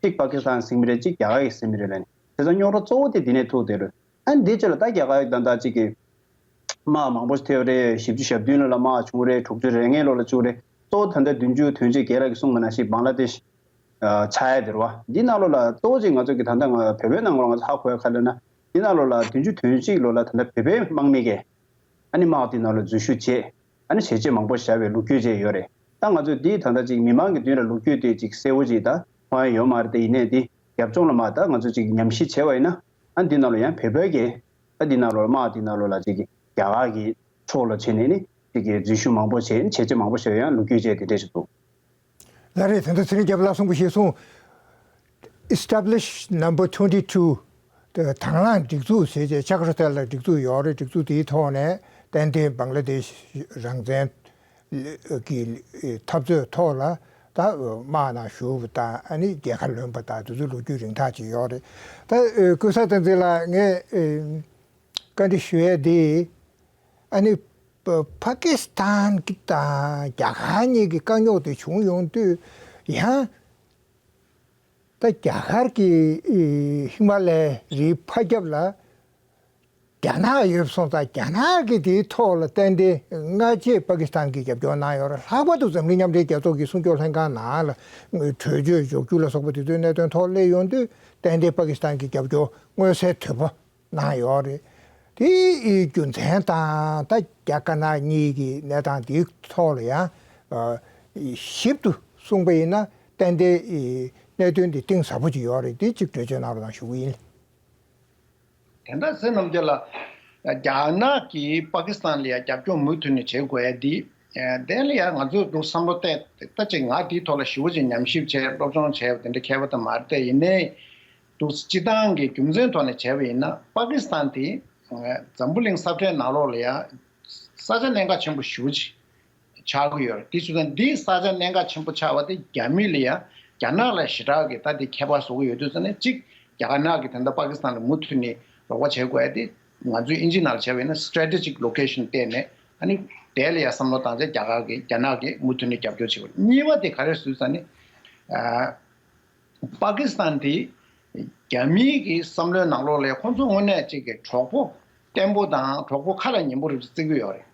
གཅིག་པ་ཀི་སི་ཐན་ཟིན་པ་རེད། གཅིག་རྒྱ་གར་གྱིས་ཟིན་པ་རེད་ལབ་ནས། བྱས་ཙང་རྙོག་དྲ་གཙོ་བོ་དེ་འདི་ནས་ཐུག་བསྡད་རེད། ཨ་ནི་འདི་ཕྱི་ལ་ད་རྒྱ་གར་ད་ལྟ་གཅིག་གི་དམག་མང་པོ་ཞིག་ཐེབས་རེད། བཞི་བཅུ་ཞེ་བདུན་ལོ་ལ་དམག་བྱུང་རེད། དྲུག་ཅུ་རེ་ལྔའི་ལོ་ལ་བྱུང་རེད། གཙོ་བོ་ད་ལྟ་བདུན་ཅུ་དོན་གཅིག་རྒན་ལགས་ཀྱིས་གསུངས་པ་ནང་བཞིན་བང་ལ་དེ་ཤི་ཨ་ཆགས་ཡ་དེ་རེད་བ། འདི་ནང་ལོགས་ལ་གཙོ་བོ་གཅིག་ང་ཚོ་གི་ད་ལྟ་ང་བོད་པའི་ནང་ལོགས་ང་ཚོ་ཧ་གོ་ཡ་ག་རེ་ལབ་ན། འདི་ནང་ལོགས་ལ་བདུན་ཅུ་དོན་གཅིག་ལོ་ལ་ད་ལྟ་བོད་པའི་དམག་མི་གིས་ཨ་ནི་དམག་དེ་ནང་ལ་འཛུལ་ཞུགས་བྱས། ཨ་ནི་བྱས་རྗེས་མང་པོ་བཞག་པའི་ལོ་རྒྱུས་བཅས་ཡོད་རེད། ད་ང་ཚོས་འདི་ད་ལྟ་ཅིག་མི་མང་གི་མདུན་ལ་ལོ་རྒྱུས་དེ་ཅིག་གསལ་པོ་ཅིག་ད་མཐོང་ཡ་ཡོད་མ་རེད། དེ་ཡིན་ནའི་འདི་རྒྱབ་ལྗོངས་ལ་མ་ད་ང་ཚོས་ཅིག་ཉམས་ཞིབ་བྱས་པ་ཡིན་ན། ཨ་འདི་ནང་ལོགས་ཡང་བོད་པའི་གི་ཨ་འདི་ནང་ལོགས་དམག་འདི་ནང་ལོགས་ལ་ཅིག་གི་རྒྱ་གར་གི་ཕྱོགས་ལ་བྱས་ནས་ནི་ཅིག་གི་འཛུལ་ཞུགས་མང་པོ་བྱས། བྱས་རྗེས་མང་པོ་བཞག་ཡོད། ཡང་ལོ་རྒྱུས་བཅས་དེ་འདྲས་ཞིག་འདུག་ལགས་རེད། ད་ལྟ་ཚེ་རིང་རྒྱལ་པོ་ལགས་གསུང་པ་ཞིག་གསུངས། Established number twenty two། དེ་དང་བླངས་སྒྲིག་འཛུགས་ཟེར་བྱས་ཇ་ཀར་ཏ་ལ་སྒྲིག་འཛུགས་ཡོད་རེད། སྒྲིག་འཛུགས་དེའི་ཐོག་ནས་ཏན་ཏན་བང་ལ་དེ་ཤི་རང་བཙན་གྱི་འཐབ་རྩོད་ཐོག་ལ་ ད་དམག་ནང་ཞུགས་པ་དང་ཨ་ནི་རྒྱལ་ཁ་ལོན་པ་དང་དེ་ཚོ་ལོ་རྒྱུས་རིང་ཐག་ཅིག་ཡོད་རེད། ད་ཀུན་བཟང་བསྟན་འཛིན་ལགས་ངས་བཀའ་འདྲི་ཞུ་ཡས་འདི་ཨ་ནི་པ་ཀི་སི་ཐན་གྱི་དང་རྒྱ་གར་གཉིས་ཀྱི་དཀའ་རྙོག་དེ་བྱུང་ཡོང་དུས་ཡང་། ད་རྒྱ་གར་གྱི་ཧི་མ་ལའི་རིའི་ཕ་རྒྱབ་ལ་རྒྱ་ནག་ཡོད་སོང་ཙང་རྒྱ་ནག་གིས་དེའི་ཐོག་ལ་ཏན་ཏན་སྔ་རྗེས་པ་ཀི་སི་ཐན་གྱིས་རྒྱབ་སྐྱོར་གནང་ཡོད་རེད། ལྷག་པར་དུ་འཛམ་གླིང་མཉམ་འབྲེལ་རྒྱལ་ཚོགས་ཀྱི་སྲུང་སྐྱོབ་ལྷན་ཁང་ནང་ལ་གྲོས་ཆོད་འཇོག་རྒྱུ་ལ་སོགས་པ་དེ་ཚོའི་གནད་དོན་ཐོག་སླེབས་ཡོང་དུས་ཏན་ཏན་པ་ཀི་སི་ཐན་གྱིས་རྒྱབ་སྐྱོར་མངོན་གསལ་དོད་པོ་གནང་ཡོད་རེད། དེའི་རྒྱུ་མཚན་དང་ད་རྒྱ་དཀར་ནག་གཉིས་ཀྱི་གནས་སྟངས་དེའི་ཐོག་ལ་ཡང་ཞིབ་ཏུ་གསུངས་པ་ཡིན་ན་ཏན་ཏན་གནད་དོན་འདི་གཏིང་ཟབ་པོ་ཅིག་ཡོད་རེད། དེ་གཅིག་འགྲེལ་བརྗོད་གནང་རོགས་གནང་ཞུ་གི་ཡིན། དེ་འདྲ་ཟེར་ནམ་རྒྱ་ལ་རྒྱ་ནག་གིས་པ་ཀི་སི་ཐན་ལ་ཡང་རྒྱབ་སྐྱོར་མུ་མཐུད་ནས་བྱེད་དགོས་ཡ་འདི་དེ་ལ་ཡང་ང་ཚོས་འདུག་བསམ་བློ་གཏད་ད་ཅིག་ང་དེའི་ཐོག་ལ་ཞེ་པོ་ཅིག་ཉམས་ཞིབ་བྱས་སློབ་སྦྱོང་བྱས་པ་དེ་འདྲ་མཁས་པ་དང་མ་རེད། དེ་ཡིན་ནའི། འདུག་སྤྱི་བཏང་གི་རྒྱུ་མཚན་ཐོག་ནས་བྱས་པ་ཡིན་ན་པ་ཀི་སི་ཐན་དེ་འཛམ་བུ་གླིང་ས་ཁྲའི་ནང་ལོགས་ལ་ཡང་ས་ཆ་གནད་འགག་ཆེན་པོ་ཞེ་པོ་ཅིག་ཆགས་ཀྱི་ཡོད་རེད། དེ་བྱས་ཙང་འདི་ས་ཆ་གནད་འགག་ཆེན་པོ་ཆགས་པ་དེ་རྒྱ་མི་ལ་ཡང་རྒྱ་ནག་ལ་ཞེ་དྲག་གི་ད་དེ་ཁྱད་པར་བཟོ་གི་ཡོད་དུས་ཙང་ནས་གཅིག་རྒྱ་གར་ནག་གིས་ད་ལྟ་པ་ཀི་སི་ཐན་ལ་མུ་མཐུད་ནས་རོགས་པ་བྱེད་དགོས་ཡ་དེ་ང་ཚོའི་ཨིན་ཇི་ནང་ལ་བྱས་པ་ཡིན་ན་strategic location བལྟས་ནས་ཨ་ནི་དེ་ལ་ཡང་བསམ་བློ་བཏང་ཚེ་རྒྱ་གར་གིས་རྒྱ་ནག་གིས་མུ་མཐུད་ནས་རྒྱབ་སྐྱོར་བྱེད་དགོས། གཉིས་པ་དེ་ག་རེ་ཟེར་དུས་ཙང་ནས། པ་ཀི་སི་ཐན་དེ་རྒྱ་མིའི་གི་བསམ་བློའི་ནང་ལོགས་ལ་ཁོང་ཚོ་དངོས་གནས་གཅིག་གི་གྲོགས་པོ་བརྟན་པོ་དང་གྲོགས་པོ་ཁ་ལ་ཉན་པོ་རེད་བརྩི་གི་ཡོད་རེད།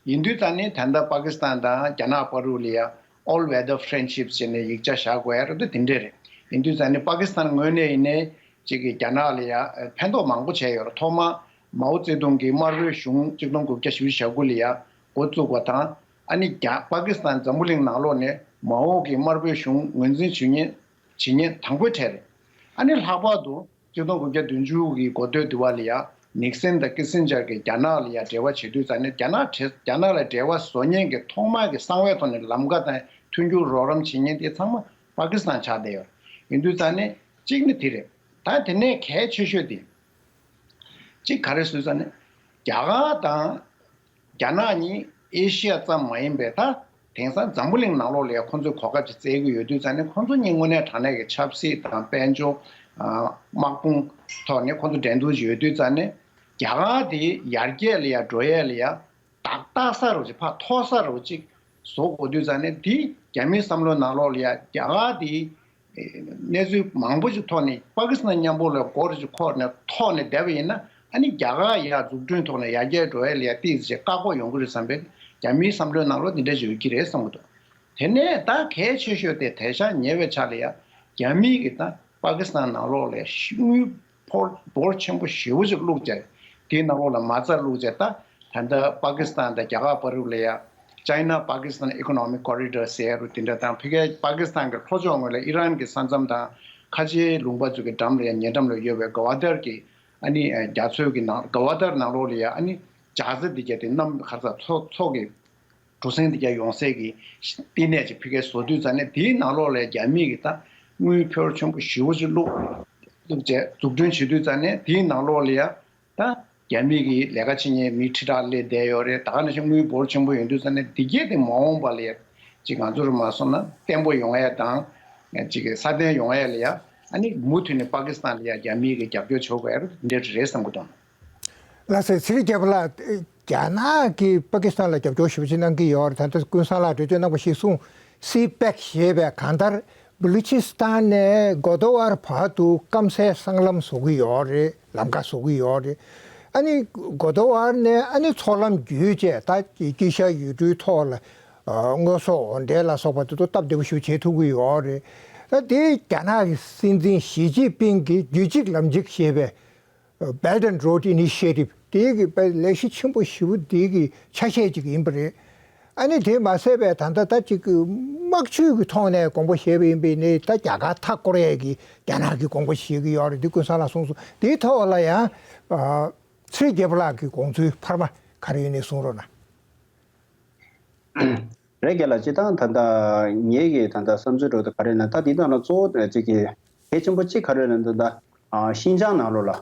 ཡིན་དུས་ཙང་ནི་ད་ལྟ་པ་ཀི་སི་ཐན་དང་རྒྱ་ནག་བར་དུ་ལ་ཡ་all weather friendship ཟེར་ནས་ཡིག་ཆ་བཞག་དགོས་ཡ་རེད་དེ་དེ་འདྲས་རེད། ཡིན་དུས་ཙང་ནི་པ་ཀི་སི་ཐན་ངོས་ནས་ཡིན་ནའི་གཅིག་གི་རྒྱ་ནག་ལ་ཡ་ཕན་ཐོགས་མང་པོ་བྱས་ཡོད་རེད། ཐོག་མ་མའོ་ཙེ་ཏུང་གིས་དམར་པོའི་གཞུང་གཅིག་སྟོང་དགུ་བརྒྱ་བཞི་བཅུ་ཞེ་དགུ་ལ་ཡ་འགོ་བཙུགས་པ་དང་ཨ་ནི་རྒྱ་པ་ཀི་སི་ཐན་འཛམ་བུ་གླིང་ནང་ལོགས་ནས་མའོ་གི་དམར་པོའི་གཞུང་ངོས་འཛིན་ཞུ་མཁན་བྱེད་མཁན་དང་པོའི་གྲས་རེད། ཨ་ནི་ལྷག་པར་དུ་གཅིག་སྟོང་དགུ་བརྒྱ་བདུན་ཅུ་གི་འགོ་སྟོད་དུ་བ་ལ་ཡ་ནིག་སན་དང་ཀི་སིན་ཇར་གྱིས་རྒྱ་ནག་ལ་ཡ་འབྲེལ་བ་བྱེད་དུས་ཙང་ནས་རྒྱ་ནག་བྲེ་རྒྱ་ནག་ལ་འབྲེལ་བ་བཟོ་མཁན་གྱི་ཐོག་མ་གི་གསང་བའི་ཐོག་ནས་ལམ་ཁ་དང་མཐུན་འགྱུར་རོགས་རམ་བྱེད་མཁན་དེ་ཚང་མ་པ་ཀི་སི་ཐན་ཆགས་བསྡད་ཡོད། ཡིན་དུས་ཙང་ནས་གཅིག་ནི་དེ་རེད། ད་དེ་ནས་གལ་ཆེ་ཤོས་དེ། གཅིག་ག་རེ་ཟེར་ཙང་ནས་རྒྱ་གར་དང་རྒྱ་ནག་གཉིས་ཨེ་ཤི་ཡ་ཙམ་མ་ཡིན་པའི་ད་དེང་སང་འཛམ་བུ་གླིང་ནང་ལོགས་ལ་ཡང་ཁོང་ཚོས་གོ་སྐབས་ཅིག་བཙལ་གྱི་ཡོད་དུས་ཙང་ནས་ཁོང་ཚོ་གཉིས་དངོས་གནས་དྲང་གནས་ཀྱི་ཆབ་སྲིད་དང་དཔལ་འབྱོར། དམག་དཔུང་ཐོག་ནས་ཁོང་ཚོ་འགྲན་བསྡུར་ཅིག་ཡོད་དུས་ཙང་ནས་རྒྱ་གར་དེ་ཡར་རྒྱས་ལ་ཡང་འགྲོ་ཡས་ལ་ཡང་ཏག་ཏག་ས་རུ་ཅིག་ཕར་མཐོ་ས་རུ་ཅིག་བཟོ་དགོས་དུས་ཙང་ནས་དེ་རྒྱ་མིའི་བསམ་བློའི་ནང་ལོགས་ལ་ཡང་རྒྱ་གར་དེ། གནས་ཚུལ་མང་པོ་ཞིག་ཐོག་ནས་པ་ཀི་སི་ཐན་མཉམ་པོ་ལ་སྒོར་ཅིག་འཁོར་ནས་ཐོག་ནས་བསྡད་པ་ཡིན་ན་ཨ་ནི་རྒྱ་གར་ཡར་འཛུགས་སྐྲུན་ཐོག་ནས་ཡར་རྒྱས་འགྲོ་ཡ་ལ་ཡ་ཏིས་ཅིག་བཀག་འགོག་ཡོང་གི་རེད་བསམ་པའི་རྒྱ་མིའི་བསམ་བློའི་ནང་ལོགས་འདི་འདྲ་ཞིག་ཡོད་ཀྱི་རེད་བསམ་གྱི་འདུག་དེ་ནས་ད་གལ་ཆེ་ཤོས་དེ་དེང་སང་ཉེ་བའི་ཆར་ལ་ཡ་རྒྱ་མིའི་གི་ད་པ་ཀི་སི་ཐན་ནང་ལོགས་ལ་དངུལ་ཕོར་འབོར་ཆེན་པོ་ཞེ་པོ་ཅིག་བླུགས་བྱས་དེའི་ནང་ལོགས་ལ་མ་རྩ་བླུགས་བྱས་ད། ད་ལྟ་པ་ཀི་སི་ཐན་དང་རྒྱ་གར་བར་དུ་ལ་ཡ་China Pakistan Economic Corridor ཟེར་ཡ་རུ་དེ་འདྲ་དང་ཕ་གིའི་པ་ཀི་སི་ཐན་གྱི་ལྷོ་ཕྱོགས་ངོས་ལ་ཨི་རན་གྱི་ས་མཚམས་དང་ཁ་ཆེའི་ལུང་པ་ཚོ་གི་འགྲམ་ལ་ཡ་ཉེ་འགྲམ་ལ་ཡོད་པའི་ག་བ་དར་གྱི་ཨ་ནི་རྒྱ་མཚོའི་གི་ནང་ག་བ་དར་ནང་ལོགས་ལ་ཡ་ཨ་ནི་ཇ་ཛ་འདི་ག་དེ་གནམ་ཁ་ས་མཚོ་མཚོ་གི་གྲུ་གཟིངས་འདི་ག་ཡོང་སའི་གི་བསྟི་གནས་ཅིག་ཕ་གིའི་བཟོ་དུས་ཙང་ནས་དེའི་ནང་ལོགས་ལ་ཡ་རྒྱ་མིས་གི་ད་དངུལ་ཕོར་ཆེན་པོ་ཞེ་པོ་ཅིག་བླུགས་བླུགས་བྱས་འཛུགས་སྐྲུན་བྱེད་དུས་ཙང་ནས་དེའི་ནང་ལོགས་ལ་ཡ། ད་རྒྱ་མི་གི་ལས་ཀ་བྱེད་མཁན་མི་ཁྲི་ཕྲག་སླེབས་བསྡད་ཡོད་རེད། ད་ག་ནང་བཞིན་དངུལ་འབོར་ཆེན་པོ་ཡོང་དུས་ཙང་ནས་འདི་གས་དེ་མ་འོངས་པ་ལ་ཡ་ཅིག་ང་ཚོ་རུ་མ་སོང་ན་བརྟན་པོ་ཡོང་ཡ་དང་ཅིག་སྲ་བརྟན་ཡོང་ཡ་ལ་ཡ་ཨ་ནི་མུ་མཐུད་ནས་པ་ཀི་སི་ཐན་ལ་ཡ་རྒྱ་མི་གི་རྒྱབ་སྐྱོར་བྱེད་དགོས་ཡ་འདི་འདྲ་རེད་བསམ་གི་འདུག་ལགས་སེ་ཚེ་རིང་རྒྱལ་པོ་ལགས། རྒྱ་ནག་གིས་པ་ཀི་སི་ཐན་ལ་རྒྱབ་སྐྱོར་ཞེ་པོ་ཅིག་གནང་གི་ཡོད་རེད། ད་ལྟ་ཀུན་བཟང་ལགས་འགྲེལ་བརྗོད་གནང་བ་ཞིག་གསུངས། སི་པེག་ཞེས་པའི་གང་ལྟར་བླུ་ཆི་སི་ཐན་ནས་གོ་ཏོ་ཝར་བར་དུ་སྐམ་སའི་སྲང་ལམ་བཟོ་གི་ཡོད་རེད། ལམ་ཁ་བཟོ་གི་ཡོད་རེད། ཨ་ནི་གོ་ཏོ་ཝར་ནས་ཨ་ནི་མཚོ་ལམ་བརྒྱུད་བྱས་ད་དཀྱིལ་ཤར་ཡུལ་གྲུའི་ཐོག་ལ་དངོས་ཟོག་འོར་འདྲེན་ལ་སོགས་པ་དེ་ཚོ་སྟབས་བདེ་པོ་ཞིག་བྱེད་ཐུབ་ཀྱི་ཡོད་རེད། ད་དེ་རྒྱ་ནག་གི་སྲིད་འཛིན་ཞི་ཅིན་ཕིང་གི་རྒྱུད་གཅིག་ལམ་གཅིག་ཞེས་པའི་Belt and Road Initiative དེའི་གི་དཔེ་ལས་གཞི་ཆེན་པོ་ཞེ་པོ་དེའི་གི་ཆ་ཤས་ཅིག་ཡིན་པ་རེད། ཨ་ནི་དེ་མ་ཟད་པའི་ད་ལྟ་ད་ཅིག་གི་དམག་ཇུས་ཀྱི་ཐོག་ནས་དགོངས་པ་བཞེས་པ་ཡིན་པས་ནི་ད་རྒྱ་གར་མཐའ་བསྐོར་ཡས་ཀྱི་རྒྱ་ནག་གི་དགོངས་པ་བཞེས་ཀྱི་ཡོད་རེད། འདི་ཀུན་བཟང་ལགས་གསུངས་སོང་། དེའི་ཐོག་ལ་ཡང་ཚེ་རིང་རྒྱལ་པོ་ལགས་ཀྱི་དགོངས་ཚུལ་འཕར་མ་ག་རེ་ཡོད་ནས་གསུང་རོགས་གནང་། རེད། རྒན་ལགས་སྤྱིར་བཏང་ད་ལྟ་ངེད་ཀྱི་ད་ལྟ་བསམ་ཚུལ་འདྲ་བོ་དེ་ག་རེ་ན་ད་འདི་ནང་ལ་གཙོ་བོ་ཅིག་གི་གལ་ཆེན་པོ་གཅིག་ག་རེ་ན་ད་ལྟ་ཤིན་ཅང་ནང་ལོགས་ལ་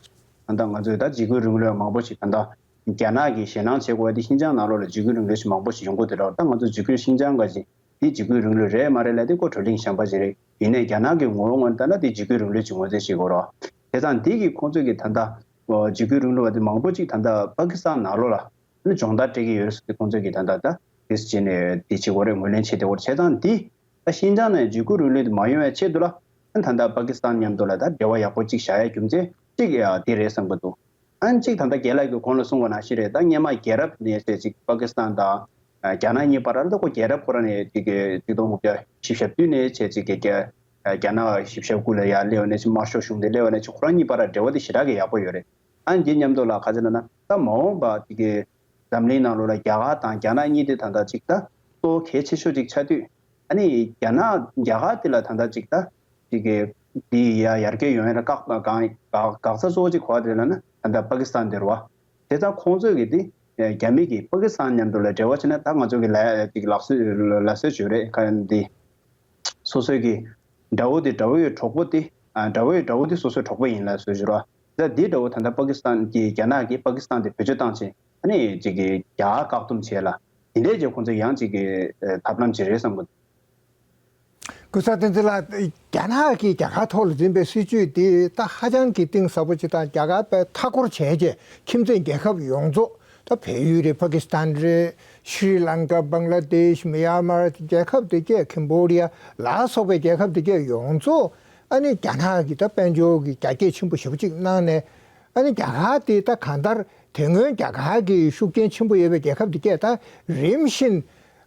ད་ལྟ་ང་ཚོས་ད་འཇིགས་སྐུལ་རིང་ལུགས་མང་པོ་ཞིག་ད་ལྟ་རྒྱ་ནག་གིས་ཞེད་སྣང་བྱེད་དགོས་དེ་ཤིན་ཅང་ནང་ལོགས་ལ་འཇིགས་སྐུལ་རིང་ལུགས་ཞིག་མང་པོ་ཞིག་ཡོང་གི་འདུག་ར། ད་ང་ཚོ་འཇིགས་སྐུལ་ཤིན་ཅང་ག་ཅིག་ འདི་འཇིགས་སྐུལ་རིང་ལུགས་རེད་མ་རེད་ལབ་དེ་ཁོ་བགྲོ་གླེང་གཞན་པ་ཞིག་རེད། ཡིན་ནའི་རྒྱ་ནག་གི་ངོ་བོ་ངོས་ནས་ལྟ་ན་དེ་འཇིགས་སྐུལ་རིང་ལུགས་ཅིག་ངོས་འཛིན་བྱེད་དགོས་རེད་བ། བྱས་ཙང་འདི་གི་ཁོང་ཚོས་ཀྱི་ད་ལྟ་འཇིགས་སྐུལ་རིང་ལུགས་པ་དེ་མང་པོ་ཅིག་ད་ལྟ་པ་ཀི་སི་ཐན་ནང་ལོགས་ལ་ནི་སྦྱོང་བརྡར་སྤྲད་ཀྱི་ཡོད་ཟེར་ཏེ་ཁོང་ཚོས་ཀྱི་ད་ལྟ་ད་དེ་བྱས་ནས་དེ་བྱེད་དགོས་རེད། ངོས་ལེན་བྱེད་བསྡད་ཡོད་རེད། བྱས་ཙང་འདི་ད་ཤིན་ཅང་ནས་འཇིགས་སྐུལ་རིང་ལུགས་དེ་མ་ཡོང་བའི་ཆེད་དུ་ལ་ད་ལྟ་པ་ཀི་སི་ཐན་མཉམ་དུ་ལ་ད་འབྲེལ་བ་ཡག་པོ་ཅིག་བཞག་ཡ་རྒྱུ་མཚན་གཅིག་ཡ་དེ་རེད་བསམ་གྱི་འདུག་ཨ་ནི་གཅིག་ད་ལྟ་རྒན་ལགས་ཀྱིས་གོང་ལ་གསུངས་པ་ནང་བཞིན་རེད། ད་སྔོན་མ་རྒྱལ་རབས་ནས་བྱས་ཅིག་པ་ཀི་སི་ཐན་དང་རྒྱ་ནག་གཉིས་བར་ལ་ཁོ་རྒྱལ་རབས་ཁོ་རང་ནས་ཅིག་གི་ཆིག་སྟོང་དགུ་བརྒྱ་བཞི་བཅུ་ཞེ་བདུན་ནས་བྱས་ཅིག་གི་རྒྱ་རྒྱ་ནག་བཞི་བཅུ་ཞེ་དགུ་ལ་ཡར་སླེབས་པ་ནས་ཅིག་དམར་ཤོག་གཞུང་དེ་སླེབས་པ་ནས་ཅིག་ཁོ་རང་གཉིས་བར་ལ་འབྲེལ་བ་དེ་ཞེ་དྲག་གི་ཡག་པོ་ཡོད་རེད། ཨ་ནི་དེ་མཉམ་དུ་ལ་ག་ཚོད་ལབ་ན་ད་མ་འོངས་པ་ཅིག་གི་འཛམ་གླིང་ནང་ལོགས་ལ་རྒྱ་གར་དང་རྒྱ་ནག་གཉིས་དེ་ད་ལྟ་ཅིག་ད་གཙོ་བོ་གལ་ཆེ་ཤོས་ཅིག་ཆགས་དུས། ཨ་ནི་རྒྱ་ནག་རྒྱ་གར་དེ་ལ་ད་ལྟ་ཅིག་ད་ཅིག་གི་དེ་ཡར་ཡར་རྒྱས་ཡོང་ཡ་ལ་བཀག་བཀག་བཀག་རྒྱ་གཙོ་བོ་ཅིག་ག་པར་རེད་ལབ་ན་ད་ལྟ་པ་ཀི་སི་ཐན་དེ་རེད་བ། དེ་ཙང་ཁོང་ཚོས་ཀྱི་དེ་རྒྱ་མི་གིས་པ་ཀི་སི་ཐན་མཉམ་དུ་ལ་འབྲེལ་བ་བྱས་ན་ད་ང་ཚོ་གི་ལ་ཅིག་ལག་སོ་ལག་སོ་བྱོས་རེད། ག་འདི་སོ་སོའི་གི་དགྲ་བོ་དེ་དགྲ་བོ་ཡི་གྲོགས་པོ་དེ་ཨ་དགྲ་བོ་ཡི་དགྲ་བོ་དེ་སོ་སོའི་གྲོགས་པོ་ཡིན་ལབ་སོ་བྱོས་རེད་བ། ད་འདི་འདྲ་བོ་ད་ལྟ་པ་ཀི་སི་ཐན་གྱིས་རྒྱ་ནག་གིས་པ་ཀི་སི་ཐན་དེ་བེད་སྤྱོད་བཏང་བྱས་ཨ་ནི་ཅིག་གི་རྒྱ་གར་བཀག་སྡོམ་བྱས་ལ་དེ་འདྲས་ཀྱི་ཁོང་ཚོས་ཡང་ཅིག་གི་ཐབས་ལམ་ཅིག་རེད་བསམ་གི་འདུག་ཀུན་བཟང་བསྟན་འཛིན་ལགས། རྒྱ་ནག་གིས་རྒྱ་གར་ཐོག་ལ་འཛིན་པའི་སྲིད་བྱུས་འདི་ད་ཧ་ཅང་གི་གཏིང་ཟབ་པོ་ཅིག་དང་རྒྱ་གར་དཔེ་མཐའ་འཁོར་བྱས་རྗེས་ཁྱིམ་མཚེས་རྒྱལ་ཁབ་ཡོངས་རྫོགས་ད་བལ་ཡུལ་རེད། པ་ཀི་སི་ཐན་རེད། ཤྲི་ལང་ཀ། བང་ལ་དེཤ། མི་ཡར་མར། རྒྱལ་ཁབ་དེ་གས་ཀེམ་བྷོ་ཌི་ཡ་ལ་སོགས་པའི་རྒྱལ་ཁབ་དེ་གས་ཡོངས་རྫོགས་ཨ་ནི་རྒྱ་ནག་གིས་ད་དཔལ་འབྱོར་གྱི་རྒྱ་སྐྱེད་ཆེན་པོ་ཞེ་པོ་ཅིག་གནང་ནས་ཨ་ནི་རྒྱ་གར་དེ་ད་གང་ལྟར་དེ་སྔོན་རྒྱ་གར་གྱི་ཤུགས་རྐྱེན་ཆེན་པོ་ཡོད་པའི་རྒྱལ་ཁབ་དེ་གས་ད་རིམ་བཞིན།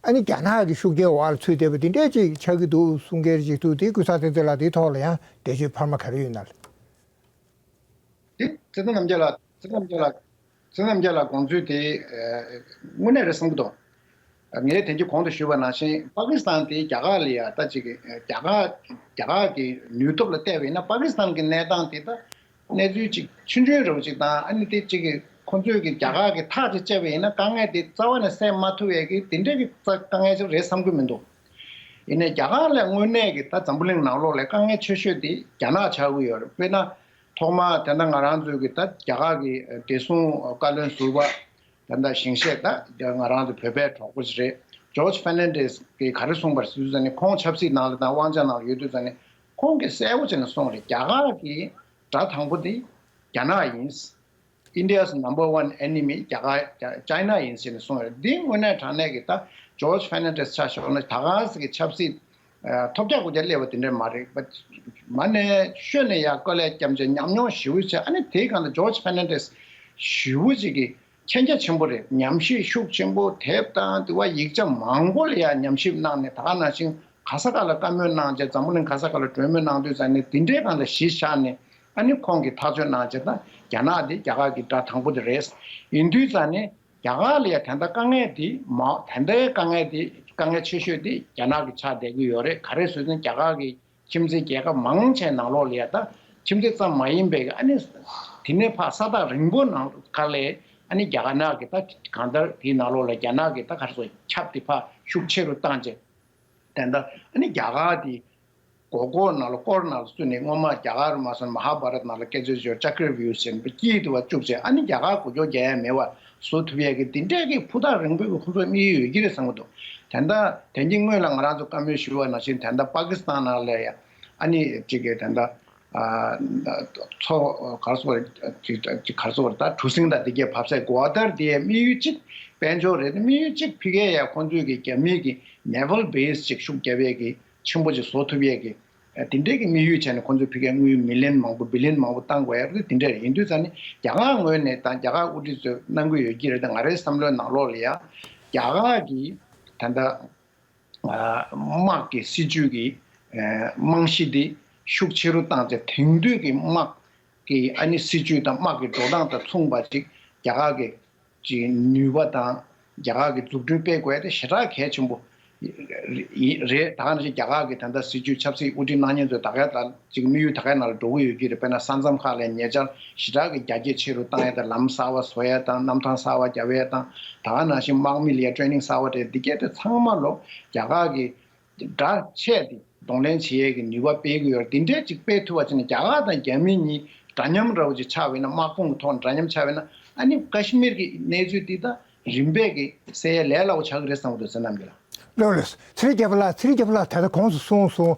ཨ་ནི་རྒྱ་ནག་གི་ཤུགས་རྐྱེན་འོག་ལ་ཚུད་བསྡད་པ་འདི་འདྲས་ཅིག་ཆགས་ཀྱི་འདུག་གསུང་མཁན་ཅིག་འདུག་དེ་ཀུན་བཟང་བསྟན་འཛིན་ལགས་དེའི་ཐོག་ལ་ཡང་འགྲེལ་བརྗོད་འཕར་མ་ག་རེ་ཡོད་ན་ལ། དེ་ཚེ་བརྟན་རྣམ་རྒྱལ་ལགས། ཚེ་བརྟན་རྣམ་རྒྱལ་ལགས། ཚེ་བརྟན་རྣམ་རྒྱལ་ལགས་དགོངས་ཚུལ་དེ་ཨ་དངོས་གནས་རེད་བསམ་གྱི་འདུག་ངས་དེང་གི་གོང་དུ་ཞུས་པ་ནང་བཞིན་པ་ཀི་སི་ཐན་དེ་རྒྱ་གར་ལ་ཡ་ད་ཅིག་གི་རྒྱ་གར་རྒྱ་གར་གྱི་ནུས་སྟོབས་ལ་བལྟས་པ་ཡིན་ན་པ་ཀི་སི་ཐན་གྱི་གནས་སྟངས་དེ་ད། གནས་ཚུལ་ཅིག་ཆུང་ཆུང་རེ་བ་ཅིག་དང་ཨ་ནི་དེ་གཅིག་གི་ཁོང་ཚོས་ཀྱི་རྒྱ་གར་གྱི་ཐག་ཅིག་བཅད་པ་ཡིན་ན་དཀའ་ངལ་དེ་རྩ་བ་ནས་སེལ་མ་ཐུབ་ཡས་ཀྱི་དེ་འདྲའི་གི་རྩ་དཀའ་ངལ་ཅིག་རེད་བསམ་གྱི་མི་འདུག་ཡིན་ནའི་རྒྱ་གར་ལ་དངོས་གནས་ཀྱི་ད་འཛམ་བུ་གླིང་ནང་ལོགས་ལ་དཀའ་ངལ་ཆེ་ཤོས་དེ་རྒྱ་ནག་ཆགས་ཀྱི་ཡོད་རེད། དཔེར་ན་ཐོག་མར་དེ་འདྲ་ང་རང་ཚོའི་གི་ད་རྒྱ་གར་གྱི་བདེ་སྲུང་བཀའ་བློན་ཟུར་པ་ད་ལྟ་ཞིང་གཤེགས་ད་ང་རང་ཚོ་བོད་པའི་གྲོགས་པོ་ཞིག་རེད། ཇོརྗ་ཕེར་ནན་ཌེས་ཀྱིས་ག་རེ་གསུངས་པ་རེད་ཟེར་དུས་ཙང་ནས་ཁོང་ཆབ་སྲིད་ནང་ལ་དང་དབང་ཆ་ནང་ལ་ཡོད་དུས་ཙང་ནས་ཁོང་གིས་གསལ་པོ་བྱས་ནས་གསུངས་རེད། རྒྱ་གར་གྱི་དགྲ་དང་པོ་དེ་རྒྱ་ནག་ཡིན། India's number one enemy རྒྱ་གར་China ཡིན་ཟེར་ནས་གསུངས་རེད། འདི་དངོས་གནས་དྲང་གནས་ཀྱི་ད་ཇོརྗ་ཕེར་ནན་ཌེས་ཆ་བཞག་ན་ད་ག་ཟེ་གི་ཆབ་སྲིད་ཐོབ་རྒྱག་གུ་རྒྱག་སླེབས་པ་དེ་འདྲ་མ་རེད་པ། མ་ནས་ཤོད་ནས་ཡ་དཀའ་ལས་བརྒྱབ་བྱས་ཉམས་མྱོང་ཞེ་པོ་བྱས། ཨ་ནི་དེའི་སྒང་ལ་ཇོརྗ་ཕེར་ནན་ཌེས་ཞེ་པོ་ཅིག་གི་མཁྱེན་རྒྱ་ཆེན་པོ་རེད། ཉམས་ཞིབ་ཤུགས་ཆེན་པོ་དེབ་དང་དེ་བ་ཡིག་ཆ་མང་པོ་ལ་ཡ་ཉམས་ཞིབ་གནང་ནས་ད་ག་ནང་བཞིན་ག་ས་ག་ལ་བཀའ་མོལ་གནང་བྱས་འཛམ་བུ་གླིང་ག་ས་ག་ལ་གྲོས་མོལ་གནང་དུས་ཙང་ནས་དེ་འདྲའི་སྒང་ལ་གཞི་བཞག་ནས་ཨ་ནི་ཁོང་གིས་ཐག་གཅོད་གནང་བྱས་ད་རྒྱ་ནག་དེ་རྒྱ་གར་གྱི་དགྲ་དང་པོ་དེ་རེད། ཡིན་དུས་ཙང་ནས་རྒྱ་གར་ལ་ཡ་ད་ལྟ་དཀའ་ངལ་དེ་མ་ད་ལྟའི་དཀའ་ངལ་དེ་དཀའ་ངལ་ཆེ་ཤོས་དེ་རྒྱ་ནག་གི་ཆགས་བསྡད་ཀྱི་ཡོད་རེད། ག་རེ་ཟེར་ན་རྒྱ་གར་གྱི་ཁྱིམ་མཚེས་རྒྱལ་ཁབ་མང་ཆེ་ནང་ལོགས་ལ་ཡ་ད་ཁྱིམ་མཚེས་ཙམ་མ་ཡིན་པའི་ཨ་ནི་དེ་ནས་ཕར་ས་ཐག་རིང་པོ་ནང་ཁ་ལས་ཨ་ནི་རྒྱ་ནག་གི་ད་གང་ལྟར་དེའི་ནང་ལོགས་ལ་རྒྱ་ནག་གི་ད་ག་རེ་ཟེར་ཁྱབ་དེ་ཕར་ཤུགས་ཆེ་རུ་བཏང་རྗེས་ད་ལྟ་ཨ་ནི་རྒྱ་གར་དེ་མགོ་སྐོར་ནང་ལ་སྐོར་ནང་ལ་བཙུགས་ནས་སྔོན་མ་རྒྱ་གར་མ་སོང་མ་ཧཱ་བྷ་རཏ་ནང་ལ་སྐད་ཆ་བརྗོད་ཅ་ཀྲ་བྷྱུ་ཟེར་བའི་དཀྱིལ་དུ་བ་བཅུག་རྗེས་ཨ་ནི་རྒྱ་གར་མགོ་སྐོར་རྒྱག་ཡ་མེད་པ། བཟོ་ཐུབ་ཡས་ཀྱི་འདི་འདྲས་ཀྱི་ཕུ་ཐག་རིང་པོའི་ཁོང་ཚོའི་དམིགས་ཡུལ་ཡོད་ཀྱི་རེད་བསམ་གྱི་འདུག་ད་ལྟ་དེང་གི་སྔོན་ལ་ང་རང་ཚོ་བཀའ་མོལ་ཞུས་པ་ནང་བཞིན་ད་ལྟ་པ་ཀི་སི་ཐན་ནང་ལ་ཡ་ཨ་ནི་གཅིག་གི་ད་ལྟ་ཨ་མཚོ་ག་རེ་ཟེར་དགོས་རེད། ག་རེ་ཟེར་དགོས་རེད། ད་གྲུ་གཟིངས་དང་འདི་གས་བབས་སའི་གོ་ཨ་ཏར་དེའི་དམིགས་ཡུལ་གཅིག་དཔལ་འབྱོར་རེད། དམིགས་ཡུལ་གཅིག་ཕ་གིའི་ཡ་ཁོང་ཚོའི་གི་རྒྱ་མིའི་གི་naval base གཅིག་ཤུགས་རྒྱབ་ཡས་ཀྱི་ཆེན་པོ་ཅིག་བཟོ་ཐུབ་ཡས་ཀྱི། དེ་འདྲས་ཀྱི་དམིགས་ཡུལ་བྱས་ནས་ཁོང་ཚོས་ཕ་གིར་དངུལ་མི་ལན་མང་པོ་བི་ལན་མང་པོ་བཏང་དགོས་ཡ་དེ་འདྲས་རེད། ཡིན་དུས་ཙང་ནི་རྒྱ་གར་ངོས་ནས་དང་རྒྱ་གར་དབུ་ཁྲིད་ཚོས་གནང་གི་ཡོད་ཀྱི་རེད། ད་ང་རའི་བསམ་བློའི་ནང་ལོགས་ལ་ཡ་རྒྱ་གར་གྱི་ད་ལྟ་དམག་གི་སྲིད་ཇུས་ཀྱི་རྨང་གཞི་འདི་ཤུགས་ཆེ་རུ་བཏང་སྟེ་དེང་དུས་ཀྱི་དམག་གི་ཨ་ནི་སྲིད་ཇུས་དང་དམག་གི་འགྲོ་སྟངས་དང་མཚུངས་པ་ཅིག་རྒྱ་གར་གྱི་ཀྱི་ནུས་པ་དང་རྒྱ་གར་གྱི་འཛུགས་སྐྲུན་སྤེལ་དགོས་ཡ་དེ་ཞེ་དྲག་གལ་ཆེན་པོ་རེད། ད་ག་ནང་བཞིན་རྒྱ་གར་གྱི་ད་ལྟ་སྲིད་ཇུས་ཆབ་སྲིད་དབུ་ཁྲིད་གནང་མཁན་ཚོས་ད་ག་ད་ཅིག་དམིགས་ཡུལ་ད་གའི་ནང་ལ་འགྲོ་གི་ཡོད་ཀྱི་རེད། དཔེར་ན་ས་མཚམས་ཁག་ལ་ཉེ་ཆར་ཞེ་དྲག་གི་རྒྱ་སྐྱེད་ཆེ་རུ་བཏང་ཡ་དང་ལམ་གསར་བ་བཟོ་ཡ་དང་གནམ་ཐང་གསར་བ་རྒྱབ་ཡ་དང་ད་ག་ནང་བཞིན་དམག་མི་ལ་ཡ་ཊེ་རེ་ནིང་གསར་བ་སྤྲད་འདི་གས་དེ་ཚང་མ་ལོ་རྒྱ་གར་གྱི་དགྲ་ཆེ་དེ་གདོང་ལེན་བྱེད་ཡས་ཀྱི་ནུས་པ་སྤེལ་གྱི་ཡོད་རེད། འདི་འདྲས་ཅིག་སྤེལ་ཐུབ་པ་བྱས་ནས་རྒྱ་གར་དང་རྒྱ་མི་གཉིས་འདྲ་མཉམ་འདྲ་བོ་ཅིག་ཆགས་པ་ཡིན་ན་དམག་དཔུང་གི་ཐོག་འདྲ་མཉམ་ཆགས་པ་ཡིན་ན་ཨ་ནི་ཀ་ཤི་མིར་གྱི་གནས་ཚུལ་འདི་ད་རིམ་པས་ཀྱི་སེལ་ཡས་ལས་སླ་བོ་ཆགས་ཀྱི་རེད་བསམ་གྱི་འདུག་ཟེར་རྣམ་རྒྱལ་ལགས། ལགས་ལགས། ཚེ་རིང་རྒྱལ་པོ་ལགས། ཚེ་རིང་རྒྱལ་པོ་ལགས་ད་ལྟ་གོང་དུ་གསུངས་སོང་།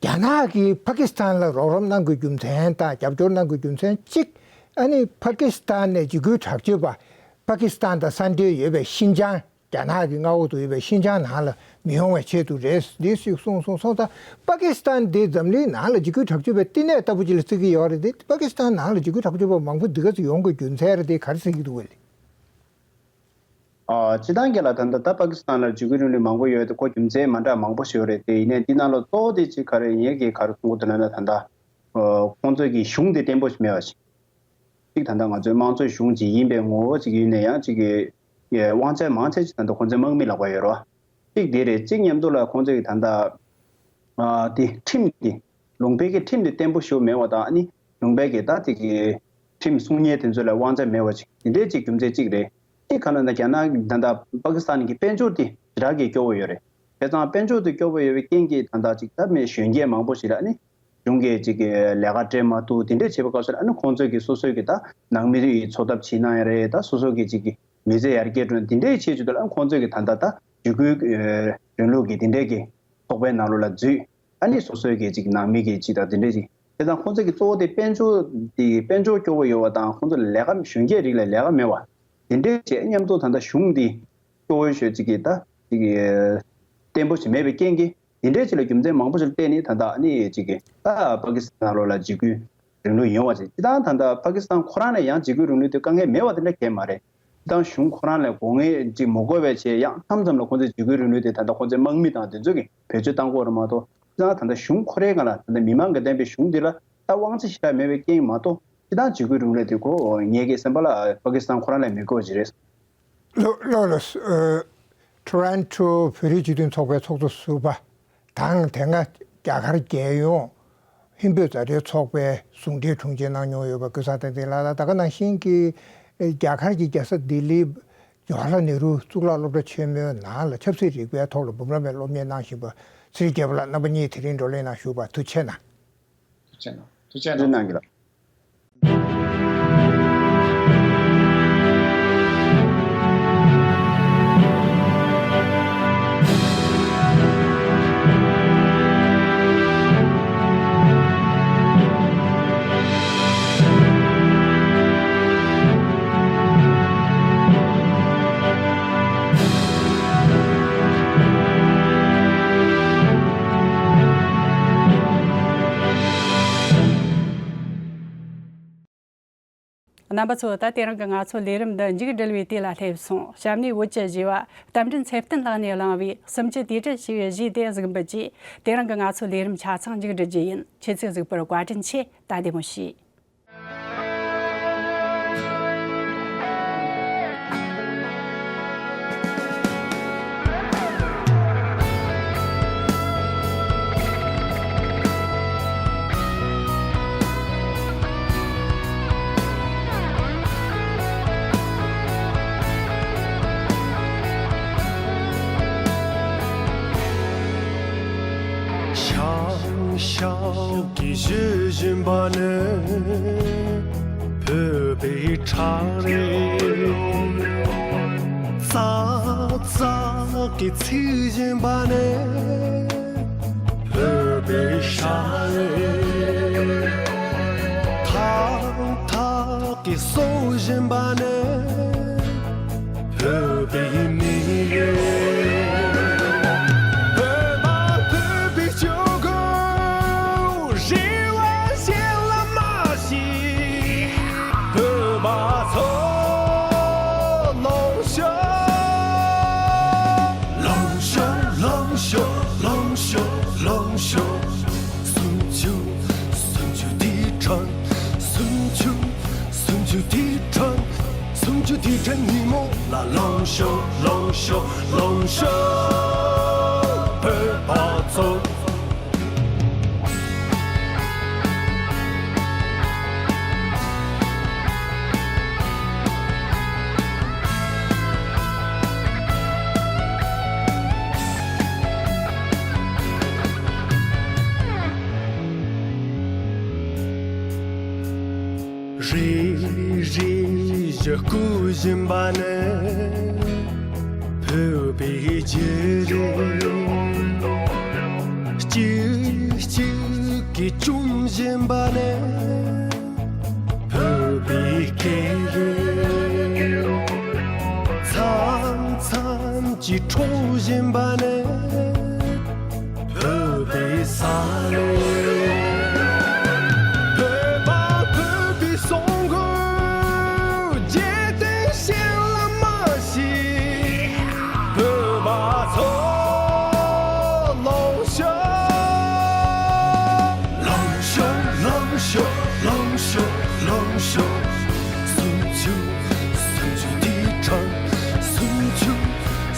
རྒྱ་ནག་གིས་ཕ་ཀི་སི་ཐན་ལ་རོགས་རམ་གནང་དགོས་རྒྱུ་མཚན་དང་རྒྱབ་སྐྱོར་གནང་དགོས་རྒྱུ་མཚན་གཅིག་ཨ་ནི་ཕ་ཀི་སི་ཐན་ནས་འཇིགས་སྐུལ་དྲག་སྤྱོད་པ། ཕ་ཀི་སི་ཐན་དང་ས་འབྲེལ་ཡོད་པའི་ཤིན་ཅང་། རྒྱ་ནག་གི་མངའ་འོག་ཏུ་ཡོད་པའི་ཤིན་ཅང་ནང་ལ་མི་ཡོང་བའི་ཆེད་དུ་རེད། འདི་ཞིག་གསུངས་སོང་། སོང་ཙང་ཕ་ཀི་སི་ཐན་འདི་འཛམ་གླིང་ནང་ལ་འཇིགས་སྐུལ་དྲག་སྤྱོད་པའི་བསྟི་གནས་ལྟ་བུ་ཅིག་ལ་བརྩི་གི་ཡོད་རེད་དེ། ཕ་ཀི་སི་ཐན་ནང་ལ་འཇིགས་སྐུལ་དྲག་སྤྱོད་པ་མང་པོ་འདི་ག་ཚོད་ཡོང་དགོས་རྒྱུ་མཚན་རེད་དེ་ག་རེ་ཟེར་གྱི་འདུག་བས། ཨ། སྤྱིར་བཏང་གི་ལ་ད་ལྟ་ད་པ་ཀི་སི་ཐན་ལ་འཇིགས་སྐུལ་རིང་ལུགས་མང་པོ་ཡོད་དེ་ཁོ་རྒྱུ་མཚན་མ་འདྲ་མང་པོ་ཞིག་ཡོད་རེད་དེ། ཡིན་ནའི་འདི་ནང་ལ་གཙོ་བོ་དེ་གཅིག་ག་རེ་ཡིན་གྱི་ག་རེ་གསུང་གི་འདུག་ལབ་ན། ད་ལྟ་ཁོང་ཚོས་ཀྱི་གཞུང་དེ་བརྟན་པོ་ཞིག་མེད་པ་ཞིག་གཅིག་ད་ལྟ་ང་ཚོའི་དམངས་གཙོའི་གཞུང་ཅིག་ཡིན་པའི་ངོ་བོ་ཅིག་ཡིན་ན་ཡང་ཅིག་གི་དབང་ཆ་མང་ཆེ་ཅིག་ད་ལྟ་ཁོང་ཚོའི་དམག་མི་ལག་པར་ཡོད་རེད་བ། གཅིག་དེ་རེད། གཅིག་མཉམ་དུ་ལ་ཁོང་ཚོས་ཀྱི་ད་ལྟ་ཨ་དེ་ཁྲིམས་དེ་ལུང་པའི་གི་ཁྲིམས་དེ་བརྟན་པོ་ཞིག་མེད་པ་དང་། ཨ་ནི་ལུང་པའི་གི་ད་དེ་གི་ཁྲིམས་སྲུང་མཁན་དེ་ཚོ་ལ་དབང་ཆ་མེད་པ་ཅིག་དེ་འདྲའི་ཅིག་རྒྱུ་མཚན་གཅིག་རེད། གཅིག་ག་ན་ད་རྒྱ་ནག་ད་ལྟ་པ་ཀི་སི་ཐན་གི་དཔལ་འབྱོར་དེ་ཞེ་དྲག་གི་སྐྱོ་བོ་ཡོད་རེད། བྱས་ཙང་དཔལ་འབྱོར་དེ་སྐྱོ་བོ་ཡོད་པའི་རྐྱེན་གྱིས་ད་ལྟ་ཅིག་ད་མི་གཞོན་སྐྱེས་མང་པོ་ཞིག་ལ་ཨ་ནི་གཞུང་གིས་ཅིག་གི་ལས་ཀ་སྤྲད་མ་ཐུབ། དེ་འདྲས་བྱེད་པའི་སྐབས་སུ་ཨ་ནི་ཁོང་ཚོས་ཀྱི་སོ་སོའི་གི་ད་ནང་མི་རིགས་ཀྱི་འཚོ་ཐབས་བྱེད་ན་ཡང་རེད། ད་སོ་སོ་གི་ཅིག་གི་མི་ཚེ་ཡར་རྒྱས་འགྲོ་དེ་འདྲས་བྱེད་ཆེད་དུ་ལ་ཁོང་ཚོས་ཀྱི་ད་ལྟ་ད་འཇིགས་སྐུལ་རིང་ལུགས་ཀྱི་དེ་འདྲས་ཀྱི་ཚོགས་པའི་ནང་ལོགས་ལ་འཛུལ། ཨ་ནི་སོ་སོའི་གི་ཅིག་ནང་མི་གི་ཅིག་དང་དེ་འདྲས་ཅིག་དེ་དང་ཁོང་ཚོ་གི་གཙོ་བོ་དེ་དཔལ་འབྱོར་དེ་དཔལ་འབྱོར་སྐྱོ་བོ་ཡོད་པ་དང་ཁོང་ཚོ་ལ་ལས་ཀ་གཞོན་སྐྱེས་རིགས་ལ་ལས་ཀ་མེད་པ་དེ་འདྲས་བྱས། མཉམ་དུ་ད་ལྟ་གཞུང་འདི་སྐྱོ་བོ་ཤོས་ཅིག་གི་ད་ཅིག་བརྟན་པོ་ཞིག་མེད་པའི་རྐྱེན་གྱིས། དེ་འདྲའི་ཅིག་ལ་རྒྱུ་མཚན་མང་པོ་ཞིག་བལྟས་ནས་ད་ལྟ་ཨ་ནི་ཅིག་གི་ད་པ་ཀི་སི་ཐན་ནང་ལོགས་ལ་འཇིགས་སྐུལ་རིང་ལུགས་ཡོང་བ་ཅིག་སྤྱིར་བཏང་ད་ལྟ་པ་ཀི་སི་ཐན་ཁོ་རང་ནས་ཡང་འཇིགས་སྐུལ་རིང་ལུགས་དེ་དཀའ་ངལ་མེད་པ་དེ་འདྲ་གང་ཡང་མ་རེད། སྤྱིར་བཏང་གཞུང་ཁོ་རང་ལ་དགོས་ངེས་ཅིག་མ་དགོས་པའི་ཆེད་ཡང་མཚམས་མཚམས་ལ་ཁོང་ཚོས་འཇིགས་སྐུལ་རིང་ལུགས་དེ་ད་ལྟ་ཁོང་ཚོའི་དམག་མི་དང་དེ་ཚོ་གིས་བེད་སྤྱོད་བཏང་གི་ཡོད་རེད་མ་གཏོགས། སྤྱིར་བཏང་ད་ལྟ་གཞུང་ཁོ་རའི་སྒང་ལ་ད་ལྟ་མི་མང་གིས་འདེམས་པའི་གཞུང་འདི་ལ་ད་དབང་ཆ་ཞེ་དྲག་མེད་པའི་རྐྱེན་མ་གཏོགས། སྤྱིར་བཏང་འཇིགས་སྐུལ་རིང་ལུགས་དེ་ཁོ་ངེད་ཀྱི་སེམས་པ་ལ་པ་ཀི་སི་ཐན་ཁོ་རང་ལ་མི་དགོས་ཅིག་རེད། ལགས་ལགས་ལགས། ཨ། ཊོ་རོན་ཊོ་བོད་རིགས་སྤྱི་མཐུན་ཚོགས་པའི་ཚོགས་གཙོ་ཟུར་པ་དང་། དེ་སྔ་རྒྱ་གར་རྒྱལ་ཡོངས་ཧིན་བོད་མཛའ་འབྲེལ་ཚོགས་པའི་ཟུང་འབྲེལ་དྲུང་ཆེ་གནང་མྱོང་ཡོད་པ་ཀུན་བཟང་བསྟན་འཛིན་ལགས་དང་། ད་ག་ནང་བཞིན་གྱི་རྒྱ་གར་གྱི་རྒྱལ་ས་ལྡི་ལིའི་ཇ་ཝ་ཧར་ལལ་ནེ་རུ་གཙུག་ལག་སློབ་གྲྭ་ཆེན་མོའི་ནང་ལ་ཆབ་སྲིད་རིག་པའི་ཐོག་ལ་འབུམ་རམས་པའི་སློབ་གཉེར་གནང་བཞིན་པ་ཚེ་རིང་རྒྱལ་པོ་ལགས། རྣམ་པ་གཉིས་དེ་རིང་བགྲོ་གླེང་ནང་ཞུགས་པར་ཐུགས་རྗེ་ཆེ་གནང་། ཐུགས་རྗེ་གནང་། ཐུགས་རྗེ་གནང་། ཐུགས་རྗེ་གནང་གི་ལགས། རྣམ་པ་ཚོ། ད་དེ་རིང་གི་ང་ཚོའི་ལས་རིམ་འདི་མཇུག་སྒྲིལ་བའི་དུས་ལ་སླེབས་སོང་། གཤམ་ནས་བོད་ཀྱི་གཞས་པ་རྟ་མགྲིན་ཚེ་བརྟན་ལགས་ནས་བླངས་པའི་སུམ་ཅུ་དུས་དྲན་ཞེས་པའི་གཞས་དེ་གཟིགས་འབུལ་གྱིས་དེ་རིང་གི་ང་ཚོའི་ལས་རིམ་ཆ་ཚང་མཇུག་སྒྲིལ་རྒྱུ་ཡིན། ཁྱེད་ཚོས་གཟིགས་པར་བཀའ་དྲིན་ཆེ། ད་བདེ་མོ་བྱོས། ཤང་ཤང་གིས་ཞུ་བཞིན་པ་ནི་བོད་པའི་ཁྲག་རེད། ཙག་ཙག་གིས་འཚིག་བཞིན་པ་ནི་བོད་པའི་ཤ་རེད། ཐག་ཐག་གིས་གསོ་བཞིན་པ་ནི་བོད་པའི་མི་རེད། བོད་པ་བོད་པའི་སྤྱོད་སྒོ་རེ་བ་གཞན་ལ་མ་ཞིག་བོད་པ་ཚོ་ལོངས་ཤོག་ལོངས་ཤོག་ལོངས་ཤོག་ལོངས་ཤོག་ལོངས་ཤོག་སུམ་ཅུ། སུམ་ཅུ་དུས་དྲན། སུམ་ཅུ། སུམ་ཅུ་དུས་དྲན། སུམ་ཅུ་དུས་དྲན་ཉིན་མོ་ལ་ལོངས་ཤོག་ལོངས་ཤོག་ལོངས་ཤོག་བོད་པ་ཚོ། རེ་རེ་བཞིན་བསྐུལ་བཞིན་པ་ནི་ བོད་པའི་རྒྱུད་རིགས། གཅིག་གཅིག་གིས་བཅོམ་བཞིན་པ་ནི། བོད་པའི་སྐད་རིགས། མཚམས་མཚམས་ཀྱིས་འཕྲོག་བཞིན་པ་ནི། བོད་པའི་ས་ལེ། བོད་པ་བོད་པའི་སྲོག་འགོ། རྒྱལ་བསྟན་གཞན་ལ་མ་ཞིག་བོད་པ་ཚོ་ལོངས་ཤོག་ལོངས་ཤོག་ལོངས་ཤོག་ལོངས་ཤོག་ལོངས་ཤོག་སུམ་ཅུ། སུམ་ཅུ་དེའི་གྲངས། སུམ་ཅུ།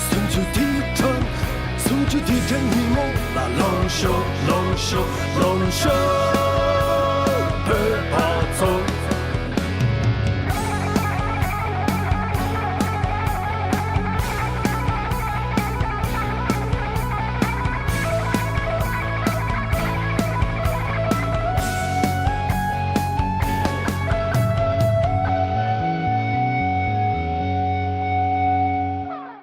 སུམ་ཅུ་དེའི་གྲངས། སུམ་ཅུ་དེའི་གྲངས་ཉིན་མོ་ལ་ལོངས་ཤོག་ལོངས་ཤོག་ལོངས་ཤོག་བོད་